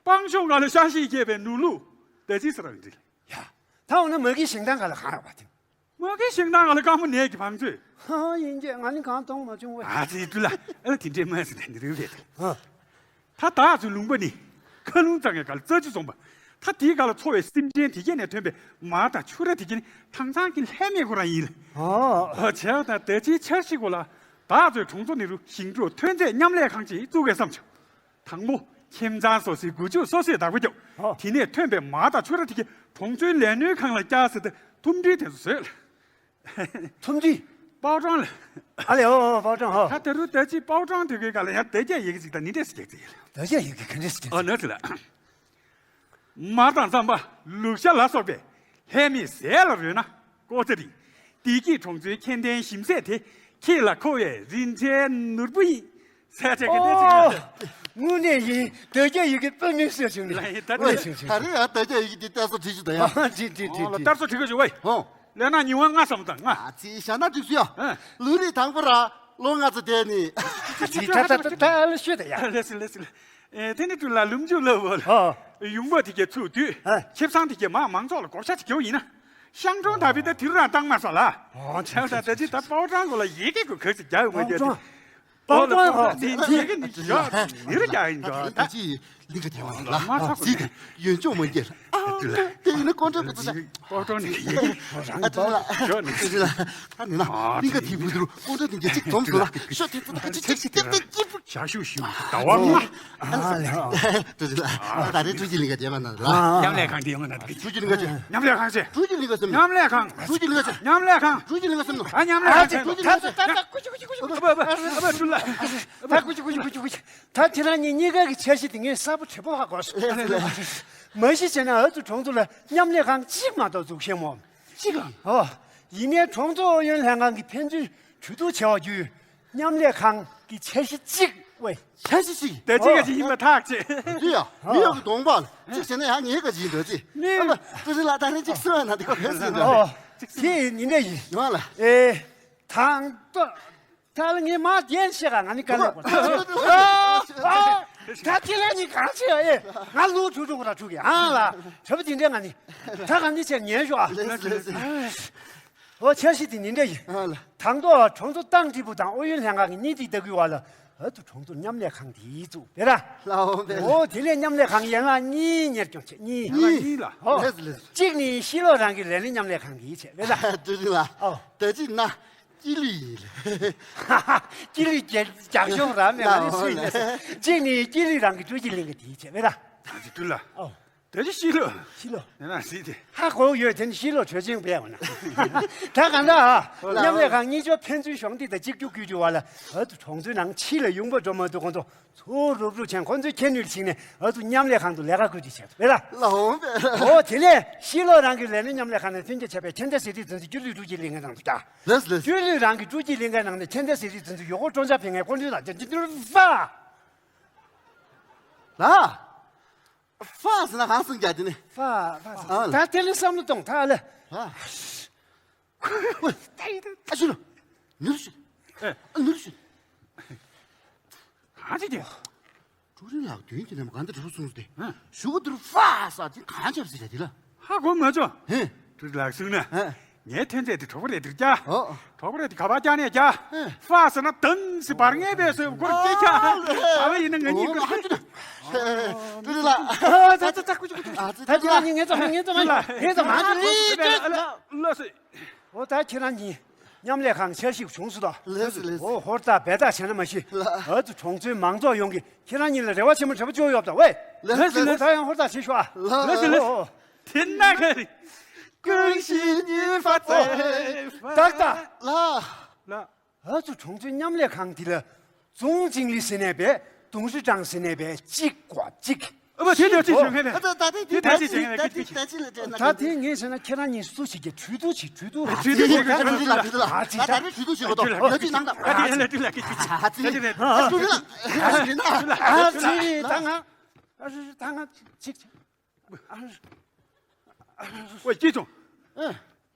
སྤང་གཤོང་ག་ལ་ཤ་ཤེད་སྐྱེས་པའི་ནུ་ལུ། ད་ཅི་ས་ར་ཡིན་ཏི། ཡ། ད་འོ་ན་མ་གི་ཞིང་ཐང་ག་ལ་གང་ཡོད་པ་དེ། མ་གི་ཞིང་ཐང་ག་ལ་དཀར་མོ་ནས་ཀྱི་བང་མཛོད། ཧ་ཡིན་གྱི་ང་ནི་གང་མཐོང་མ་བྱུང་ཝེ། ཨ་ཙི་ཀྲུ་ལ། ཨ་ལ་དེ་འདྲའི་མ་ཟི་ན་འདི་རུ་བས། ཧ། ད་བདག་ཚོའི་ལུང་པ་ནི་མཁའ་རླུང་རྩ་ངེ་ག་ལ་རྩ་ཆུ་འཛོམས་པ། ད་དེའི་ག་ལ་འཚོ་བའི་སེམས་ཅན་དེ་གྱད་ནས་ཐོན་པའི་མ་དང་ཆུ་ར་དེ་གྱད་ནི་དྭངས་གཙང་གི་ལྷད་མེད་ཁོ་རང་ཡིན་ལ། ཨོ། ཨོ་བྱས་པ་དང་ད་ཅིའི་འཆར་གཞི་གོ་ལ། བདག་ཚོའི་གྲོང་ཚོ་ནི་རུ་ཞིང་འབྲོག་ཐོན་རྫས་མཉམ་ལས་ཁང་ཅིག་བཙུགས་པའི་བསམ་བྱུང་། དང་པོ་ཁྱིམ་ཚང་སོ་སོའི་སྒོ་ཕྱུགས་སོ་སོས་བདག་པོ་རྒྱབ། ཨོ། དེ་ནས་ཐོན་པའི་མ་དང་ཆུ་ར་དེ་གྱད་གྲོང་ཚོའི་ལས་སྣོན་ཁང་ལ་བསྐྱལ་ཟེར་ཏེ་ཐུམ་སྒྲིལ་དེ་ཚོ་བཟོས་ལ། ཐུམ་སྒྲིལ། པའོ་ཀྲང་ལ། ཨ་ལེ་ཨོ་ཨོ་པའོ་ཀྲང་ཧོ། ད་ད་རུ་ད་ཅི་པའོ་ཀྲང་དེ་གའི་ག་ལ་ཡང་དེ་གྱད་ཡི་གེ་ཅིག་དང་ནི་འདྲས་སུ་རྒྱག་ཙི་ཡིན། དེ་གྱད་ཡི་གེ་ག་འདྲས་སུ་རྒྱག་ཨ་ཙི། ནོ་ཙི་ལ། མར་དང་རྩམ་པ་ལུག་ཤ་ལ་སོགས་པའི་ལྷད་མེད་ཟས་ལ་རོལ་ན་ཀོ་ཙེ་རིང་། བདེ་སྐྱིད་གྲོང་ཚོའི་ཁྱད་ལྡན་ཞིམ་ཟས་དེ་ ཁྱེད་ལ་མཁོ་བའི་རིན་ཆེན་ནོར་བུ་ཡིན། ཟེར་བྱས་ཀྱི་འདི་ཅིག་ཨོ། ཡོད། དངོས་གནས་ཡིན། དོལ་རྒྱལ་ཡི་གེ་དཔེ་མི་སྲིད་བྱུང་ནས། ལ་ཡིན་ད་དངོས་ནས་བྱུང་བྱུང་། ད་རེས་ཡང་དོལ་རྒྱལ་ཡི་གེ་འདི་གཏད་སོ་བྲིས་ཞུ་ད་ཡ། ཨ་འདྲི་འདྲི་འདྲི་ཨོ་ལ་འདྲི། གཏད་སོ་བྲིས་གི་བྱུང་བས། ཧོ། ལས་ན་ཉི་བ་ལྔ་ཙམ་དང་ལྔ། ཨ་ཙི་ཞྭ་ན་འགྲིག་སུ་ཡ། ཨ། ལུས་རིགས་དང་པོ་ར་ལོ་ལྔ་ཙམ་དེ་ནི། ཙི་ད་ད་ད་ད་ལ་ཤོད་ད་ཡ། ལེ་སི་ལེ་སི་ལེ། ཨེ་དེ་ནི་ཀྲུ་ལ་ལུམ་ཇུ་ལ་བོ་ལ། ཨ། ཡུམ་བ་དེ་གའི་ཚུགས་དུས། ཨ། ཁེ་བཟང་དེ་གའི་མ་མང་ཚོགས་ལ་བགོ་བཤའ་ཅིག་རྒྱོ་ཡིན་ན། ཤང་གྲོང་དག་པའི་ད་དེ་རུ་རང་བཏང་མ་སོང་ལ། ཨོ་ཆེ་ཆེ་ཆེ། ད་ཅི་ད་པའོ་ཀྲང་གོ་ལ་ཡི་གེ་གོ་ག་ཚོད་རྒྱག་ཡོད་མ་རྒྱག་པའོ་ཀྲང་། པའོ་ཀྲང་ཨོ་ནི་ཡི་གེ་ནི་རྒྱག་ནི་རུ་རྒྱག་ཡིན་འགྲོ་ད། ཅི་ལིང་ག་དེ་བ་ལ་ལ་ཟིག་ཡོན་ཅོག་མ་རྒྱག་ཨ་དེ་ཡིན་ན་ཀོང་ཀྲོང་པོ་ཚོ་ད། པའོ་ཀྲང་ནི་ཡི་གེ་རང་ཨ་དེ་ལ་ཨ་དེ་ལ་ཨ་ནི་ན་ལིང་ག་དེ་བུ་དུ་ཀོང་ཀྲོང་དེ་གཅིག་འཛོམས་སོང་ལ་ཤོ་དེ་ཚོ་ད་ཅི་ཅི་ཅི་ཅི་ཅི་ཅི་ཞག་ཤུག་ཤུག་ཟླ་བ་ལྔ། ཨ་ལས། ད་རེས་ཀྲུའུ་ཅི་ལིང་ག་རྗེས་མ་ན་ལ། མཉམ་ལས་ཁང་དེ་ཡོང་ན་འགྲིག་གི། ཀྲུའུ་ཅི་ལིང་ག་ཅེ། མཉམ་ལས་ཁང་ཅེ། ཀྲུའུ་ཅི་ལིང་ག་སེམས། མཉམ་ལས་ཁང་། ཀྲུའུ་ཅི་ལིང་ག་ཅེ། མཉམ་ལས་ཁང་། ཀྲུའུ་ཅི་ལིང་ག་སེམས་ནོ། ཨ་མཉམ་ལས་ཁང་ཅེ། ཀྲུའུ་ཅི་ལིང་ག་ཅེ། ད་ད་ད་ཀུ་ཅི་ཀུ་ཅི་ཀུ་ཅི་ཀུ་ཅི། ཨ་བ་ཨ་བ་ཨ་བ་ཀྲུའུ་ལ། ད་ཀུ་ཅི་ཀུ་ཅི་ཀུ་ཅི་ཀུ་ཅི། ད་ཁྱེད་རང་གཉིས་གཉིས་ཀ་གི་འཆར་གཞི་དེ་ངས་གསལ་པོ་དྲི་པོ་ཧ་གོ་སོང་། མ་གཞི་བྱས་ན་ཨ་ཏུ་གྲོང་ཚོ་ལ་མཉམ་ལས་ཁང་གཅིག་མ་གཏོགས་འཛུགས་ཤེས་མོ། གཅིག་ཨང་། ཨོ། ཡིན་ནའི་གྲོང་ཚོ་ཨུ་ཡོན་ལྷན་ཁང་གི་ཕན་ཚུན་གྲོས་བསྡུར་བྱས་པ་བརྒྱུད། མཉམ་ལས་ཁང་གི་འཆར་གཞི་གཅིག་ཝེ། འཆར་གཞི་གཅིག་ད་གཅིག་ག་གཅིག་ཡིན་པ་ཐག་བཅད། དུ་ཡ། མི་ཡག་གི་གདོང་པ་ལ་གཅིག་བྱས་ན་ཡང་ཉེས་ཀ་གཅིག་ཡིན་འདོད་ཅི། མི། ཨ་ཏུ་ཏུ་ལ་ད་ནི་གཅིག་སུ་ན་འདི་ཁོ་ཕན་ཟིན་འདོད། ཨོ། དེ་ཡིན་ནའི་ཡིན། ཡོང་ལ། ཨེ། དང་ཏོ། ད་ལ་ངས་མ་བརྒྱན་ཤེས་ག་ང་ནི་དཀའ་ལས་པ། ད་ཁྱེད་ལ་ནི་གང་བྱེད་ཨེ། ང་ལུ་ཁྲུ་ཁྲུ་ག་ར་ཁྲུ་གི་ཨང་ལ། གྲྭ་པ་དེ་འདྲས་ང་ནི། ད་གང་འདི་བྱས་ཉན་ཤོག་ཨ། ལེས་ལེས། ཨོ་འཆར་གཞི་དེ་ནི་འདྲ་ཡིན། ཨ་ལ། དང་ཐོག་གྲོང་ཚོ་ཏང་ཀྲི་པུ་དང་ཨུ་ཡོན་ལྷན་ཁང་གི་གཉིས་སྒྲིག་ལྟ་སྐུལ་བ་ལ་ཨ་ཏུ་གྲོང་ཚོར་མཉམ་ལས་ཁང་དེ་བཙུགས་པས་ར། ལའོ་པས། ཨོ་དེ་ལས་མཉམ་ལས་ཁང་ཡན་ལག་གཉིས་གཉེར་སྐྱོང་བྱེད་གཉིས། གཉིས་ལ། ཨོ། ལེས་ལེས། གཅིག་ནི་ཤི་ལོ་རང་གི་ལས་སྣེ་མཉམ་ལས་ཁང་གི་བྱས་པས་ར། ཏུ་ལ། ཨོ། ད་ཅི་ན། སྤྱི་ལུས་ཡིན་ལ། སྤྱི་ལུས་རྒྱ་རྒྱག་ཤོག་ར་མེད་ང་ནི་སུ་ཡིན་ལ། གཅིག་ནི་སྤྱི་ལུས་རང་གི་ཀྲུའུ་ཅི་ལིང་ག་དེ་བྱས་པས་ར། ད་ཅི་ཏུ་ལ། ཨོ། དེ་ཅི་ཤི་ལོ། ཤི་ལོ། ཡང་ན་སྲིད་དེ། ཧ་གོ་ཡོད་དེ་ནི་ཤི་ལོ་གྲོས་ཆེན་པས་འོ་ན། ད་གང་ལྟར་ཨ། མཉམ་ལས་ཁང་གཉིས་ཆོ་ཕན་ཚུན་གཞོགས་འདེགས་དང་གཅིག་གྱུར་བསྐུལ་རྒྱུ་བ་ལ་ཨ་ཏུ་གྲོང་ཚོའི་ནང་ཕྱི་ལ་ཡོང་པ་འགྲོ་མ་ཐུབ་ཁོང་ཚོ་ཚུར་རུབ་རུབ་བྱས་ཁོང་ཚོའི་ཁྱད་ནུས་ལ་གཞིགས་ནས་ཨ་ཏུ་མཉམ་ལས་ཁང་དུ་ལས་ཀ་བསྐུལ་རྒྱུ་བྱས་ཐུབ་པས་ལ། ལའོ་པས། ཨོ་དེ་ནས་ཤི་ལོ་རང་གི་ལས་སྣེ་མཉམ་ལས་ཁང་ནས་མཐུན་རྐྱེན་ཆད་པའི་ཁྱད་ལྡན་ཟས་རིགས་དེ་ཚོ་སྤྱི་ལུས་ཀྲུའུ་ཅི་ལིང་ག་ནང་དུ་བསྐྱལ། ལེས་ལེས། སྤྱི་ལུས་རང་གི་ཀྲུའུ་ཅི་ལིང་གའི་ནང་ནས་ཁྱད་ལྡན་ཟས་རིགས་དེ་ཚོ་ཡོ་གོ་ཀྲོང་ཆ་ཕེ་ངའི་ཀོང་ཀྲུའུ་ལ་ཅི་ཅི་ཏུ་ཧྥ། ལ། ཧྥ་ཟེར་ན་གང་སུན་རྒྱག་དེ་ནི། ཧྥ་ཧྥ་ཟེར། ཨ་ལ། ད་དེ་ནི་བསམ་བློ་གཏོང་ད་ལ། ཧྥ། ཨ་ཤི་ལོ། ནུར་ཤི། ཨ་ནུར་ཤི། གང་བྱེད་ཀྱི། ཀྲུའུ་རིན་ལགས་དོན་གྱི་ནས་མ་གང་དེ་གྲུ་གསུངས་ཏེ། ཞུ་གུ་དུར་ཧྥ་ས་དེ་གང་བྱབ་ཟེར་དེ་ལ། ཧ་གོ་མ་བྱུང་། ཧེ། ཀྲུའུ་རིན་ལགས་གསུངས་ན། ཧེ། ངའི་ཐོན་རྫས་དེ་གྲོགས་པོ་རེད་དེར་རྒྱ། ཨོ། གྲོགས་པོ་རེད་དེ་ག་པར་རྒྱ་ནས་རྒྱ། ཧྥ་ཟེར་ན་དང་སི་བར་ངེས་པའི་སོས་སྐོར་སྐྱེ་ཁྱ། ཨ་བ་ཡིན་ན་ང་གཉིས་ཀོ་ཧ་ཅུ། ཀྲུའུ་རིན་ལགས། ཨ་ཙ་ཙ་ཙ་ཀུ་ཅུ་ཀུ་ཅུ། ད་ཅི་ང་གཉིས་ངེས་ཙམ་ངེས་ཙམ་ངེས་ཙམ་ཨ་ཙི་ལ་ལ་ལ་སི། ཨོ་ད་ཁྱེད་རང་གཉིས་མཉམ་ལས་ཁང་འཆར་གཞི་བྱུང་སོང་ད། ལེས་ལེས། ཨོ་ཧོར་ད་བེ་ད་བྱས་ན་མ་ཤི། ཨ་ཙུ་གྲོང་ཚོའི་མང་ཚོགས་ཡོངས་ཀྱིས་ཁྱེད་རང་གཉིས་ལ་རེ་བ་ཆེན་མོ་འདྲ་པོ་བཅོལ་ཡོད་ད་ཝེ། ལེས་ལེས། ཨོ་ད་ཡང་ཧོར་ད་བྱེད་ཤོག་ཨ། ལེས་ལེས། ཨོ་ཨོ། དེ་ན་ག་རེ། ཀུན་ཤེས་གཉིས་ཕ་ཚེ། ད་ད། ལ། ལ། ཨ་ཙུ་གྲོང་ཚོའི་མཉམ་ལས་ཁང་འདི་ལ་ཙུང་ཅིང་ལི་ཟེར་ནས་པས་ཏུང་ཧྲི་ཀྲང་ཟེར་ནས་པས་གཅིག་གོ་གཅིག་ཨ་མ་དེ་དེ་ཅི་བྱུང་ཁན་ཨ་ད་ད་དེ་དེ་ད་ཅི་བྱུང་ཁན་ད་ཅི་ད་ཅི་ལ་དྲན་ན་ད་དེ་ངས་བྱས་ན་ཁྱེད་རང་གཉིས་སུ་ཞིག་གིས་གྲོས་བསྡུར་བྱེད་གྲོས་བསྡུར། གྲོས་བསྡུར་བྱེད་གྲོས་བསྡུར་ལ་གྲོས་བསྡུར་ལ་ཨ་ཙི་ད་ད་རེས་གྲོས་བསྡུར་བྱེད་དགོས་ཏོ་ད་ཅི་ནང་ད་ད་ཅི་ལ་གྲོས་བསྡུར་ལ་གྲོས་བསྡུར་ལ་ཨ་ཙི་ད་ཅི་ད་ཨ་ཙི་ད་ང་ཨ་ཙི་ད་ང་ཅིག་ཅིག་ཨོ་སྐྱིད་ཆུང་། ཨེ།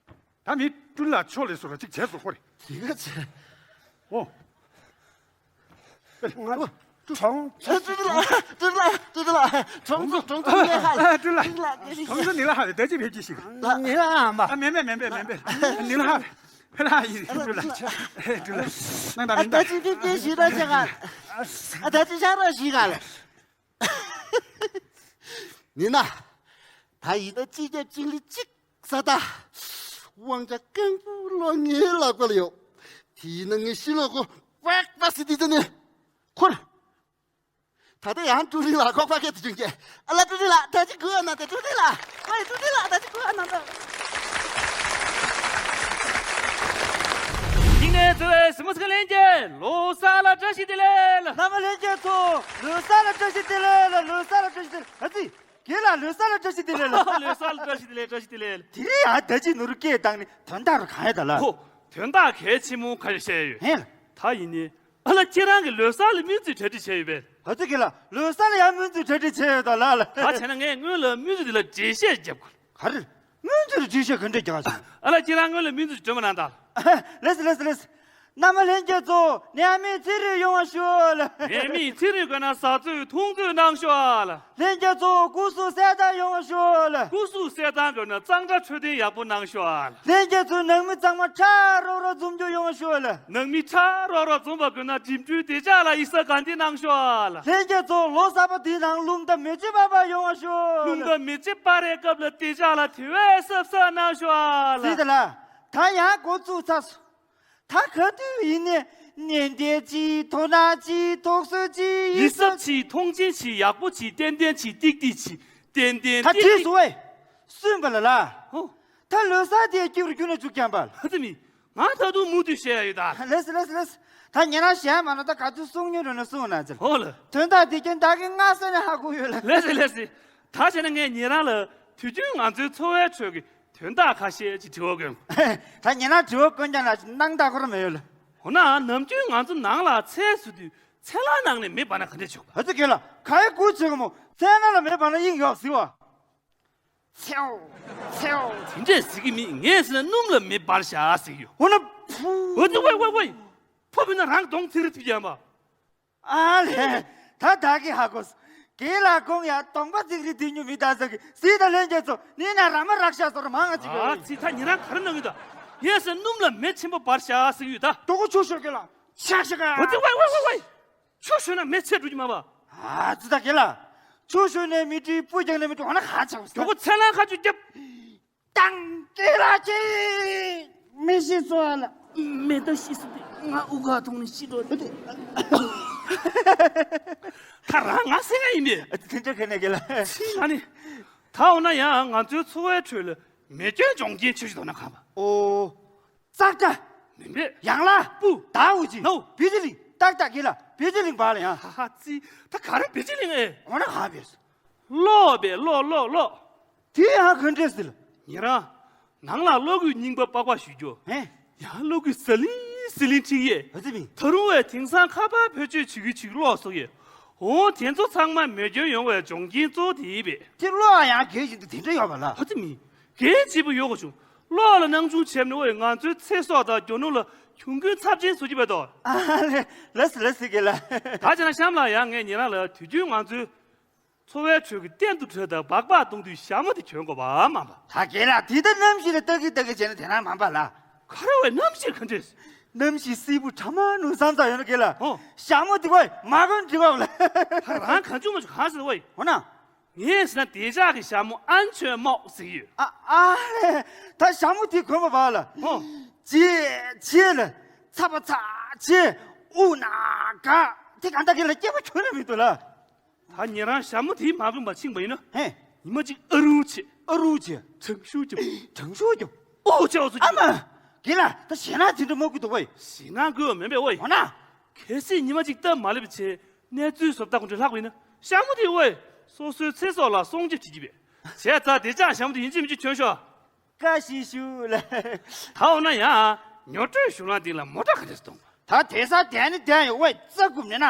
ད་མི་ཀྲུ་ལ་ཆོ་ལེ་སོ་ར་གཅིག་བྱས་སོ་ཁོ་རེ། དེ་ག་ཚེ། ཨོ། ང་ཀྲུ་ཆུང་། ཀྲུ་ལ་ཀྲུ་ལ་ཀྲུ་ལ་ཆུང་ཆུང་ཆུང་ཆུང་ནི་ལ་ཧ་ལ། ཀྲུ་ལ་ཆུང་ཆུང་ནི་ལ་ཧ་ལ་ད་ཅི་བེད་ཀྱི་ཞིག་ནི་ལ་ཧ་མ། ཨ་མེ་མེ་མེ་མེ་མེ་མེ། ནི་ལ་ཧ་ཧ་ལ་ཡིན་ཀྲུ་ལ་ཀྲུ་ལ་ནང་ད་མི་ད་ད་ཅི་བེད་ཀྱི་ཞིག་ད་ཅི་ག་ད་ཅི་ཤ་ར་ཞིག་ག་ལ། ནི་ན། ད་ཡིན་ད་ཅི་རྒྱབ་ཅིང་ལི་ཅིག་ས་ད། དབང་ཆ་རྐང་བུ་ལོ་ངའི་ལག་པ་ལ་ཡོད། དེ་ཡིན་ན་ངའི་ཤི་ལོ་ཁོ་པག་པ་སི་ཏི་ཏི་ནི། ཁོར། ད་ལྟ་ཡང་ཀྲུ་རིན་ལགས་ཁོག་པ་སྐད་དུ་བྱུང་གི་ཨ་ལ་ཀྲུ་རིན་ལགས་ད་ཅི་དགོས་ཨ་ན་ད་ཀྲུ་རིན་ལགས། ཨོ་ཀྲུ་རིན་ལགས་ད་ཅི་དགོས་ཨ་ན་ད། ཉིན་ནས་འཚོ་བའི་སི་མོ་སི་ཀ་ལྷན་རྒྱས་ལོ་གསར་ལ་བཀྲ་ཤིས་བདེ་ལེགས། ལྷ་མོ་ལྷན་རྒྱས་ཚོ་ལོ་གསར་ལ་བཀྲ་ཤིས་བདེ་ལེགས་ལ་ལོ་གསར་ལ་བཀྲ་ཤིས་བདེ་ལེགས། ཨ་ཙི། རྒན་ལགས་ལོ་གསར་ལ་བཀྲ་ཤིས་བདེ་ལེགས་ལ། ལོ་གསར་ལ་བཀྲ་ཤིས་བདེ་ལེགས་བཀྲ་ཤིས་བདེ་ལེགས། དེ་རིང་ཡང་ད་ཅི་ནོར་སྐད་བཏང་ནས་དོན་དག་རུ་གང་ཡོད་ད་ལ། ཧོ། དོན་དག་གལ་ཆེན་པོ་ཁ་ཤས་བཤད་ཡོད། ཧེ། ད་ཡིན་ནི། ཨ་ལ་ཁྱེད་རང་གི་ལོ་གསར་ལ་སྨོན་ཚིག་གྲ་སྒྲིག་བྱས་ཡོད་པས། ཨ་ཙི་གི་ལ་ལོ་གསར་ལ་ཡང་སྨོན་ཚིག་གྲ་སྒྲིག་བྱས་ཡོད་ད་ལ་ལ། ད་བྱས་ན་ངས་སྔོན་ལ་སྨོན་ཚིག་དེ་ལ་འགྲེལ་བཤད་རྒྱབ་དགོས། ག་རེ། སྨོན་ཚིག་ལ་འགྲེལ་བཤད་ག་འདྲས་རྒྱག་ཟེར། ཨ་ལ་ཁྱེད་རང་སྔོན་ལ་སྨོན་ཚིག་སྒྲོལ་མ་གནང་དང་། ལེས་ལེས་ལེས། མནའ་མ་ལྷན་རྒྱས་ཚོ་ནད་མེད་ཚེ་རིང་ཡོང་བ་ཤོག་ལ། ནད་མེད་ཚེ་རིང་དགོས་ན་བཟའ་ཚོས་འཐུང་ཚོས་གནང་ཤོག་ལ། ལྷན་རྒྱས་ཚོ་སྐུ་གཟུགས་གསལ་ཐང་ཡོང་བ་ཤོག་ལ། སྐུ་གཟུགས་གསལ་ཐང་དགོས་ན་གཙང་སྦྲ་འཕྲོད་བསྟེན་ཡག་པོ་གནང་ཤོག་ལ། ལྷན་རྒྱས་ཚོ་ནང་མི་ཚང་མ་ཁྲ་རོག་རོག་འཛོམས་རྒྱུ་ཡོང་བ་ཤོག་ལ། ནང་མི་ཁྲ་རོག་རོག་འཛོམས་པ་དགོས་ན་འགྲིམ་འགྲུལ་བདེ་འཇགས་ལ་ཡིག་ཚང་ག་འདི་གནང་ཤོག་ལ། ལྷན་རྒྱས་ཚོ་ལོ་གསར་པ་འདིའི་ནང་རླུང་རྟ་མེ་ལྕེ་འབར་འབར་ཡོང་བ་ཤོག་ལ། རླུང་རྟ་མེ་ལྕེ་འབར་བའི་སྐབས་ལ་བདེ་འཇགས་ལ་དེ་བས་གཟབ་གཟབ་གནང་ཤོག་ལ། ཟིག་ད་ལ། ད་ཡང་འགོ་བཙུགས་ཚར་སོང་། ད་ག་དུས་ཡིན་ནའི་ནན་ཏན་གྱིས་དོ་སྣང་གྱིས་དོགས་ཟོན་གྱིས་ཡིད་གཟབ་གྱིས་མཐོང་ཆེན་གྱིས་ཡག་པོ་གྱིས་ཏན་ཏན་གྱིས་ཏིག་ཏིག་གྱིས་ཏན་ཏན་ད་ཏིག་བྲིས་ཏིག་སོང་བས། སུན་པ་ལ་ལ། ཧོ། ད་ལོ་གསར་དེ་སྐྱིད་རུ་ཁྱོད་ན་བཅུག་ཀྱང་པ། ཧ་ཙི་མི། ང་ད་དུང་མུ་མཐུད་བཤད་ཡ་ཡོད་ད། ལེས་ལེས་ལེས། ད་ཉེ་རང་བཤད་མ་ན་ད་ག་དུས་གསུང་མྱོང་རུང་ན་གསུང་ན་ཅིག་ཧོ་ལ། དོན་དག་དེ་ཀྱང་ད་གིན་སྔ་ས་ནས་ཧ་གོ་ཡོད་ལ། ལེས་ལེས་ལེས། ད་བྱས་ན་ངས་ཉེ་རང་ལ་དུས་རྒྱུན་ང་ཚོའི་འཚོ་བའི་ཁྲོད་ཀྱི་དོན་དག་ཁ་ཤས་ཅིག་དྲི་བ་བཀོད། ད་ཉེ་རང་དྲི་བ་བཀོད་ཀྱང་ན་སྣང་དག་ཁོ་ར་མེད་ཡོད་ལ། འོ་ན་ནམ་རྒྱུན་ང་ཚོ་ནང་ལ་ཚལ་བཟོ་དུས་ཚལ་སླང་ནང་ནས་མེ་འབར་ན་ག་འདྲས་བྱུང་བ། ཨ་ཙི་གེ་ལ་ག་ཡེ་གུ་བྱེད་གི་མོ་ཚལ་ནང་ལ་མེ་འབར་ན་དབྱིངས་ཡོག་ཟི་བ། ཚེའོ། ཚེའོ། དེ་འདྲས་ཟེར་གི་མིན་ངས་ཟེར་ན་སྣུམ་ལ་མེ་འབར་བཞག་ཟེར་གི་ཡོད། འོ་ན་ཕུ། འོ་དེ་ཝེ་ཝེ་ཝེ། ཕུ་བི་ན་རང་གདོང་ཚིག་རི་ཐིག་ཡང་པ། ཨ་ལས། ད་ད་གི་ཧ་གོ་སོང་། རྒན་ལགས་ཁོང་ཡང་གདོང་པ་ཚིག་རི་ཐིག་ཉུ་མི་ད་ཟེར་གི་ཟིག་ད་ལྷན་རྒྱས་ཚོ་ནི་ན་ར་མ་རག་ཤ་ཟོར་མང་ང་ཅིག་ཡོད། ཨ་ཙི་ད་ཉེ་རང་ག་རེ་གནང་གི་འདུག་ངས་ཟེར་སྣུམ་ལ་མེ་ཆེན་པོ་འབར་བཞག་ཟེར་གི་ཡོད་ད། དོ་གོ་ཆུ་ཤོར་གི་ལ་ཤག་ཤག་ག་འོ་དེ་ཝེ་ཝེ་ཝེ་ཝེ། ཆུ་ཤོར་ན་མེ་ཚེ་འགྲོ་གི་མ་པ། ཨ་ཙི་ད་གེ་ལ། ཆུ་ཤོར་ནས་མི་དྲིས་སྤུ་རྒྱག་ནས་མི་དྲིས་འོ་ན་ཧ་ཆག་སོང་། དོ་གོ་ཚལ་ལང་ཁ་ཆུ་རྒྱབ། དང་ཀེ་ལ་ཅི། མི་ཤི་སོང་ཨ་ལ། མེ་ད་ཤི་སོང་སྟེ་ང་དབུགས་ཁ་ཐོང་ནས་ཤི་འགྲོ། ད་རང་ང་སེང་ང་ཡིན་པས། དེ་འདྲ་ག་ནས་གེ་ལ། ཨ་ནི། ད་འོ་ན་ཡང་ང་ཚོའི་འཚོ་བའི་ཁྲོད་ལ་མེ་སྐྱོན་འབྱུང་རྐྱེན་ཆེ་ཤོས་དོ་ན་གང་པ། ཨོ། ཙག་སྒྲ། མིན་པས། ཡང་ལ། སྤུ། ད་འུ་ཅི། ནོ། བི་ཇི་ལིང་། ཏག་ཏག་གེ་ལ་བི་ཇི་ལིང་བ་ལ་ཡང་། ཧ་ཧ་ཙི། ད་ག་རེ་བི་ཇི་ལིང་ཨེ། འོ་ན་ག་བེས། གློག་པས་གློག་གློག་གློག་དེ་ཡང་ག་འདྲས་ཟེར། ཉེ་རང་། ནང་ལ་གློག་སྐུད་རྙིང་པ་པག་པ་ཞུ་རྒྱུ། ཧེ། ཡང་གློག་སྐུད་ཟ་ལིང་ཟི་ལིང་ཁྲིག་ཡས། ཨ་ཙི་མི། ད་རུང་བས་དེང་སང་ཁ་པར་བེད་སྤྱོད་བྱེད་ཀྱི་བྱེད་ཀྱི་གློག་གསོག་ཡས། འོ་དེ་ཚོ་ཚང་མ་མེ་སྐྱོན་ཡོང་བའི་འབྱུང་རྐྱེན་གཙོ་བོ་དེ་ཡིན་པས། དེ་གློག་ཡང་གལ་ཆེན་དུ་དེ་འདྲ་ཡོད་པ་ལ། ཨ་ཙི་མི། གལ་ཆེ་པོ་ཡོད་གོ་བྱུང་། གློག་ལ་སྣང་ཆུང་བྱས་ནས་ང་ཚོའི་ཚེ་སྲོག་དང་རྒྱུ་ནོར་ལ་གྱོང་གུན་ཚབས་ཆེན་བཟོ་གི་བས་དོ། ཨ་ལེ། ལ་སི་ལ་སི་གེ་ལ། ད་བྱས་ན་གཤམ་ལ་ཡང་ངས་ཉེ་རང་ལ་དུས་རྒྱུན་ང་ཚོའི་འཚོ་བའི་ཁྲོད་ཀྱི་གཏན་དུ་བྲོས་དང་སྦག་སྦག་གཏོང་དུས་ཞྭ་མོ་དེ་གྱོན་དགོས་པ་མ་པ། ད་གེ་ལ་དེ་ལྟར་གནམ་གཤིས་ལ་ལྟ་གི་ལྟ་གི་བྱས་ན་དེ་རང་མ་པ་ལ། ག་རེ་བས་གནམ་གཤིས་ག་འདྲས། གནམ་གཤིས་སིལ་བུ་གྲང་མ་ནུ་སང་ཙང་ཡོད་ན་གེ་ལ། ཨོ། ཞྭ་མོ་དེ་བས་མ་གོན་འགྲིག་པ་ལ། ད་རང་གང་བྱུང་མ་བྱུང་གང་ཟེར་བས། འོ་ན། ངས་ཟེར་ན་བདེ་འཇགས་ཀྱི་ཞྭ་མོ་ཨན་ཆོན་མོག་ཟེར་གྱི་ཡོད། ཨ་ཨ་ལས། ད་ཞྭ་མོ་དེ་གོན་པ་བ་ལ། ཧོ། ཅེ་ཅེ་ལ་ཚ་པ་ཚ་ཅེ་དབུགས་ན་ག་དེ་གང་ལྟར་གྱི་ལ་སྐྱེས་པ་ཁྱོན་ནས་མི་འདུག་ལ། ད་ཉེ་རང་ཞྭ་མོ་དེ་མ་གོན་པ་ཕྱིན་པ་ཡིན་ན། ཧེ། ཉི་མ་གཅིག་ཨ་རུ་ཆེ། ཨ་རུ་ཆེ། གྲང་ཤུར་རྒྱབ། གྲང་ཤུར་རྒྱབ། ཨོ་ཆེ་ཨོ་ཚོ་ཨ་མ། གི་ལ་ད་ཞེད་སྣང་དེ་འདྲ་མ་དགོས་འདུག་ཝེ། ཞེད་སྣང་དགོས་མེད་པས་ཝེ། འོ་ན། གལ་སྲིད་ཉི་མ་གཅིག་སྟབས་མ་ལེགས་པ་བྱས་གནས་ཚུལ་བཟོ་ལྟ་ཁོ་འདྲ་ལྷག་པ་ཡིན་ན་ཞྭ་མོ་དེ་ཝེ། སོ་སོའི་ཚེ་སྲོག་ལ་སྲུང་སྐྱོབ་བྱེད་ཀྱི་པས། བྱས་ཙང་དེ་ཅག་ཞྭ་མོ་དེ་ཡིན་གཅིག་མིན་གཅིག་གྱོན་ཤོག་བཀའ་བཞིན་ཞུ་ལ། ད་འོ་ན་ཡང་ཉོ་སྤྲོད་གཞུང་ལམ་སྟེང་ལ་མོ་ཊ་ག་འདྲས་གཏོང་བ། ད་དེ་ས་དེ་ནི་དེ་ཡོད་ཝེ་རྩ་ཀུབ་ནས་ན།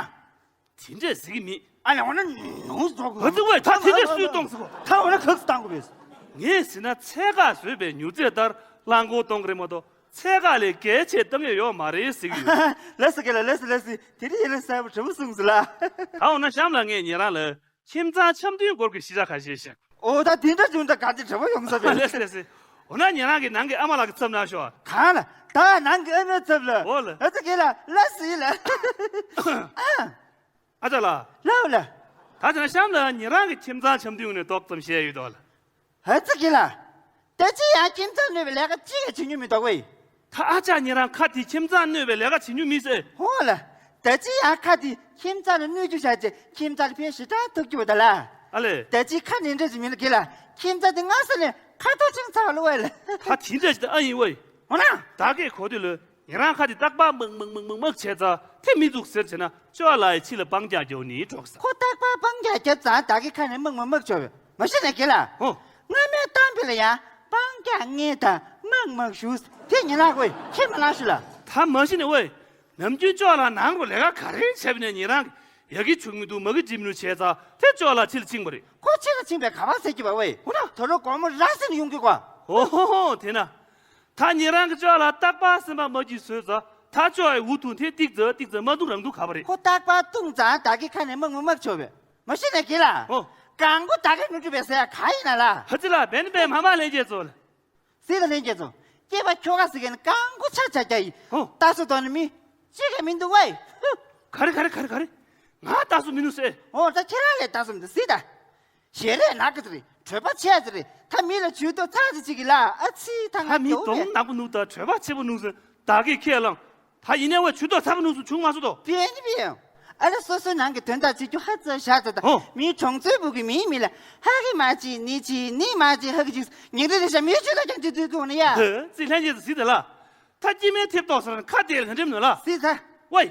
དེ་འདྲས་ཟེར་གི་མེད། ཨ་ལས་འོ་ན་ནུ་ཟོག་གི། ཨ་ཙི་ཝེ་ད་དེ་འདྲས་སུས་གཏོང་ཟེར་གོ། ད་འོ་ན་ཁག་སུ་བཏང་དགོས་པས། ངས་ཟེར་ན་ཚད་བཀག་བཟོས་པའི་མྱུར་ཚད་ལྟར་རླངས་འཁོར་གཏོང་གི་རེད་མ་གཏོགས་ཚད་བཀག་ལས་གལ་ཆེ་གཏོང་ཡས་ཡོད་མ་རེད་ཟེར་གི་ཡོད། ལ་སི་གེ་ལ་ལ་སི་ལ་སི་དེ་རིང་ཡིན་ལ་གསལ་པོ་དྲི་བ་གསུངས་ཟེར་ལ། ད་འོ་ན་གཤམ་ལ་ངས་ཉེ་རང་ལ་ཁྱིམ་ཚང་འཆམ་མཐུན་སྐོར་གྱི་ཤེས་བྱ་ཁ་ཤས་བཤད། ཨོ་ད་དེ་འདྲ་བྱུང་ད་ག་ཚོད་དྲི་བ་ཡོང་ས་བས། ལ་སི་ལ་སི། འོ་ན་ཉེ་རང་གིས་ནང་གི་ཨ་མ་ལགས་ཀྱི་ཚབ་གནང་ཤོག་གང་ལ་ད་ནང་གི་ཨ་མའི་ཚབ་ལ། འོ་ལ། ཨ་ཙི་གེ་ལ་ལ་སི་ལ། ཨ། ཨ་ཅག་ལགས། ལའོ་ལ། ད་དེ་ན་གཤམ་ལ་ཉེ་རང་གི་ཁྱིམ་ཚང་འཆམ་མཐུན་ནས་ཏོག་ཙམ་བཤད་ཡོད་དོ་ལ། ཨ་ཙི་གི་ལ། ད་ཅི་ཡང་ཁྱིམ་ཚང་གནོད་པའི་ལས་ཀ་ཅི་ཡང་བྱེད་མྱོང་མི་འདུག་ཝེ། ད་ཨ་ཅག་ཉེ་རང་ཁ་དེ་ཁྱིམ་ཚང་གནོད་པའི་ལས་ཀ་བྱེད་མྱོང་མི་ཟེར། ཧོ་ལ། ད་ཅི་ཡང་ཁ་དེ་ཁྱིམ་ཚང་ལ་གནོད་རྒྱུ་བྱ་ཅེ་ཁྱིམ་ཚང་ལ་ཕན་ཞེ་དྲག་ཐོགས་རྒྱུ་བ་ད་ལ། ཨ་ལེ། ད་ཅི་ཁ་ནས་འདྲ་ཅི་མིན་ལ་གི་ལ། ཁྱིམ་ཚང་དེ་སྔ་ས་ནས་ཁ་ཐོག་ཅིང་ཚ་བ་ལ་ཝེ་ལ། ད་དེ་འདྲ་ཅི་ད་ཨ་ཡིན་ཝེ། འོ་ན། ད་གས་གོ་དུས་ལ། ཉེ་རང་ཁ་དེ་ཏག་པ་མག་མག་མག་མག་མག་བྱས་ཙང་དེ་མི་འདུག་ཟེར་བྱས་ན་ཅོ་ལ་ཡི་ཕྱི་ལ་སྤང་རྒྱག་རྒྱག་ནི་གྲོགས་ས། ཁོ་ཏག་པ་སྤང་རྒྱག་རྒྱབ་ཙང་ད་གི་ཁ་ནས་མག་མག་མག་ཆོ་བས་མ་ཤེས་ན་གི་ལ། ཧོ། སྔ་མའི་གཏམ་དཔེ་ལ་ཡང་སྤང་རྒྱག་ངེས་དང་མ་ མ་ཞུ། དེ་ཉེ་ལག་ཝེ་ཁྱེད་མ་ལང་ཞུ་ལ། ད་མ་གཞི་ནས་ཝེ། ནམ་རྒྱུན་ཅོག་ལ་ནང་རུ་ལས་ཀ་ག་རེ་བྱས་པ་ནས་ཉེ་རང་གི་ཡ་གི་ཆུག་མི་འདུག་མ་གི་འགྲིམ་ནུ་བྱས་ཙང་དེ་ཅོག་ལ་ཕྱི་ལ་ཕྱིན་པ་རེད། ཁོ་ཕྱི་ལ་ཕྱིན་པའི་ག་བ་ཟེར་གྱི་བ་ཝེ། འོ་ན། དོ་རུ་དགོང་མོ་ར་སེ་ནས་ཡོང་གི་གོ། ཨོ་ཧོ་ཧོ་དེ་ན། ད་ཉེ་རང་གི་ཅོག་ལ་རྟག་པར་སེམས་པ་མ་སྐྱིད་བཟོས་ཙང་ད་ཅོག་ཡི་འུ་ཐུང་དེ་ཏིག་ཙ་ཏིག་ཙ་མ་འདུག་རང་འདུག་ག་བ་རེད། ཁོ་རྟག་པར་བཏུང་ཙང་ད་གི་ཁ་ནས་མ་ངུ་མ་ཆོག་བས། མ་གཞི་ནས་གི་ལ། ཨོ། གང་གོ་ད་གི་ནུ་གྲུ་བས་ཟེར་ག་ཡིན་ན་ལ། ཧ་ཙི་ལ་བན་བན་མ་མ་ལེན་རྒྱས་ཚོ་ལ། སྲིད་ལ་ལྷན་རྒྱས་ཚོ། སྐྱེས་པ་ཁྱོ་ག་ཟེར་མཁན་རྐང་མགོ་ཆ་ཆ་རྒྱ་ཡིན། ཧོ། ལྟ་སོ་དོ་ནི་མི། གཅིག་ག་མི་འདུག་ཝེ། ཧུ། ག་རེ་ག་རེ་ག་རེ་ག་རེ། ང་ལྟ་སོ་མི་ནུ་ཟེར། ཨོ་ད་ཁྱེད་རང་ལས་ལྟ་སོ་མི་འདུག་སྲིད་ད། ཞལ་ལས་ནག་གི་ཟེར་རེད། གྲོད་པ་ཆད་ཟེར་རེད། ད་མི་ལ་ཇུས་གཏོགས་ཚ་ཟེར་ཅིག་གི་ལ་ཨ་ཚི་ད་ང་ད་མི་གདོང་ནག་པོ་ནུ་ད་གྲོད་པ་ཆེ་པོ་ནུ་ཟེར་ད་གི་ཁས་བླངས། ད་ཡིན་ནའི་ཝེ་ཇུས་གཏོགས་ཚ་པོ་ནུ་ཟེར་བྱུང་མ་སོ་དོ། བེ་ནི་བེ། ཨ་ལ་སོ་སོའི་ནང་གི་དོན་དག་བྱེད་རྒྱུ་ཧ་ཙ་ཤ་ཙ་དང་། ཧོ། མིའི་གྲོང་ཚོའི་བུ་གི་མིའི་མི་ལ་ཧ་གི་མ་ཅི་ནི་ཅི་ནི་མ་ཅི་ཧ་གི་ཅིག་ཉིན་རེ་རེ་ཤ་མིའི་ཆུ་ལ་ཀྱང་ཅི་དུས་དུ་ནི་ཡ། ཧེ་ཙི་ལྷན་རྒྱས་ཟི་དེ་ལ། ད་སྐྱེ་དམན་ཐེབས་ཏོག་ཟེར་ཁ་གཏད་ལ་འགྲིམ་ནོ་ལ། ཟི་ད། ཝེ།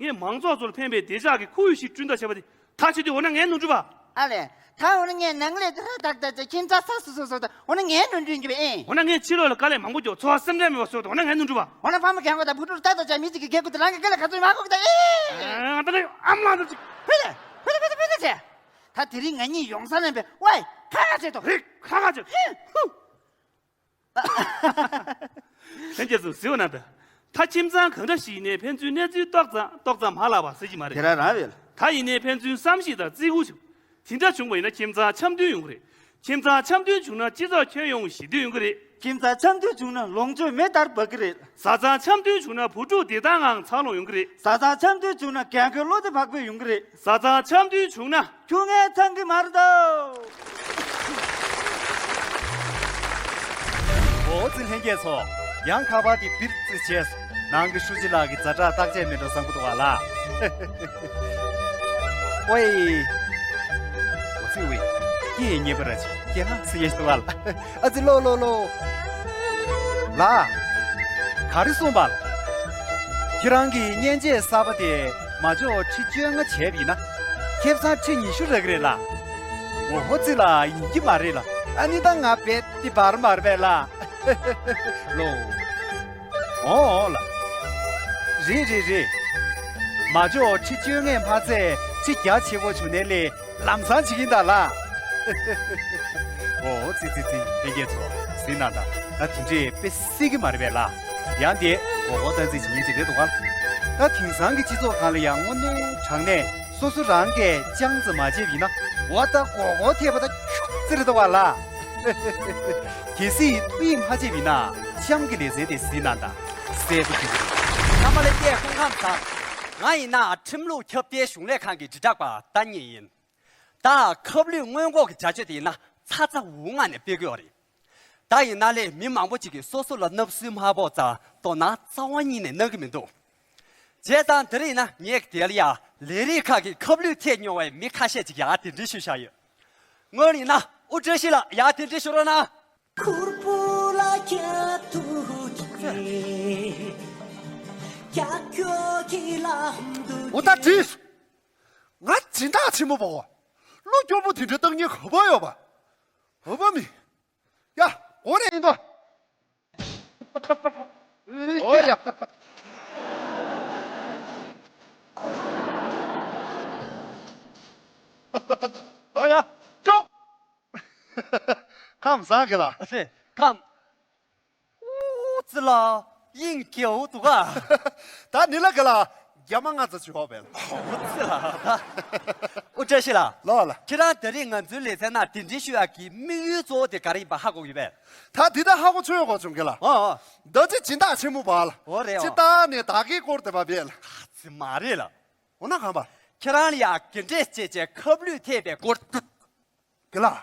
ངས་མང་ཚོགས་ཚོར་ཕན་པའི་བདེ་འཇགས་ཀྱི་ཁོར་ཡུག་ཞིག་བསྐྲུན་ཐབས་བྱས་པ་དེ་ད་བྱེད་དུས་འོ་ན་ངའི་ནོར་འཁྲུལ་པ། ཨ་ལས། ད་འོ་ན་ངས་ནང་ལས་དེ་ར་ཏག་ཏག་ཅིག་ཁྱིམ་ཚང་ས་སུ་སོ་སོ་ད་འོ་ན་ངའི་ནོར་འཁྲུལ་ཡིན་གྱི་བས་ཨེ། འོ་ན་ངས་ཕྱི་ལོགས་ལ་དཀའ་ལས་མང་པོ་རྒྱོབ་འཚོ་བ་སེམས་ཁྲལ་མེད་པ་བཟོས་ཏེ་འོ་ན་ངའི་ནོར་འཁྲུལ་པ། འོ་ན་ཕ་མ་རྒན་གོག་དང་བུ་ཕྲུག་ཏག་ཏག་ཅིག་མི་གཅིག་གི་སྐད་ཁུ་དེ་རང་གི་སྐད་ལ་ག་ཚོད་མ་གོ་གི་ད་ཨེ། ཨ་ད་ཨམ་ལགས་ད་ཅིག་ཕེ་ལེ་ཕེ་ལེ་ཕེ་ལེ་ཕེ་ལེ་ཟེར། ད་དེ་རིང་ང་གཉིས་ཡོང་ས་ལེན་པས་ཝེ་ཁ་ཁ་བྱེད་དོ། ཧེ་ཁ་ཁ་བྱེད། ཧེ་ཧུ། ལྷན་རྒྱས་ཚོ་གཟིགས་པ་ན་ད། ད་ཁྱིམ་ཚང་གང་འདྲ་ཞིག་ཡིན་ནའི་ཕན་ཚུན་གནས་ཚུལ་ཏོག་ཙམ་ཏོག་ཙམ་མ་ལབ་པ་ཟེར་གྱི་མ་རེད། དེ་རང་རང་རེད། ད་ཡིན་ནའི་ཕན་ཚུན་བསམ་ཤེས་དང་བརྩི་བཀུར་བྱེད། དེ་འདྲ་བྱུང་བ་ཡིན་ན་ཁྱིམ་ཚང་འཆམ་མཐུན་ཡོང་གི་རེད། ཁྱིམ་ཚང་འཆམ་མཐུན་བྱུང་ན་སྤྱི་ཚོགས་ཁྱོན་ཡོངས་ཞི་བདེ་ཡོང་གི་རེད། ཁྱིམ་ཚང་འཆམ་མཐུན་བྱུང་ན་ལོངས་སྤྱོད་མེ་ལྟར་འབར་གི་རེད། བཟའ་ཚང་འཆམ་མཐུན་བྱུང་ན་བུ་ཕྲུག་བདེ་ཐང་ངང་འཚར་ལོངས་ཡོང་གི་རེད། བཟའ་ཚང་འཆམ་མཐུན་བྱུང་ན་རྒན་རྒོན་བློ་བདེ་བག་ཕེབས་ཡོང་གི་རེད། བཟའ་ཚང་འཆམ་མཐུན་བྱུང་ན། ཁྱུང་ངན་ཚང་གི་མར་དོ། འོ་ཙི་ལྷན་རྒྱས་ཚོ། ཡང་ཁ་པར་དེ་པིར་ཙི་བྱས་སོང་། ནང་གི་ཧྲུའུ་ཅི་ལགས་ཀྱི་ཛ་དྲག་བརྟག་དཔྱད་མེད་འགྲོ་བསམ་གི་འདུག་བ་ལ། ཝེ། འོ་ཙི་ཝེ། སྐད་ཉེ་པ་ར་ཅིག་སྐད་ལྷང་སི་ཡེ་འདུག་བ་ལ། ཨ་ཙི་ལོ་ལོ་ལོ། ལ། ག་རེ་གསུངས་པ་ལ། ཁྱེད་རང་གི་མཉེན་ཆས་གསར་པ་དེ་མ་འཇོག་ཁྲི་བཅོ་ལྔ་བྱས་པ་ཡིན་ན། ཁེ་བཟང་ཁྲི་ཉི་ཤུ་རག་གི་རེད་ལ། འོ་ཧོ་ཙི་ལ་ཡིན་གྱི་མ་རེད་ལ། ཨ་ནི་ད་ང་རྦད་དེ་བར་མར་བས་ལ། ལོ། འོ་འོ་ལ། རེད་རེད་རེད། མ་འཇོག་ཁྲི་བཅོ་ལྔས་མ་ཚད་ཁྲི་བརྒྱ་བྱེད་དགོས་བྱུང་ནའི་ལས། ལམ་སང་བྱེད་ཀྱིན་གདའ་ལ། འོ་ཙི་ཙི་ཙི་ལྷན་རྒྱས་ཚོ་གཟིགས་གནང་དང་། ད་དེ་འདྲས་དཔེ་སྲིད་ཀྱི་མ་རེད་པས་ལ། ཡང་དེ་འོ་འོ་ད་ཙི་བྱེད་ཉེན་ཅིག་རེད་འདུག་ག། ད་དེང་སང་གི་སྤྱི་ཚོགས་སྒང་ལ་ཡང་དངོས་གནས་དྲང་གནས་སོ་སོ་རང་གིས་ཅང་ཙི་མ་བྱས་པ་ཡིན་ན། འོ་ད་འོ་འོ་ཐེབས་པ་ད་ཁྱུག་ཙི་རེད་འདུག་ག་ལ། གལ་སྲིད་ཐུགས་ཡིད་མ་ཆེས་པ་ཡིན་ན་གཤམ་གྱི་ལེ་ཚན་དེ་གཟིགས་གནང་དང་། གསལ་པོ་ཞུ་གི་རེད། རྣམ་པ་ལྷན་རྒྱས་སྐུ་ཁམས་བཟང་། ང་ཡིན་ན་ཁྲིམས་ལུགས་ཁྱབ་གདལ་གཞུང་ལས་ཁང་གི་དྲིལ་བསྒྲགས་པ་ཏ་ཉི་ཡིན། ད་ཁབ་ལུད་སྔོན་འགོག་གི་བྱ་སྤྱོད་དེ་ཡིན་ན་ཚ་ཚ་འུར་འུར་ངང་ནས་སྤེལ་གི་ཡོད་རེད། ད་ཡིན་ན་ལས་མི་མང་པོ་ཅིག་གིས་སོ་སོ་ལ་བརྣབ་སེམས་མ་ཕོག་ཙང་དོ་སྣང་རྩ་བ་ཉིད་ནས་གནང་གི་མི་འདུག་བྱས་ཙང་དེ་རིང་ན་ངས་དེ་ལ་ཡ་ལས་རིགས་ཁག་གི་ཁབ་ལུད་ཐེབས་མྱོང་བའི་མི་ཁ་ཤས་ཅིག་ཡ་གདན་འདྲེན་ཞུས་བཞག་ཡོད། སྔོན་ཡིན་ན་དབུ་བཀྲ་ཤིས་ལགས་ཡ་གདན་འདྲེན་ཞུ་རོགས་གནང་། ཁུར་པོ་ལ་ཁྱད་དུ་འཕགས། ཀྱག་ཀྱོག་གི་ལམ་དུ། འོ་ད་དྲིས། ང་སྦྱིན་བདག་ཆེན་མོ་བ་བ། བློ་སྐྱོ་པོ་དེ་འདྲའི་བཏང་ཉེན་ག་པར་ཡོད་པ། འོ་བ་མི། ཡ། འོ་རེད་ཡིན་དོ། འོ་ཡ། འོ་ཡ། ཅོག་ཁམས་བཟང་གི་ལ། ཨ་ཙི། ཁམས། ཨོ་ཙི་ལ། དབྱིངས་སྐྱེ་བོ་འདུག་ག་ད་ནི་ལ་གི་ལ། རྒྱ་མ་ང་ཚོ་བྱོས་བས། ཨོ་ཙི་ལ་ད། ཨོ་བཀྲ་ཤིས་ལགས། ལོ་ལ། ཁྱེད་རང་ད་རེས་ང་ཚོའི་ལེ་ཚན་ནང་གདན་འདྲེན་ཞུ་ཡག་གི་དམིགས་ཡུལ་གཙོ་བོ་དེ་ག་རེ་ཡིན་པ་ཧ་གོ་ཡོད་པས། ད་འདི་ད་ཧ་གོ་ཆོད་གོ་བྱུང་གི་ལ། ཨོ་ཨོ། ད་ཅི་སྦྱིན་བདག་ཆེན་མོ་བ་ལ། ཨོ་རེད་ཨོ། ཅི་ད་ནི་ད་གི་སྐོར་དེ་བ་བས་ལ། ཨ་ཙི་མ་རེད་ལ། འོ་ན་གང་པ། ཁྱེད་རང་ལ་ཡ་གདན་འདྲེན་བྱས་བྱས་ཁབ་ལུད་ཐེབས་པའི་སྐོར། དགེ་ལགས།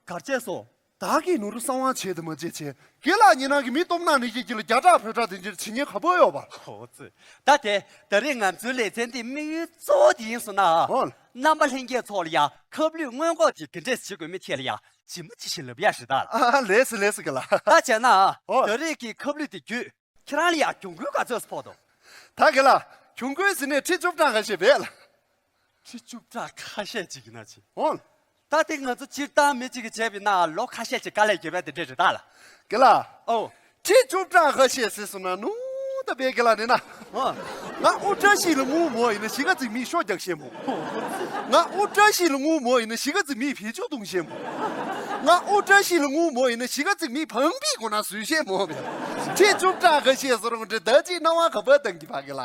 གར་བྱས་སོ། བདག་གིས་ནོར་བུ་གསང་བ་བྱས་དུ་མ་བྱས་བྱས། དགེ་ལགས་ཉིན་ནང་གི་མི་སྟོབས་ནག་ནི་གི་གི་ལ་རྒྱ་གྲགས་བོད་གྲགས་དེ་འདྲ་བྱེད་ཉེན་ག་པོ་ཡོད་པ། ཧོ་ཙི། ད་དེ་ད་རེས་ང་ཚོའི་ལེ་ཚན་འདི་དམིགས་ཡུལ་གཙོ་བོ་དེ་ཡིན་སོང་ན། ཧོ། རྣམ་པ་ལྷན་རྒྱས་ཚོ་ལ་ཡ་ཁབ་ལུད་སྔོན་འགོག་གི་གི་འདྲས་བྱེད་དགོས་མི་ཐད་ལ་ཡ་ཇི་མ་ཇི་བཞིན་ལབ་ཡ་རེད་ད། ཨ་ལེས་སི་ལེས་སི་དགེ་ལགས། ད་བྱས་ན། ཧོ། ད་རེས་ཀྱི་ཁབ་ལུད་དེ་བརྒྱུད། ཁྱེད་རང་ལ་ཡ་གྱོང་གུན་ག་ཚོད་ཕོག་འདུག་ད་དགེ་ལགས། གྱོང་གུན་ཟེར་ནས་ཁྲི་བཅུ་ཕྲག་ཁ་ཤས་བས་ལ། ཁྲི་བཅུ་ཕྲག་ཁ་ཤས་ཅིག་ཡིན་ན་ཅི། འོང་། ད་དེ་ང་ཚོ་སྤྱིར་བཏང་མི་གཅིག་གིས་བྱས་པ་ཡིན་ན་ལོ་ཁ་ཤས་ཅིག་དཀའ་ལས་རྒྱབ་ཡ་དེ་འདྲས་རེད་ད་ལ། དགེ་ལགས། ཨོ། ཁྲི་བཅུ་ཕྲག་ཁ་ཤས་ཟེར་སོང་ན་ནུ་ད་བའི་གི་ལ་ནི་ན། ཨ། ང་ཨུ་བཀྲ་ཤིས་ལ་ངུ་མོ་ཡིན་ན་གཞིས་ཀ་རྩེ་མིས་ཤོ་རྒྱག་ཤེས་མོ། ང་ཨུ་བཀྲ་ཤིས་ལ་ངུ་མོ་ཡིན་ན་གཞིས་ཀ་རྩེ་མིས་བེད་སྤྱོད་གཏོང་ཤེས་མོ། ང་ཨུ་བཀྲ་ཤིས་ལ་ངུ་མོ་ཡིན་ན་གཞིས་ཀ་རྩེ་མིས་བང་པི་གོ་ན་བཟོས་ཤེས་མོ་བས། ཁྲི་བཅུ་ཕྲག་ཁ་ཤས་ཟེར་རུང་འདྲེ་ད་ཅིག་སྣང་བ་ག་པར་བཏང་གི་བ་གི་ལ།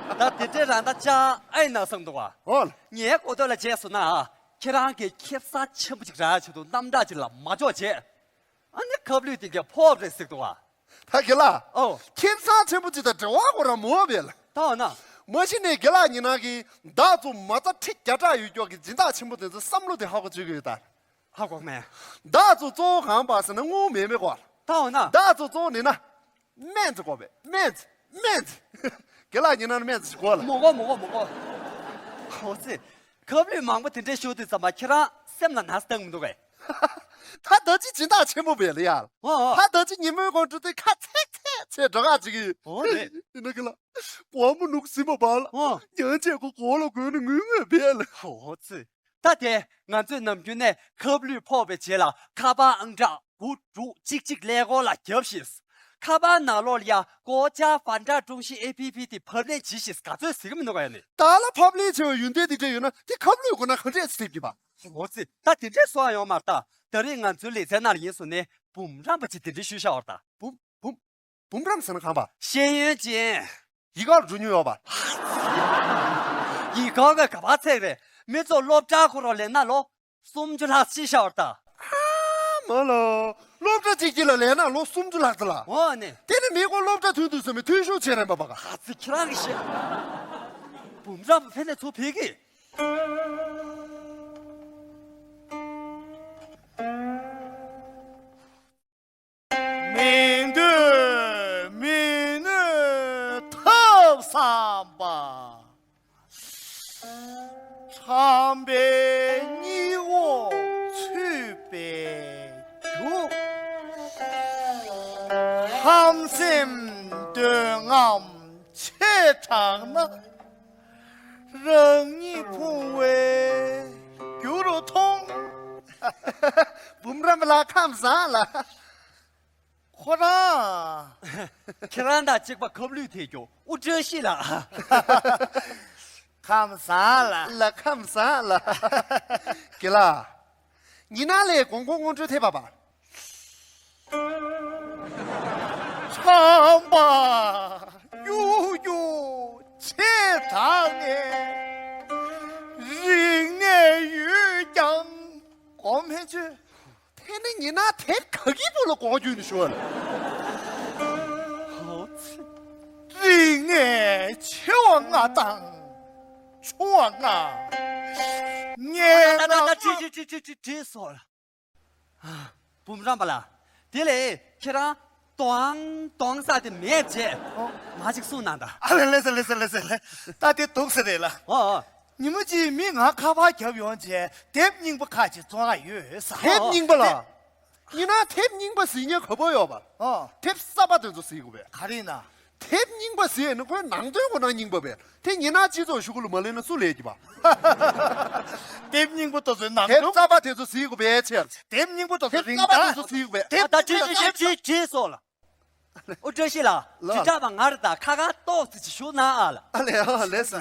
ད་དེ་འདྲའི་རང་ད་ཅག་ཨེ་ན་བསམ་འདུག་བ། ཨོ། ངའི་གོ་ཐོས་ལ་བྱས་སོང་ན། ཁྱེད་རང་གིས་ཁེ་བཟང་ཆེན་པོ་ཅིག་རག་ཆེད་དུ་རྣམ་གྲངས་ཅིག་ལ་མ་འཇོག་བྱས། ཨ་ནི་ཁབ་ལུད་དེ་ག་ཕོག་རེད་ཟེར་འདུག་བ། ད་གི་ལ། ཨོ། ཁེ་བཟང་ཆེན་པོ་ཅིག་དང་འབྲེལ་བ་གོ་ར་མོ་བས་ལ། ད་འོ་ན། མ་གཞི་ནས་གི་ལ་ཉི་ན་གི་བདག་ཚོ་མ་རྩ་ཁྲི་བརྒྱ་ཕྲག་ཡོད་ཀྱོག་གི་སྦྱིན་བདག་ཆེན་པོ་དེ་ཚོ་བསམ་བློ་དེ་ཧ་གོ་བཅུག་གི་ཡོད་ད། ཧ་གོ་མེད། བདག་ཚོ་གཙོ་བོ་གང་པ་ཟེར་ན་དངུལ་མེད་མེད་གོ། ད་འོ་ན། བདག་ཚོ་གཙོ་བོ་ནི་ན། སྨན་རྩི་དགོས་པས་སྨན་རྩི་སྨན་རྩི། དགེ་ལགས་ཉིན་ནང་སྨན་རྩི་ཞིག་དགོས་ལ། མོ་གོ་མོ་གོ་མོ་གོ། ཧོ་ཙི། ཁབ་ལུད་མང་པོ་དེ་འདྲས་ཤོར་དུས་ཙམ་པ་ཁྱེད་རང་སེམས་ལ་ན་ཚ་བཏང་མི་འདུག་གས། ད་ད་ཅི་སྦྱིན་བདག་ཆེན་པོ་བས་ལ་ཡ། ཨོ་ཨོ། ད་ད་ཅི་ཉིན་མོའི་དགོང་དྲོ་དེ་ཁ་ཚེག་ཚེག་ཚེག་འགྲོ་ག་ཅིག་གི། ཨོ་རེད། ཡིན་ན་གི་ལ། སྒོར་མོ་ནུག་ཟིན་པ་བ་ལ། ཨོ། ཉང་ཆས་ཁོ་གོ་ལ་གོན་ནས་ངུས་ངུས་བས་ལ། ཧོ་ཙི། ད་དེ་ང་ཚོས་ནམ་རྒྱུན་ནས་ཁབ་ལུད་ཕོག་པའི་རྗེས་ལ་ཁ་པར་ཨང་གྲངས་དགུ་དྲུག་གཅིག་གཅིག་ཀླད་ཀོར་ལ་བརྒྱབ་ཤིག་ཁ་པར་ནང་ལོགས་ལ་ཡ་སྒོ་ལྕགས་ཕར་འདྲ་ཀྲུང་ཤིས་ཨེ་ཕི་ཕི་དེ་ཕབ་ལེན་གྱིས་ཤིག་ག་ཚོད་ཟེར་གི་མི་འདུག་གས་ནི། ད་ལ་ཕབ་ལེན་བྱས་པའི་ཡོན་ཏན་དེ་འདྲ་ཡོད་ན་དེ་ཁབ་ལུད་དགོས་ན་ག་འདྲས་སེ་ཐེབས་ཀྱི་པ། འོ་ཙི། ད་དེ་འདྲས་སོང་ཡོང་མ་རེད་ད། ད་རེས་ང་ཚོའི་ལེ་ཚན་ནང་ལ་ཡིན་སོང་ནས་འབུམ་རམས་པ་ཅིག་དེ་འདྲས་ཞུས་བཞག་པ་རེད་ད། འབུམ་འབུམ། འབུམ་རམས་ཟེར་ན་གང་པ། ཤེས་ཡོན་ཅན། ཡིག་ག་ལ་འགྲོ་མྱོང་ཡོད་པ། ཡིག་ག་ག་ག་པ་ཚེག་རེད། མི་ཚོ་སློབ་གྲྭ་ཁོ་རང་ལེན་ན་ལོ། སུམ་ཅུ་ལྷག་ཅི་ཤར་ད། ཨ་མ་ལོ། སློབ་གྲྭ་གཅིག་གཅིག་ལ་ལེན་ན་ལོ་སུམ་ཅུ་ལྷག་ཙམ་ལ། འོ་ནི། དེ་ནི་མི་ཁོ་སློབ་གྲྭ་ཐོན་དུས་ཙམ་མི་ཐོན་ཤུགས་ཆེ་རན་པ་པ་ག་ཧ་ཙི་ཁྱེད་རང་གི་ཤེས། འབུམ་རམས་ཕན་ནས་ཚུར་ཕེབས་ཀི། མི་འདོད་མི་ནུས་ཐབས་བསམ་པ། ཁྲམ་པའི་སྙིགས་འོག་ཚུད་པའི་རྒྱུ། ཧམ་སེམས་འདོད་རྔམ་ཆེ་དྲགས་ན། རང་ཉིད་ཕུང་བའི་རྒྱུ་རུ་མཐོང་། འབུམ་རམས་པ་ལགས་ཁམས་བཟང་ལགས། ཁོ་རང་། ཁྱེད་རང་དང་གཅིག་པ་ཁབ་ལུད་ཐེ་རྒྱུ་ཨུ་བཀྲ་ཤིས་ལགས། ཁམས་བཟང་ལགས། ལགས་ཁམས་བཟང་ལགས། དགེ་ལགས། ཉི་ན་ལས་དགོང་དགོང་སྔོན་འགྲོའི་ཐེབས་པ་པ། ཁྲམ་པ་གཡུག་རྒྱུ་ཆེ་དྲགས་ནས་རིག་གནས་ཡོད་ཀྱང་གོམས་ཧེ་ཆོས། དེ་ནི་ཉི་ན་དེབ་ག་གི་བུ་ལ་གོག་རྒྱུ་ནི་ཞུ་བ་ལ། ཧོ་ཚི། རིག་གནས་ཆེ་བ་ལྔ་དང་ཆུང་བ་ལྔ། ངས་ད་ད་ད་ད་ཁྲིད་ཁྲིད་ཁྲིད་ཁྲིད་ཁྲིད་སོང་ལ། འབུམ་རམས་པ་ལགས། དེ་ལས་ཁྱེད་རང་དོང་དོང་ས་དེ་མེད་བྱས། ཨོ། མ་ཅིག་གསུངས་གནང་ད། ཨ་ལེ་ལེ་ཟེར་ལེ་ཟེར་ལེ་ཟེར་ལེ། ད་དེ་འདུག་ཟེར་རེད་ལ། ཨོ་ཨོ། ཉིན་མོ་གཅིག་མི་ང་ཁ་པར་རྒྱབ་ཡོང་བྱས་དེབ་རྙིང་པ་ཁ་ཅིག་བཙོང་ཡ་ཡོད་ས། དེབ་རྙིང་པ་ལ། ཨོ། ཡིན་ན་དེབ་རྙིང་པ་ཟེར་མཁན་ག་པར་ཡོད་པ། ཨོ། དེབ་གསར་པ་དེ་ཚོ་ཟེར་དགོས་པས། ག་རེ་ཡིན་ན། དེབ་རྙིང་པ་ཟེར་ནི་ཁོའི་ནང་དོན་ཁོ་ན་རྙིང་པ་བས། དེ་ཉིན་ནག་སྤྱི་ཚོགས་ཤོག་གུ་ལ་མ་ལེན་ན་སུ་ལས་ཀྱི་པ། དེབ་རྙིང་པ་དེ་ཚོའི་ནང་དེབ་དུ་གསར་པ་དེ་ཚོ་ཟེར་དགོས་པའི་ཕྱིར། དེབ་རྙིང་པ་དེ་ཚོ་དེབ་རིང་གསར་པ་དེ་ད། ཚོ་ཟེར་དགོས་པས། དེབ་ཨ་ད་བྲིས་བྲིས་བྲིས་བྲིས་བྲིས་སོང་ལ། ཨོ་བཀྲ་ཤིས་ལགས། ལགས། དྲིལ་བསྒྲགས་པ་ང་རེད་ད། ཁ་ཁ་ཏོག་ཙི་ཅིག་ཞུ་ན་ཨ་ལ། ཨ་ལས་ཨ་ལས་སོ།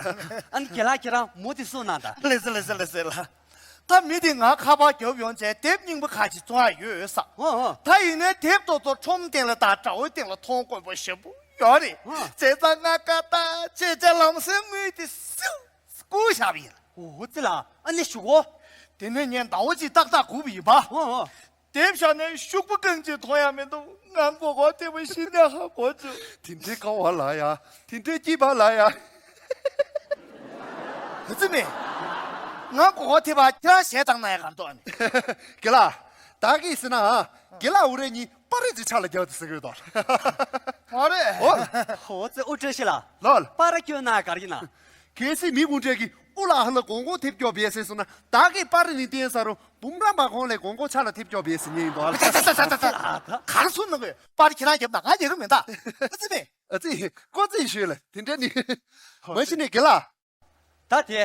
ཨ་ནི་རྒན་ལགས་ཁྱེད་རང་མུ་མཐུད་གསུངས་གནང་ད། ལགས་སོ་ལགས་སོ་ལགས་སོ་ལགས། ད་མི་དེ་ང་ཁ་པར་རྒྱབ་ཡོང་བྱས་དེབ་རྙིང་པ་ཁ་ཅིག་བཙོང་ཡ་ཡོད་ས། ཨོ་ཨོ། ད་ཡིན་ནའི་དེབ་དེ་ཚོ་ཁྲོམ་སྟེང་ལ་དང་དྲ་བའི་སྟེང་ལ་མཐོང་དཀོན་པོ་ཞེ་པོ་ཡོད་རེད། ཨོ། བྱས་ཙང་ང་ཀ་ད་ཅེ་ཅེ་ལམ་སེང་དངུལ་དེ་སིའུ་བསྐུར་བཞག་པ་ཡིན། ཨོ་ཙི་ལ་ཨ་ནི་ཞུ་གོ། དེ་ནས་ངས་ཟླ་བ་གཅིག་ཏག་ཏག་སྒུག་པ་ཡིན་པ། ཨོ་ཨོ། དེབ་བཞག་ནས་ཤོག་བུ་རྐང་གཅིག་མཐོང་ཡ་མི་འདུག་ང་མགོ་སྐོར་ཐེབས་པ་ཤི་ནས་ཧ་གོ་བྱུང་། དེ་འདྲའི་དཀའ་བ་ལ་ཡ། དེ་འདྲའི་སྐྱིད་པ་ལ་ཡ། ཨ་ཙི་མེ། ང་མགོ་སྐོར་ཐེབས་པ་ཁྱེད་རང་ཞལ་དྲང་ན་ཡ་གར་འདུག་ཨ་ནི། དགེ་ལགས། བདག་གིས་ཟེར་ན་ཨ། དགེ་ལགས་འུ་རེ་གཉིས་པར་རིས་ཀྱི་ཆ་ལ་རྒྱག་ཏུ་ཟེར་གི་ཡོད་དོ། ཨོ་རེད། ཨོ། ཨོ་ཙི་ཨུ་བཀྲ་ཤིས་ལགས། ལགས། པར་སྐྱོན་ན་གར་གྱི་ན། གལ་སྲིད་མི་དགུ་འདྲས་ཀྱིས་ཨུ་ལ་ཧ་ལ་གོང་གོང་ཐེབས་སྐྱོ་བས་ཟེར་སོང་ན་བདག་གིས་པར་རིས་ནི་བསྟན་ས་རུ། འབུམ་རམས་པ་ཁོང་ལས་གོང་གོང་ཆ་ལ་ཐེབས་སྐྱོ་བས་ཟེར་ཉན་ཡིན་དོ། ཨ་ལ། ད་ད་ད་ད་ད། གར་སོང་ན་གོ་པར་ཁྱེད་རང་རྒྱབ་ན་ང་རྒྱག་གི་མིན་ད། ཨ་ཙི་མེ། ཨ་ཙི། ཀོ་ཙི་ཞུས་ལ་དེ་འདྲས་ནི། མ་གཞི་ནས་དགེ་ལགས། ད་དེ།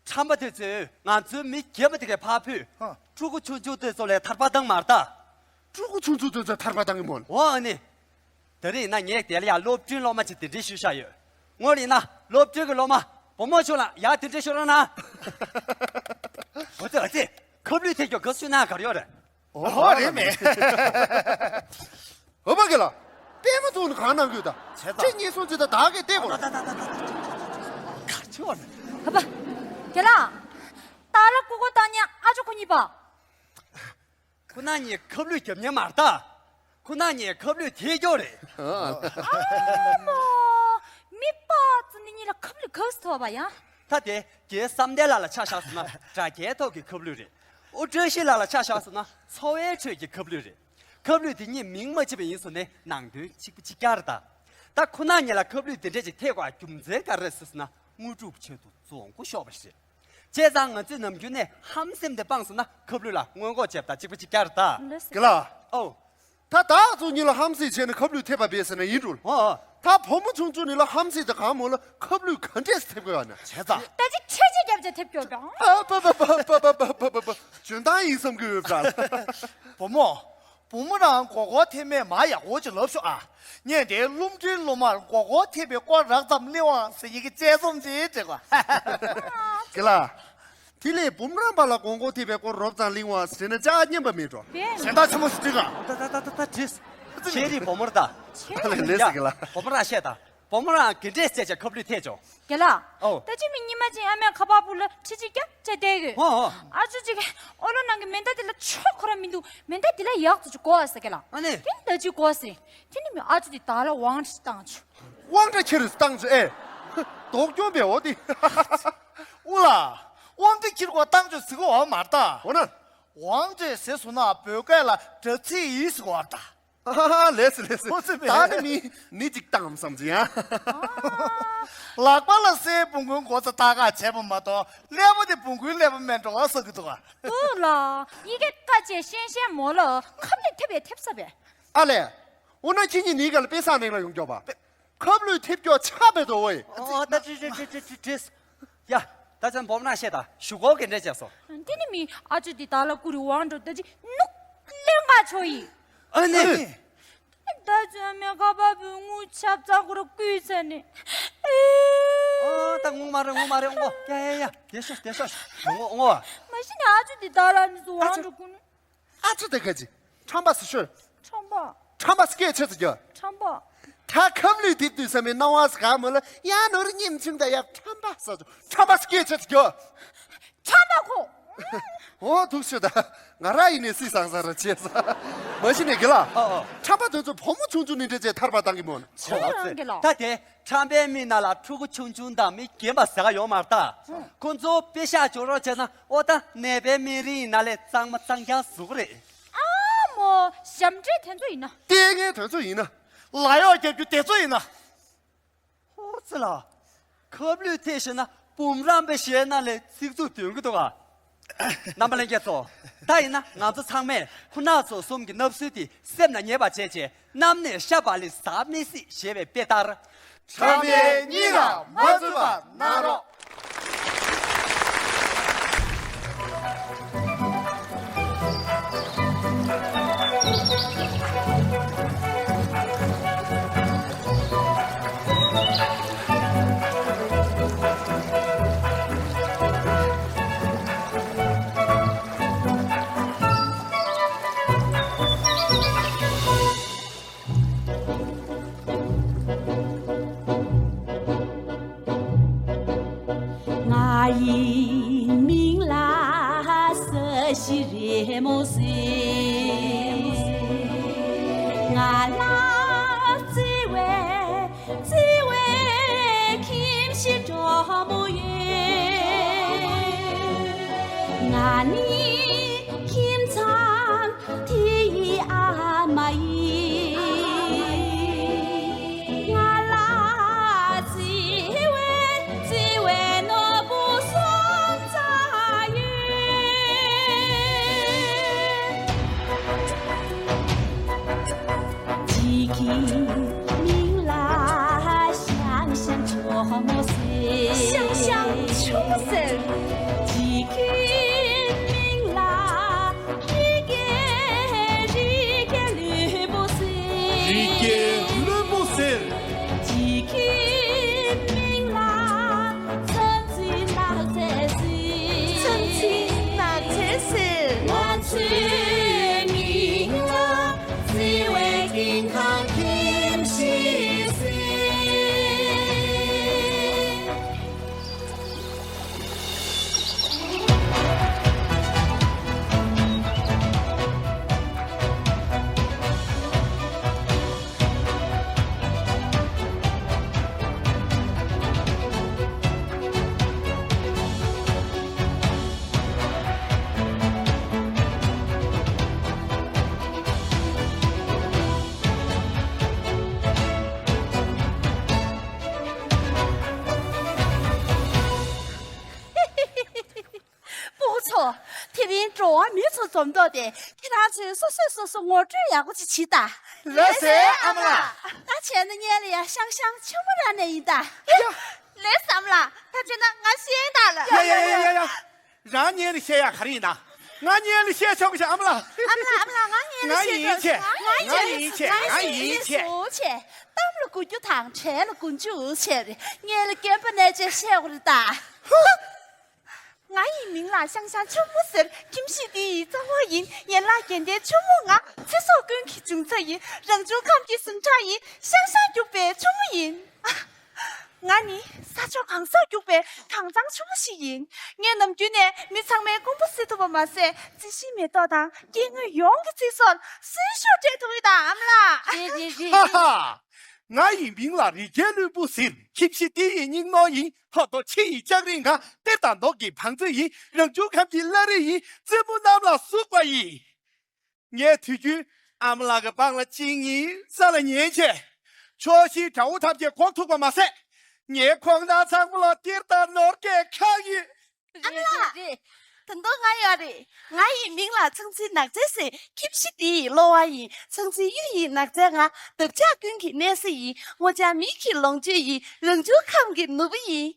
ཁྲམ་པ་དེ་ཚོས་ང་ཚོའི་མི་རྒན་པ་དེ་གའི་ཕར་ཕུད། ཧ། ཕྲུ་གུ་ཆུང་ཆུང་དེ་ཚོ་ལ་ཐར་པ་བཏང་མ་རེད་ད། ཕྲུ་གུ་ཆུང་ཆུང་དེ་ཚོ་ཐར་པ་བཏང་གི་མོ། འོ་ཨ་ནི། དེ་རིང་ཡིན་ན་ངས་དེ་ལ་ཡང་སློབ་གྲྭའི་སློབ་མ་ཅིག་གདན་འདྲེན་ཞུས་བཞག་ཡོད། སྔོན་ཡིན་ན་སློབ་གྲྭའི་གི་སློབ་མ་བུ་མོ་ཆུང་ལགས་ཡར་གདན་འདྲེན་ཞུ་རོགས་གནང་། འོ་ཙི་འོ་ཙི། ཁབ་ལུད་ཐེབས་རྒྱུ་དགའ་བསུ་གནང་ག་རེ་ཡོད་རེད། ཨོ་རེད་མེད། ཨོ་པ་གི་ལ། པད་མ་ཚོགས་ནི་གང་གནང་དགོས་ད། བྱས་ཙང་། ཁྱེད་གཉིས་སོང་ཅི་ད་བདག་གིས་བལྟས་དགོས། ད་ད་ད་ད་ད། ག་ཆོག་རེད། ཧ་པ། རྒན་ལགས། ད་ལ་ཀུ་ཀུ་བཏང་ཉན་ཨ་ཅོ་ཁོ་གཉིས་པ། ཁོ་ན་གཉིས་ཁབ་ལུད་རྒྱབ་ཉན་མ་རེད་ད། ཁོ་ན་གཉིས་ཁབ་ལུད་ཐེབས་རྒྱུ་རེད། ཨ་མོ། མི་པ་ཙི་ནི་གཉིས་ལ་ཁབ་ལུད་ག་བས་ཐོབ་པ་ཡ། ད་དེ་རྒན་བསམ་གཏན་ལགས་ལ་ཆ་བཞག་སོང་ན་དྲ་རྒྱའི་ཐོག་གི་ཁབ་ལུད་རེད། ཨོ་བཀྲ་ཤིས་ལགས་ལ་ཆ་བཞག་སོང་ན་འཚོ་བའི་ཁྲོད་ཀྱི་ཁབ་ལུད་རེད། ཁབ་ལུད་དེ་གཉིས་མིང་མ་ཕྱེ་བ་ཡིན་སོང་ནས་ནང་དོན་གཅིག་པ་གཅིག་རྐྱང་རེད་ད། ད་ཁོ་ན་གཉིས་ལ་ཁབ་ལུད་དེ་འདྲས་ཅིག་ཐེབས་དགོས་རྒྱུ་མཚན་ག་རེ་རེད་ཟེར་སོང་ན་དངོས་གྲུབ་ཆེད་དུ་བཙོང་གོ་ཤོག་པ་རེད། བྱས་ཙང་ང་ཚོས་ནམ་རྒྱུན་ནས་ཧམ་སེམས་དེ་སྤངས་སོང་ན་ཁབ་ལུད་ལ་སྔོན་འགོག་བྱེད་པ་དང་གཅིག་པ་གཅིག་རྐྱང་རེད་ད། ལགས་སོ། རྒན་ལགས། ཨོ། ད་བདག་ཚོ་གཉིས་ལ་ཧམ་སེམས་བྱས་ནས་ཁབ་ལུད་ཐེབས་པ་རེད་ཟེར་ན་ཡིན་འགྲོ། ཨོ་ཨོ། ད་བུ་མོ་ཆུང་ཆུང་གཉིས་ལ་ཧམ་སེམས་དེ་གང་མོ་ལ་ཁབ་ལུད་ག་འདྲས་སེ་ཐེབས་དགོས་ཡ་ན། བྱས་ཙང་། ད་ཅི་ཆེ་ཆེ་རྒྱབ་ཆ་ཐེབས་སྐྱོ་གང་། ཨ་པ་པ་པ་པ། འཇོན་ཐང་ཡིན་བསམ་གི་ཡོད་པ། བུ་མོ། བུ་མོ་རང་མགོ་སྐོར་ཐེབས་མེད་མ་ཡག་པོ་ཅིག་ལབ་ཤོག་ཨ། ངས་དེའི་སློབ་གྲྭའི་སློབ་མར་མགོ་སྐོར་ཐེབས་པའི་སྐོར་རགས་ཙམ་གླེང་བ་ཟེར་ཡི་གེ་དཔྱད་རྩོམ་ཅིག་བྲིས་པ། རྒན་ལགས། དེ་ལས་བུམ་རམས་པ་ལ་མགོ་སྐོར་ཐེབས་པའི་སྐོར་རོབ་ཙམ་གླེང་བ་ཟེར་ན་ཅག་སྙན་པ་མེད་འགྲོ། དེ། གཞན་དག་ཆེན་མོ་ཟེར་དུས་ག་ད་ད་ད་ད་ད་བྲིས། ཤེས་རིག་བུ་མོར་ད། ལས་ལས་ཟེར་གི་ལ། བུ་མོ་རང་བཤད་ད། བུ་མོ་རང་གི་འདྲས་བྱས་བྱས་ཁབ་ལུད་ཐེབས་བྱུང་། རྒན་ལགས། ཨོ། ད་ཅི་མི་ཉི་མ་ཅིག་ཨ་མས་ཁ་པར་བུ་ལ་ཁྲི་གཅིག་བརྒྱབ་བྱས་བསྡད་ཡོད། ཨོ་ཨོ། ཨ་ཅོ་ཅིག་ཨོ་ལོ་ནང་གི་མེ་མདའ་དེ་ལ་ཆོག་ཁོ་རང་མི་འདུག་མེ་མདའ་དེ་ལ་ཡག་ཙམ་ཅིག་གོ་ཨ་ཟེར་གི་ལ། ཨ་ནི། དེ་ལ་ཅིག་གོ་ཟེར། དེ་ནི་མི་ཨ་ཅོ་དེ་ད་ལ་དབང་ཁྲིད་བཏང་བྱུང་། དབང་གྲ་ཁྱེར་བཏང་བྱས་ཨེ། དོགས་སྐྱོན་པས་འོ་དེ། ཨུ་ལ། དབང་གྲ་ཁྱེར་གོ་བཏང་བྱས་ཟིག་གོ་འོ་མར་ད། འོ་ན། དབང་གྲ་ཟེར་སོང་ན་བོད་སྐད་ལ་དྲ་ཚིགས་ཡིན་ཟིག་གོ་བར་ད། ཨ་ཧ་ཧ་ལེ་སི་ལེ་སི། ཨོ་ཙི་མེ། ད་ནི་མི་མི་གཅིག་བཏང་བསམ་ཅི་ཡ། ལག་པ་ལ་སའི་བོང་གུའི་མགོ་ཚ་ལྟ་ག་བྱས་པ་མ་གཏོགས་ཀླད་པ་དེ་བོང་གུའི་ཀླད་པ་མེད་འགྲོ་བ་ཟེར་གི་འདུག་ག་ཨུ་ལ། ཡི་གེ་ཀ་ཅེ་ཤེན་ཤེན་མོ་ལ་ཁབ་ལུད་ཐེབས་པའི་ཐེབས་ས་བས། ཨ་ལས། འོ་ན་ཁྱེད་གཉིས་ནི་ག་ལ་དཔེ་བཟང་ནང་ལ་ཡོང་མགྱོགས་པ། ཁབ་ལུད་ཐེབས་སྐྱོ་ཆགས་པའི་དོ་བོ་ཡི། ཨོ་ད་ཏྲི་ཏྲི་ཏྲི་ཏྲི་ཏྲི། ཡ། ད་ཚན་བོམ་ན་ཤེས་ད་ཞུ་གོ་གི་འདྲ་བྱས་སོ། དེ་ནི་མི་ཨ་ཅོ་དེ་ད་ལ་ཀུ་རི་དབང་འགྲོ་ད་ཅི་ནུག་ལེན་ག་ཆོ་ཡི། ཨ་ནི། ད་ཚོད་མེད་ཁ་པར་བུ་ངུ་ཆབ་ཚ་ཁོ་ར་ཀུས་ཚ་ནི། ཨ་ད་ངུ་མ་རེད་ངུ་མ་རེད་ངུ། ཡ་ཡ་ཡ། དེ་ཤོ་དེ་ཤོ། ངུ་ངུ། མ་གཞི་ནས་ཨ་ཅོ་དེ་ད་ལ་ནི་སུ་དབང་འགྲོ་ཀུ་ནི། ཨ་ཅོ་དེ་ག་ཅི། ཁྲམ་པ་སུ་ཤོད། ཁྲམ་པ། ཁྲམ་པ་སུ་སྐད་ཆེ་ཙི་རྒྱོ། ཁྲམ་པ། ད་ཁབ་ལུད་དེ་དུས་ས་མེད་སྣང་བ་སུ་ག་མོ་ལ་ཡ་ནོར་ཉིམ་ཆུང་ད་ཡ་ཁྲམ་པ་ས་ཅོ་ཁྲམ་པ་སུ་སྐད་ཆེ་ཙི་རྒྱོ། ཁྲམ་པ་ཁོ། ཨོ་ཐུག་ཤོད་ད། ང་ར་ཡིན་ནས་སི་སང་ས་ར་ཆེ་ས། མ་གཞི་ནས་གི་ལ། ཨ་ཨ། ཁྲམ་པ་དེ་ཚོ་བུ་མོ་ཆུང་ཆུང་ནས་འདྲ་བྱས་ཐར་པ་བཏང་གི་མོ་ན། ཆོག་ཨ་ཙི། ད་དེ། ཁྲམ་པའི་མི་ནང་ལ་ཕྲུ་གུ་ཆུང་ཆུང་དང་མི་རྒན་པ་ཟེར་ག་ཡོད་མ་རེད་ད། ཁོ་ཚོ་དཔེ་ཤག་འཇོག་རོགས་བྱས་ན་ཨོ་ད་ནད་པའི་མི་རིགས་ཡིན་ན་ལས་གཙང་མ་གཙང་རྐྱང་བཟོ་གི་རེད། ཨ་མོ་ཞབས་འདྲེན་དེ་ཚོ་ཡིན་ན། ལྟས་ངན་དེ་ཚོ་ཡིན་ན། ལ་གཡོག་རྒྱབ་རྒྱུ་དེ་ཚོ་ཡིན་ན། ཧོར་ཙི་ལ། ཁབ་ལུད་ཐེབས་ཤེས་ན་བུམ་རམས་པའི་ཞལ་ནང་ལས་ཚིག་རྩུབ་འདོན་གི་འདུག་ག་རྣམ་པ་ལྷན་རྒྱས་ཚོ། ད་ཡིན་ན་ང་ཚོ་ཚང་མས་ཁོ་ན་ཚོ་གསུམ་གྱི་བརྣབ་སྲོལ་དེ་སེམས་ལ་ངེས་པ་བྱས་རྗེས་གནམ་ནས་ཤ་བག་ལེབ་ཟ་མི་སྲིད་ཞེས་པའི་དཔེ་ལྟར། ཁྲམ་པའི་སྙིང་ལ་མ་བཙུད་པ་གནང་རོགས། ང་ཡི་མིང་ལ་ས་གཞི་རི་མོ་ཟེར། ང་ལ་བརྩེ་བའི་བརྩེ་བའི་ཁྱིམ་གཞིས་འདྲ་མོ་ཡོད། ང་ནི་ཁྱིམ་ཚང་དེ་ཡི་ཨ་མ་ཡིན། ང་ལ་བརྩེ་བའི་བརྩེ་བའི་ནོར་བུ་གསུམ་ཙམ་ཡོད། གཅིག་གི་མིང་ལ་ཤང་ཤང་ཇོ་མོ་ཟེར། ཤང་ཤང་ཇོ་མོ་ཟེར། གཅིག་གི་མིང་ལ་རི་སྐྱེས་རི་སྐྱེས་ལུས་པོ་ཟེར། རི་སྐྱེས་ལུས། སྤུ་གུ་ཚོ། དེ་རིང་འགྲོ་བ་མི་ཚོ་འཛོམས་ཐོག་དེ་ཁྱེད་རང་ཚོས་སོ་སོས་སོ་སོ་ངོ་སྤྲོད་ཡག་པོ་ཅིག་བྱེད་དང་། ལགས་སེ་ཨ་མ་ལགས། ད་བྱས་ན་སྔོན་ལ་ཡ་ཤང་ཤང་ཆུ་མོ་རང་ནས་ཡིན་ད། ཡ། ལགས་སེ་ཨ་མ་ལགས། ད་བྱས་ན་ང་ཤེས་ད་ལ། ཡ་ཡ་ཡ་ཡ་ཡ། རང་སྔོན་ལ་བཤད་ཡག་ག་རེ་ཡིན་ད། ང་སྔོན་ལ་བཤད་ཆོག་གི་ཤག་ཨ་མ་ལགས། ཨ་མ་ལགས་ཨ་མ་ལགས། ང་སྔོན་ལ་བཤད་ཆོག་ང་ཡིན་ཆེ། ང་ཡིན་ཆེ། ང་ཡིན་ཆེ། ང་ཡིན་ཆེ། གཏམ་ལ་མགོ་རྒྱུ་དང་། གྲལ་ལ་མགོ་མཇུག་བྱས་རེད། སྔོན་ལ་རྒན་པ་ནས་ཅིག་བཤད་དགོས་རེད་ད། ཧུ། ང་ཡི་མིང་ལ་ཤང་ཤང་ཆུ་མོ་ཟེར། ཁྱིམ་གཞིས་འདི་ཡི་གཙོ་བོ་ཡིན། ཡན་ལག་རྒན་ལྡན་ཆུ་མོ་ང་། ཚེ་སྲོག་ཀུན་གྱི་འབྱུང་རྩ་ཡིན། རང་བྱུང་ཁམས་ཀྱི་ཟུངས་ཁྲག་ཡིན། ཤང་ཤང་རྒྱུག་པའི་ཆུ་མོ་ཡིན། ང་ནི་ས་ཕྱོགས་གང་སར་རྒྱུག་པའི་དྭངས་གཙང་ཆུ་མོ་ཞིག་ཡིན། ངས་ནམ་རྒྱུན་ནས་མི་ཚང་མའི་དགོངས་པ་གསལ་ཐུབ་པ་མ་ཟད། རྩི་ཤིང་མེ་ཏོག་དང་སྐྱེ་དངོས་ཡོངས་ཀྱི་ཚེ་སྲོག་ལ་གསོན་ཤུགས་སྤྲད་ཐུབ་ཀྱི་ད་ཨ་མ་ལགས། རེད་རེད་རེད། ཧ་ཧ། ང་ཡི་མིང་ལ་རི་རྒྱལ་བློན་པོ་ཟེར། ཁྱིམ་གཞིས་འདི་ཡི་སྙིང་ནོར་ཡིན། ལྷག་ཏུ་ཁྱི་ཡི་ལྕགས་རིགས་ང་། གཏེར་དང་ནོར་གྱི་བང་མཛོད་ཡིན། རང་བྱུང་ཁམས་ཀྱི་བླ་རི་ཡིན། བཙུན་མོ་རྣམས་ལ་ཟུག་པ་ཡིན། ངས་དུས་རྒྱུན་ཨ་མ་ལགས་ཀྱི་པང་ལ་གཅིག་གཉིས་ས་ལ་ཉལ་བྱས། ཕྱོགས་བཞིའི་དགྲ་བོ་ཐམས་ཅད་འགོག་ཐུབ་པ་མ་ཟད། ངའི་ཁོང་རྣམ་ཚང་མ་ལ་གཏེར་དང་ནོར་གྱིས་ཁེངས་ཡོད། ཨ་མ་ལགས། རེད་རེད་རེད། ད་དུང་ང་ཡོད་རེད། ང་ཡི་མིང་ལ་ཚང་ཚིང་ནགས་ཚལ་ཟེར། ཁྱིམ་གཞིས་འདི་ཡི་གློ་བ་ཡིན། ཚང་ཚིང་གཡུ་ཡི་ནགས་ཚལ་ང་། འདབ་ཆགས་ཀུན་གྱི་གནས་ས་ཡིན། སྔོ་ལྗང་མིག་གི་ལོངས་སྤྱོད་ཡིན། རང་བྱུང་ཁམས་ཀྱི་ནོར་བུ་ཡིན།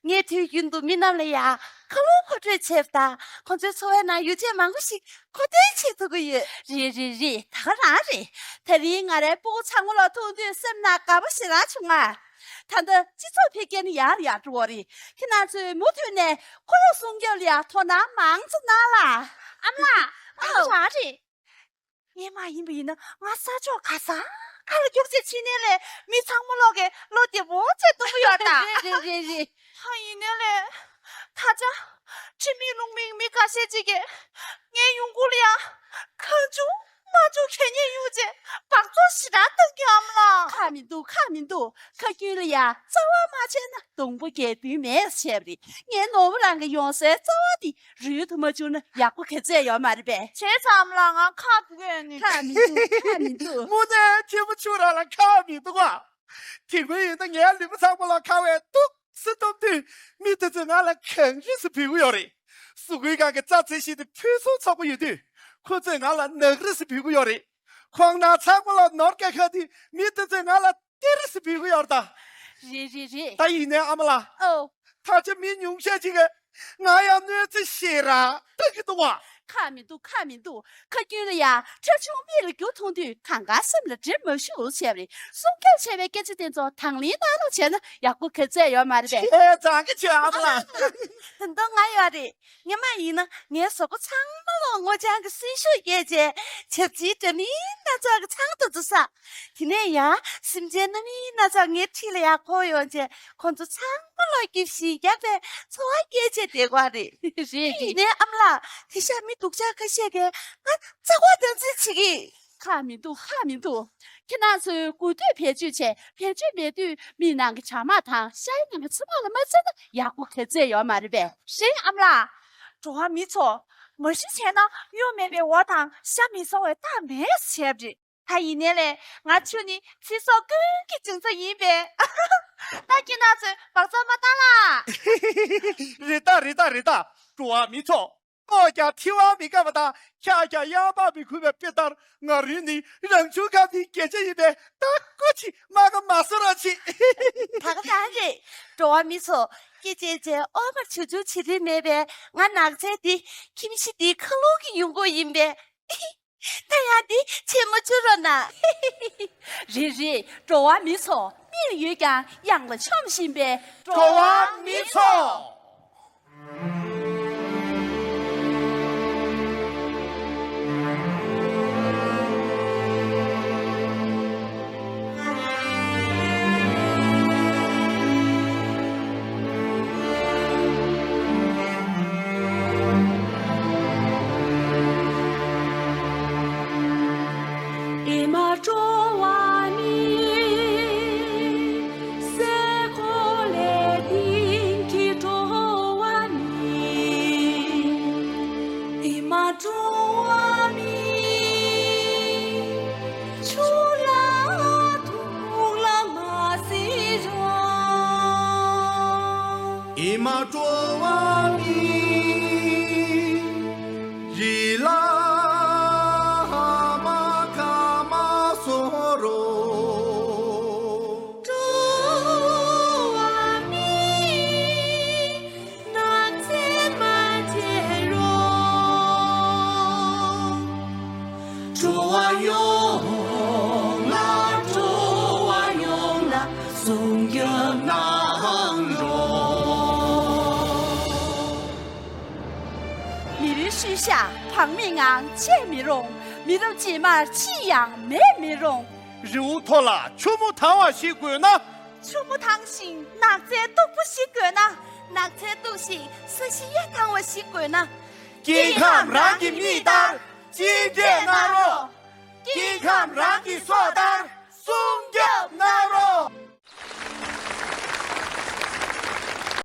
ངས་དུས་རྒྱུན་དུ་མི་རྣམས་ལ་ཡང་ཁ་ལོ་མཁོ་སྤྲོད་བྱེད་པ་དང་། ཁོང་ཚོའི་འཚོ་བའི་ནང་ཡོ་བྱད་མང་པོ་ཞིག་མཁོ་འདོན་བྱེད་ཐུབ་ཀྱི་ཡོད། རེད་རེད་རེད། ད་ག་རང་རེད། དེ་རིང་ང་རའི་སྤུ་གུ་ཚང་མ་ལ་མཐོང་དུས་སེམས་ནང་དགའ་པོ་ཞེ་དྲག་བྱུང་ང་། ད་ལྟ་སྤྱི་ཚོགས་འཕེལ་རྒྱས་ནི་ཡར་ཡར་འགྲོ་བ་རེད། ཁྱེད་རྣམ་ཚོས་མུ་མཐུད་ནས་ཁོར་ཡུག་སྲུང་སྐྱོབ་ལ་ཡང་དོ་སྣང་མང་ཙམ་གནང་ལ། ཨ་མ་ལགས། ཨ་ཨོ། རང་རེད། ངས་མ་ཡིན་པ་ཡིན་ན་ང་ས་ཕྱོགས་ག་ས་ག་ལ་རྒྱུགས་བྱས་ཕྱིན་ནའི་ལས་མི་ཚང་མ་ལོག་གི་བློ་བདེ་པོ་བྱས་གཏོང་གི་ཡོད་ད། རེད་རེད་རེད་རེད། ཧ་ཡིན་ནའི་ལས་ད་ཆ་ཁྲིམས་མེད་ལུགས་མེད་མི་ཁ་ཤས་ཅིག་གིས་ངའི་ཡོང་སྒོ་ལ་ཡ་གང་བྱུང་མང་བྱུང་གད་སྙིགས་གཡུགས་བྱས་འབག་བཙོག་ཞེ་དྲག་གཏོང་གི་ཨ་མ་ལགས། ཁག་མི་འདུག་ཁག་མི་འདུག་ཁ་རྒྱུན་ལ་ཡ་རྩ་བ་མ་བྱས་ན་སྡོང་པོ་རྒྱས་དུས་མེད་ཟེར་བ་རེད། ངའི་ནོར་བུ་རང་གི་ཡོང་སའི་རྩ་བ་འདི་རུལ་དུ་མ་བཅུག་ན་ཡག་པོ་ག་ཚད་ཡོད་མ་རེད་པས། བྱས་ཙང་ཨ་མ་ལགས་ང་ཁག་འདུག་གས་ནི། ཁག་མི་འདུག་ཁག་མི་འདུག་དངོས་གནས་ཁྱེད་མོ་ཁྱོད་རང་ལ་ཁག་མི་འདུག་ཨ། དེ་འདྲ་ཡིན་ན་ངའི་ལུས་པོ་ཚང་མ་ལ་ཁ་བས་ཏོག་ཙམ་བཏུམས་དུས་མི་དེ་ཚོས་ང་ལ་གངས་རི་ཟེར་འབོད་ཀྱི་ཡོད་རེད། གཟུགས་པོའི་སྒང་གི་རྩ་རྩི་ཤིང་དེ་ཕུན་སུམ་ཚོགས་པོ་ཡོད་དུས་ཁོ་ཚོས་ང་ལ་ནགས་རི་ཟེར་འབོད་ཀྱི་ཡོད་རེད། ཁོང་རྣམ་ཚང་མ་ལ་ནོར་སྐལ་ཁ་དུས་མི་དེ་ཚོས་ང་ལ་གཏེར་ཟེར་འབོད་ཀྱི་ཡོད་རེད་ད། རེད་རེད་རེད། ད་ཡིན་ནའི་ཨ་མ་ལགས། ཨོ། ད་ཆ་མི་ཉུང་ཤས་ཅིག་གིས་ང་ཡང་གནོད་འཚེ་ཞེ་དྲག་བཏང་གི་འདུག་བ། ཁག་མི་འདུག་ཁག་མི་འདུག་ཁ་རྒྱུན་ལ་ཡ་ཁྲ་ཆུང་མིག་ལ་རྒྱུ་མཐོང་དུས་གང་ག་སེམས་ལ་དྲན་མ་ཞུ་བྱས་པ་རེད། སྲུང་སྐྱོབ་བྱས་པའི་སྐད་ཆ་དེ་ཚོ་དང་ལེན་གནང་རོགས་བྱས་ན་ཡག་པོ་ག་ཚད་ཡོད་མ་རེད་པས། བྱས་ཙང་གི་བྱས་ཨ་མ་ལགས། ད་དུང་ང་ཡོད་རེད། ངས་མ་ཡིན་ན་ངའི་གཟུགས་པོ་ཚང་མ་ལ་སྔོ་ལྗང་གི་སེམས་ཤུགས་རྒྱས་བྱས་ཆབ་ཆིའི་འདྲ་མིན་སྣ་ཚོགས་ཀྱི་ཚང་དུ་འཛུལ་ས། དེ་ནས་ཡང་སེམས་ཅན་སྣ་མིན་སྣ་ཚོགས་ངའི་འཁྲིས་ལ་ཡར་འཁོར་ཡོང་བྱས་ཁོང་ཚོ་ཚང་མ་ལ་སྐྱིད་ཤིང་རྒྱག་པའི་འཚོ་བ་སྐྱེལ་བྱས་བསྡད་དགོས་རེད། རེད་རེད། ཡིན་ནའི་ཨ་མ་ལགས་དེང་སང་མི་སྡུག་ཅག་ཁ་ཤས་ཀྱིས་ང་རྩ་བ་དམ་འཛིན་བྱེད་ཀྱི། ཁག་མི་འདུག་ཁག་མི་འདུག་ཁྱེད་རྣམ་ཚོས་དགུན་དུས་བེད་སྤྱོད་བྱས། བེད་སྤྱོད་མེད་དུས་མིག་ནང་གི་བྱ་དམར་དང་ཤའི་ནང་གི་ཚི་དམར་ལ་མ་བརྩེས་ན་ཡག་པོ་ག་ཚད་ཡོད་མ་རེད་པས། རེད་ཨ་མ་ལགས། འགྲོ་བ་མི་ཚོ་མ་ཤི་བྱས་ན་གཡོ་མེད་པའི་འོ་དང་ཤ་མི་ཟ་བའི་རྟགས་མེད་ཟེར་བ་རེད། ད་ཡིན་ནའི་ལས་ང་ཁྱོད་ནི་ཚེ་སྲོག་ཀུན་གྱི་འབྱུང་རྩ་ཡིན་པས། ད་ཁྱེད་རྣམ་ཚོས་འབག་བཙོག་མ་བཏང་ལ། རེད་ད་རེད་ད་རེད་ད། འགྲོ་བ་མི་ཚོ། སྔོ་ལྗང་ཐིགས་པ་མི་དགའ་བ་དང་ཤ་རྒྱགས་གཡང་འབག་མི་ཁུག་པའི་དཔེ་ལྟར་ང་རང་ནི་རང་བྱུང་ཁམས་འདིའི་རྒྱན་ཆ་ཡིན་པས་ད་སྐུ་མཁྱེན་མ་དགའ་མ་བཟོ་རོགས་གྱིས། ད་ག་རང་རེད། འགྲོ་བ་མི་ཚོ་སྐྱིད་བྱས་བྱས་ཨོ་མར་ཆུ་ཆུ་བྱེད་རིན་མེད་པས། ང་ནགས་ཚལ་འདི་ཁྱིམ་གཞིས་འདིའི་ཁ་ལོག་གི་ཡོང་སྒོ་ཡིན་པས། ད་ཡང་འདི་ཆེན་མོ་བཅུ་རོགས་གནང་། རེད་རེད། འགྲོ་བ་མི་ཚོ་མིག་ཡོད་ཀྱང་གཡང་ལ་མཆོངས་བཞིན་པའི་འགྲོ་བ་མི་ཚོ། འགྲོ་བ་མིའི་སའི་གོ་ལའི་སྟེང་གི་འགྲོ་བ་མི། ཨེ་མ་འགྲོ་བ་མིའི་ཆུ་ལ་འཐུང་ལ་མ་ཟེར་རོ། ཨེ་མ་འགྲོ་བ་མིའི་ཡིད་ལ་ཧ་མ་ག་མ་བཟོ་རོ། འགྲོ་བ་མིའི་ནགས་ཚལ་མ་བཅད་རོགས། འགྲོ་བ་ཡོངས་ལ། འགྲོ་བ་ཡོངས་ལ་སྲུང་སྐྱོབ་གནང་རོགས། མི་རུས་ཤུལ་བཞག་བག་མེད་ངང་བཅད་མི་རུང་། མི་རབས་རྗེས་མར་ཅི་ཡང་མེད་མི་རུང་། རི་བོ་མཐོ་ལ་ཆུ་མོ་དྭངས་བ་ཞིག་དགོས་ན། ཆུ་མོ་དྭངས་ཤིང་ནགས་ཚལ་སྟུག་པོ་ཞིག་དགོས་ན། ནགས་ཚལ་སྟུག་ཞིང་ས་གཞི་ཡང་དྭངས་བ་ཞིག་དགོས་ན། སྐྱེ་ཁམས་རང་གི་མིག་ལྟར་གཅེས་སྤྲས་གནང་རོགས། སྐྱེ་ཁམས་རང་གི་སྲོག་ལྟར།